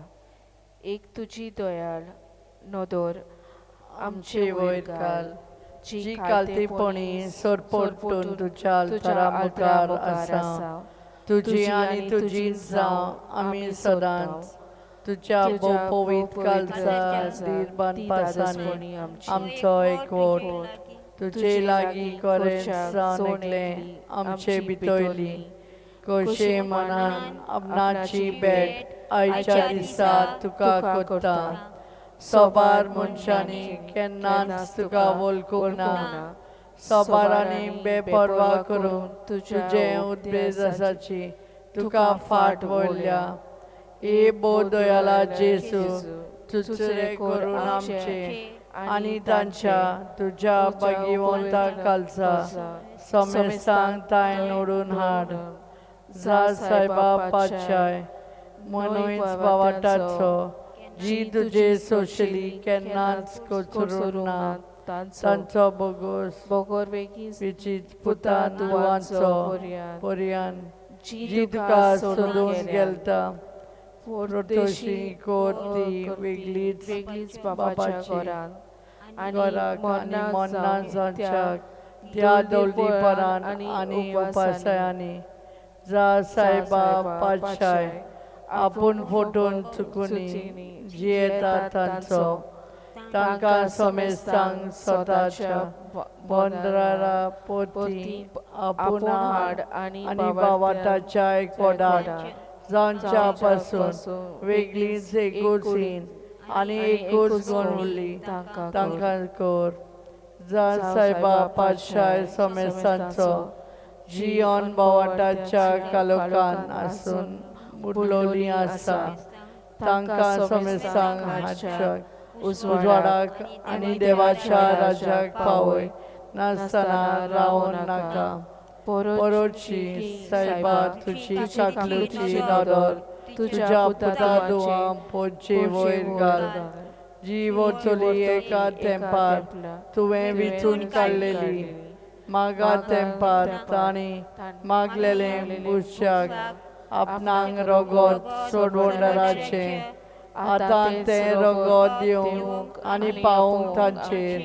एक तुजी दयाळ नदर आमचे वयर घाल जी कालतेपणी सरपटून तुज्या अल्तारा मुखार आसा तुजी आनी तुजीच जावं आमी सदांच तुज्या भोव पवित्र काळजा धीर बांदपासांनी आमचो एकवट तुजे लागीं कोरें जावन एकलें आमचे भितरली कशें मनान आपणाची भेट आयच्या दिसा तुका करता. सोबार मनशांनी केन्नाच तुका वळखूंक ना सोबारांनी बेपर्वा करून तुजे उद्देशाची तुका फाट वळल्या. हे भोव दयाळा जेजू तुसरे करून आमचे आनी तांच्या तुज्या भाग्यवंता काळजा समेस्तांक तांय नोडून हाड. जा सायबा पातशाय मनूच बावाटाचो जी तुजे सोशली केन्नाच कोचरूंक ना तांचो बोगोस बोगोर वेगीं विचीत पुतान दुवांचो पर्यान जी तुका सोदून गेलता परतोशी कोर ती वेगळीच वेगळीच बाबाच्या घरान घराक आनी मरणां जावच्याक त्या दौलतीपरान आनी उपासायांनी. जा सायबा पातशाय आपूण फटोवन चुकुनी जियेता तांचो तांकां समेस्तांक स्वताच्या बंदरा पोती आपूण हाड आनी बावाटाच्या एकवटाक जावच्या पासून वेगळीच एकूच हीन आनी एकूच गुण उरली तांकां कर. जा सायबा पातशाय समेस्तांचो जियोन बावाटाच्या कालोकान आसून बुडलोली आसा तांकां समेस्तांक हाडच्याक उजवाडाक आनी देवाच्या राज्याक पावय नासतना रावूं नाका. परोची सायबा तुजी काकलुची नदर तुज्या पुता दुवां पोचे वयर घाल जी वचोली एका तेंपार तुवें विचून काडलेली मागा तेंपार तांणी मागलेलें बुश्याक आपणाक रगत सोडवणाराचें आतां तें रगत दिवंक आनी पावूंक तांचेर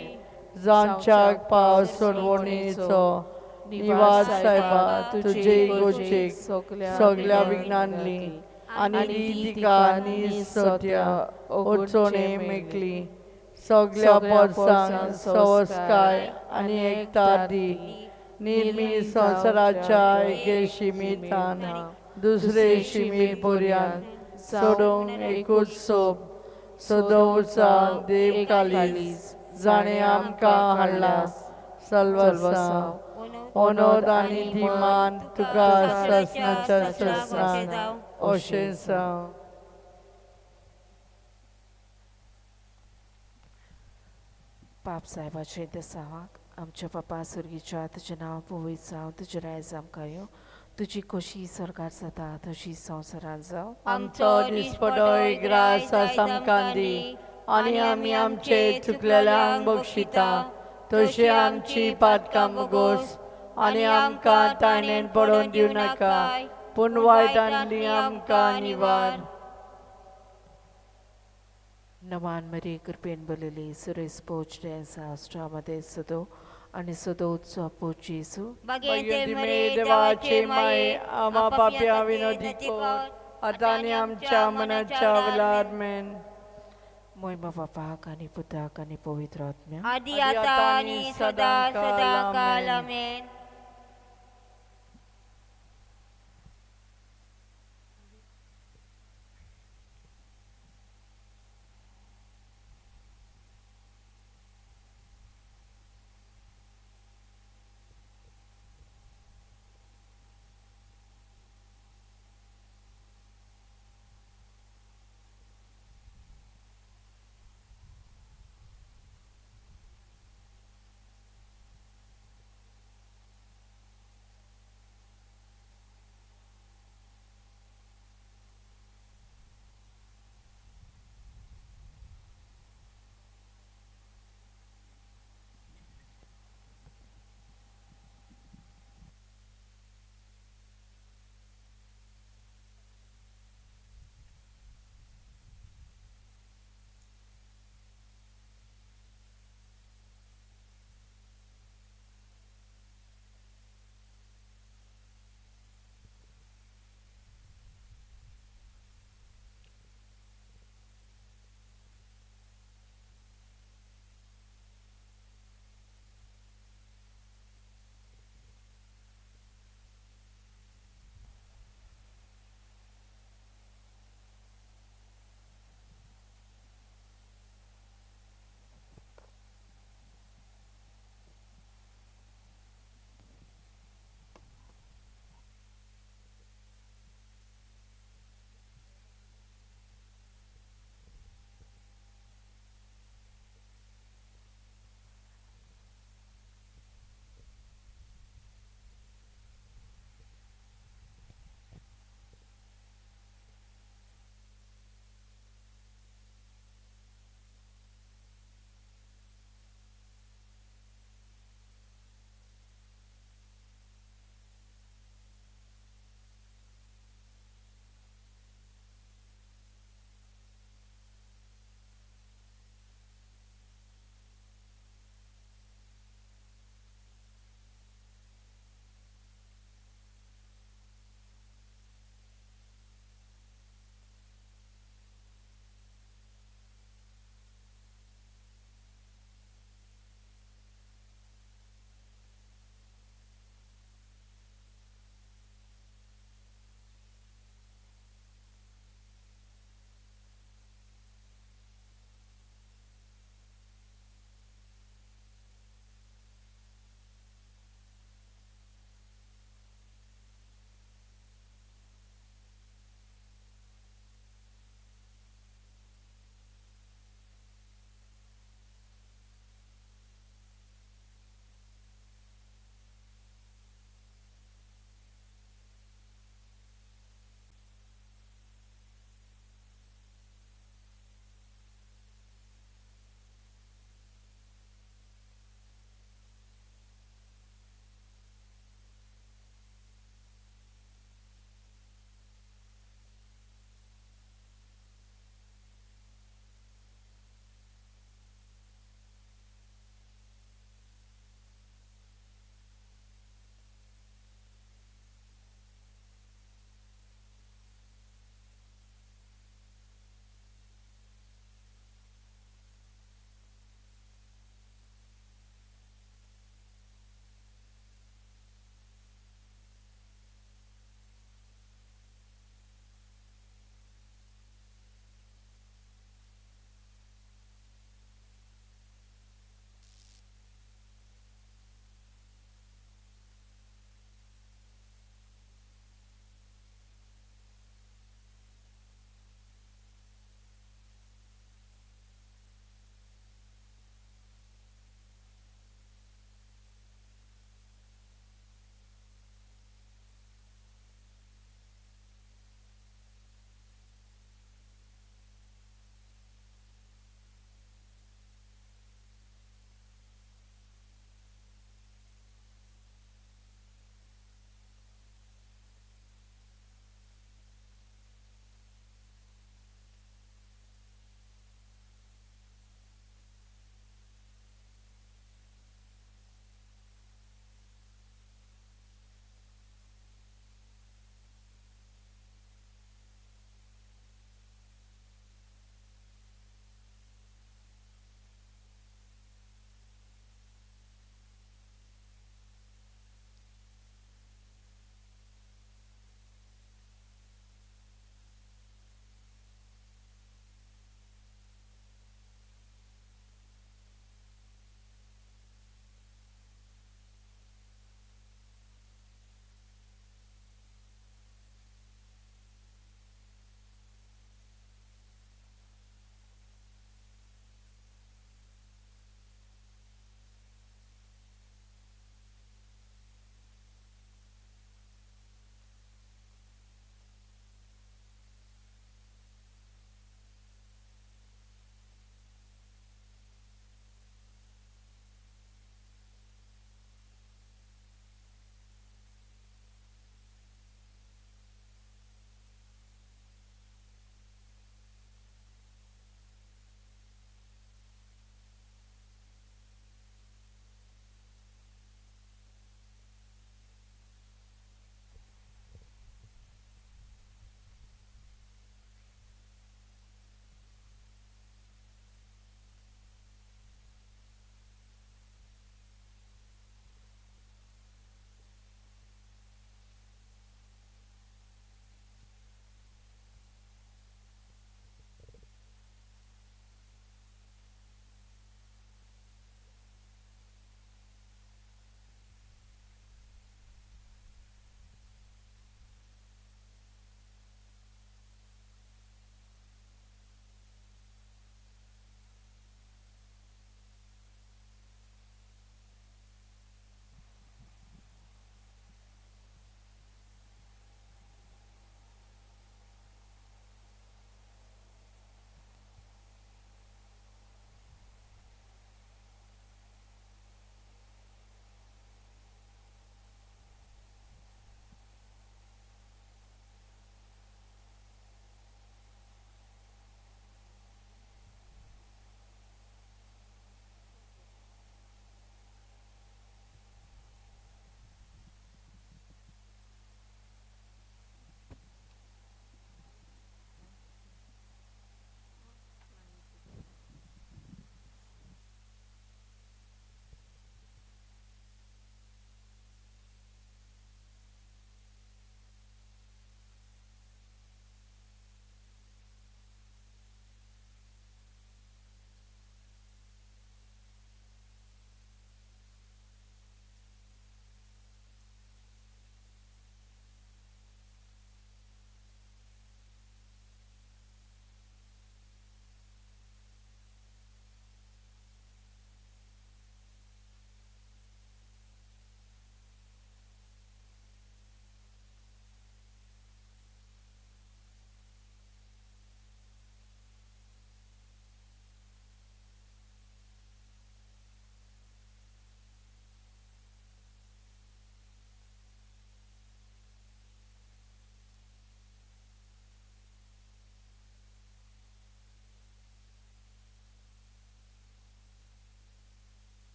जांच्याक पाव सोडवणीचो निवास सायबा तुजे इगोर्जेक सगळ्या विघ्नांनी आनी दी तिका निसत्या अडचणे मेकली सगळ्या पोरसांक सवस्काय आनी एकता दी. निर्मी संवसाराच्या एके शिमितान दुसरे शिमीर पर्यान सोडोवंक एकूच सोब सदोवचा देव कालीज जाणें आमकां हाडला सल्वसांव ओनोद आनी दिमान तुका सासणाच्या सासणाक अशें जावं. पाप साहेबाचे देसावाक आमच्या बापा सुर्गीच्या तुजें नांव पवित्र जावं, तुजें रायज आमकां येवं, तुजी खोशी सरकार जाता तशी संवसारांत जावं. आमचो दिसपटो ग्रास आयज आमकां दी आनी आमी आमचे चुकलेल्यांक बक्षिता तशी आमची पातकां मुगोस आनी आमकां ताणें पडोवन दिवं नाका पूण वायटांतली आमकां निवार. नमान मरी कृपेन बलली सुरेश पोचले शास्त्रामध्ये सदो आणि सदो उत्सव पोचेसू. देवाचे माये आमा पाप्या विनोदी कर आतां आनी आमच्या मनाच्या वेळार. मेन. मोहिमा बापाक आनी पुताक आनी पवित्र आत्म्याक आदी आता आनी सदा सदा काल. आमेन.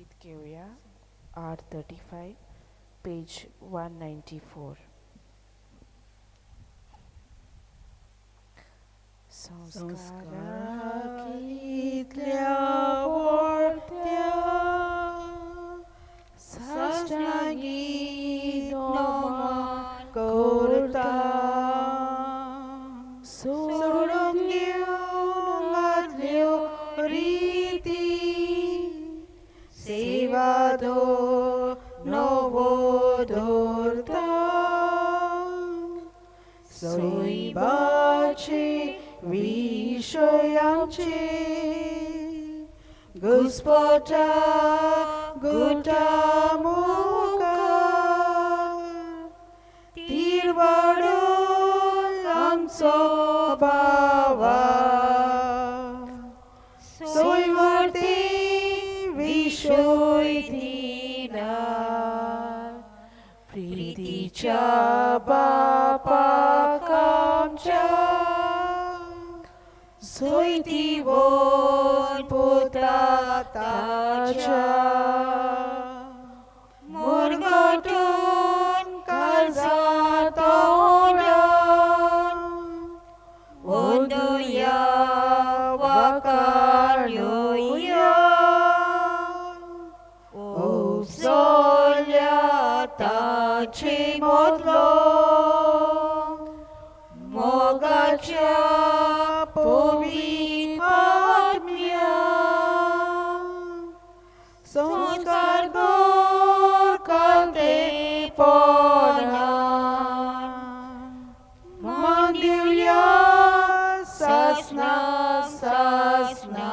गीत घेवया R35 page 194. संस्कारा कितल्या व्हडत्या साश्टांगी नमन करता सोडून दिवन आदल्यो रिती सेवा दो नवो दवरता सोयबाचे विशयांचे घुस्पटा गुटा मुखार तिरवाडून आमचो बाबा सोयवरती विशय दिना प्रितीच्या बापाक आमच्या सोयतीवन पुता ताच्या मुरगटून काळजा तोंडान वंदुया वाकाळुया उपसोल्या ताचे मोदलो मोगाच्या पवित्र आत्म्या संस्कार गोर कालतेपणान मान दिवया सासना सासना.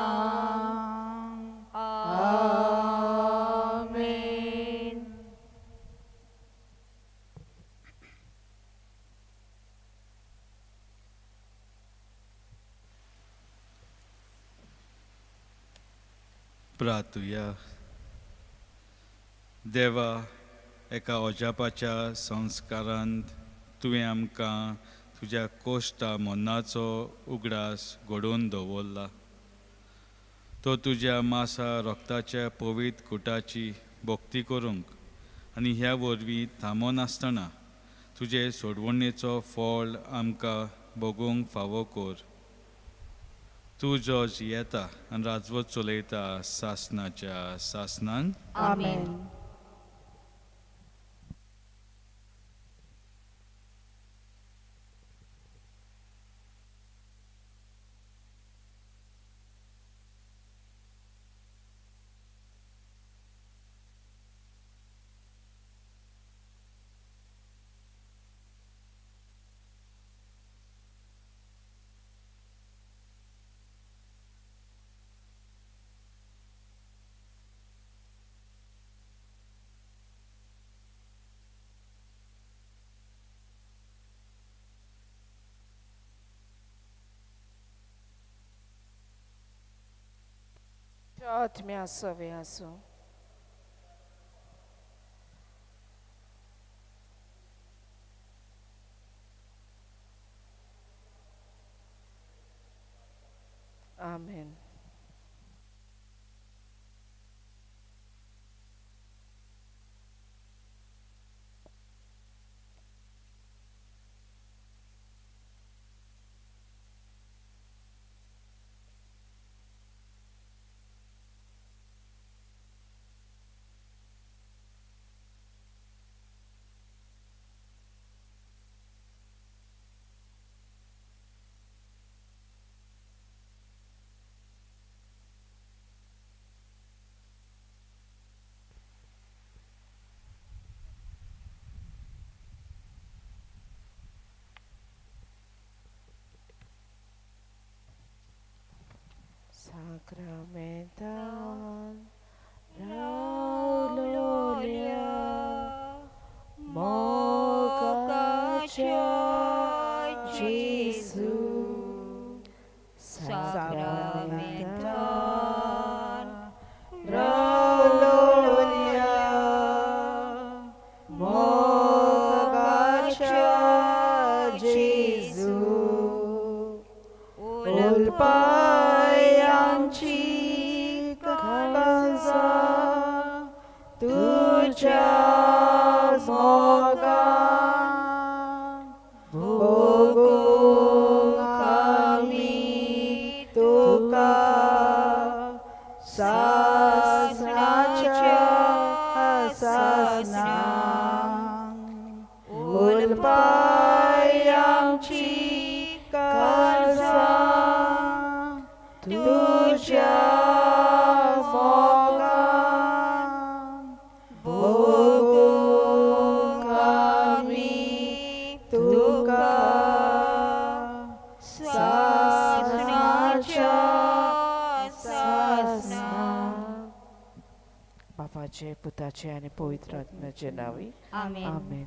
आमेन. प्रार्थुया. देवा, एका अजापाच्या संस्कारांत तुवें आमकां तुज्या कोश्टा मनाचो उगडास घडोवन दवरला. तो तुज्या मासा रक्ताच्या पवित्र कुटाची भक्ती करूंक आनी ह्या वरवीं थांबनासतना तुजे सोडवणेचो फळ आमकां भोगूंक फावो कर. तूं जो जियेता आनी राजवट चलयता सासनाच्या सासनांक. आमेन. आत्म्या सवे आसूं. आमेन. Sacramental रावलोल्या मोगाच्या जेजू साक्रामेंतान रावलोल्या मोगाच्या जेजू उलपायांची बापाचे पुताचे आनी पवित्र आत्म्याचे नांवी. आमेन. आमेन.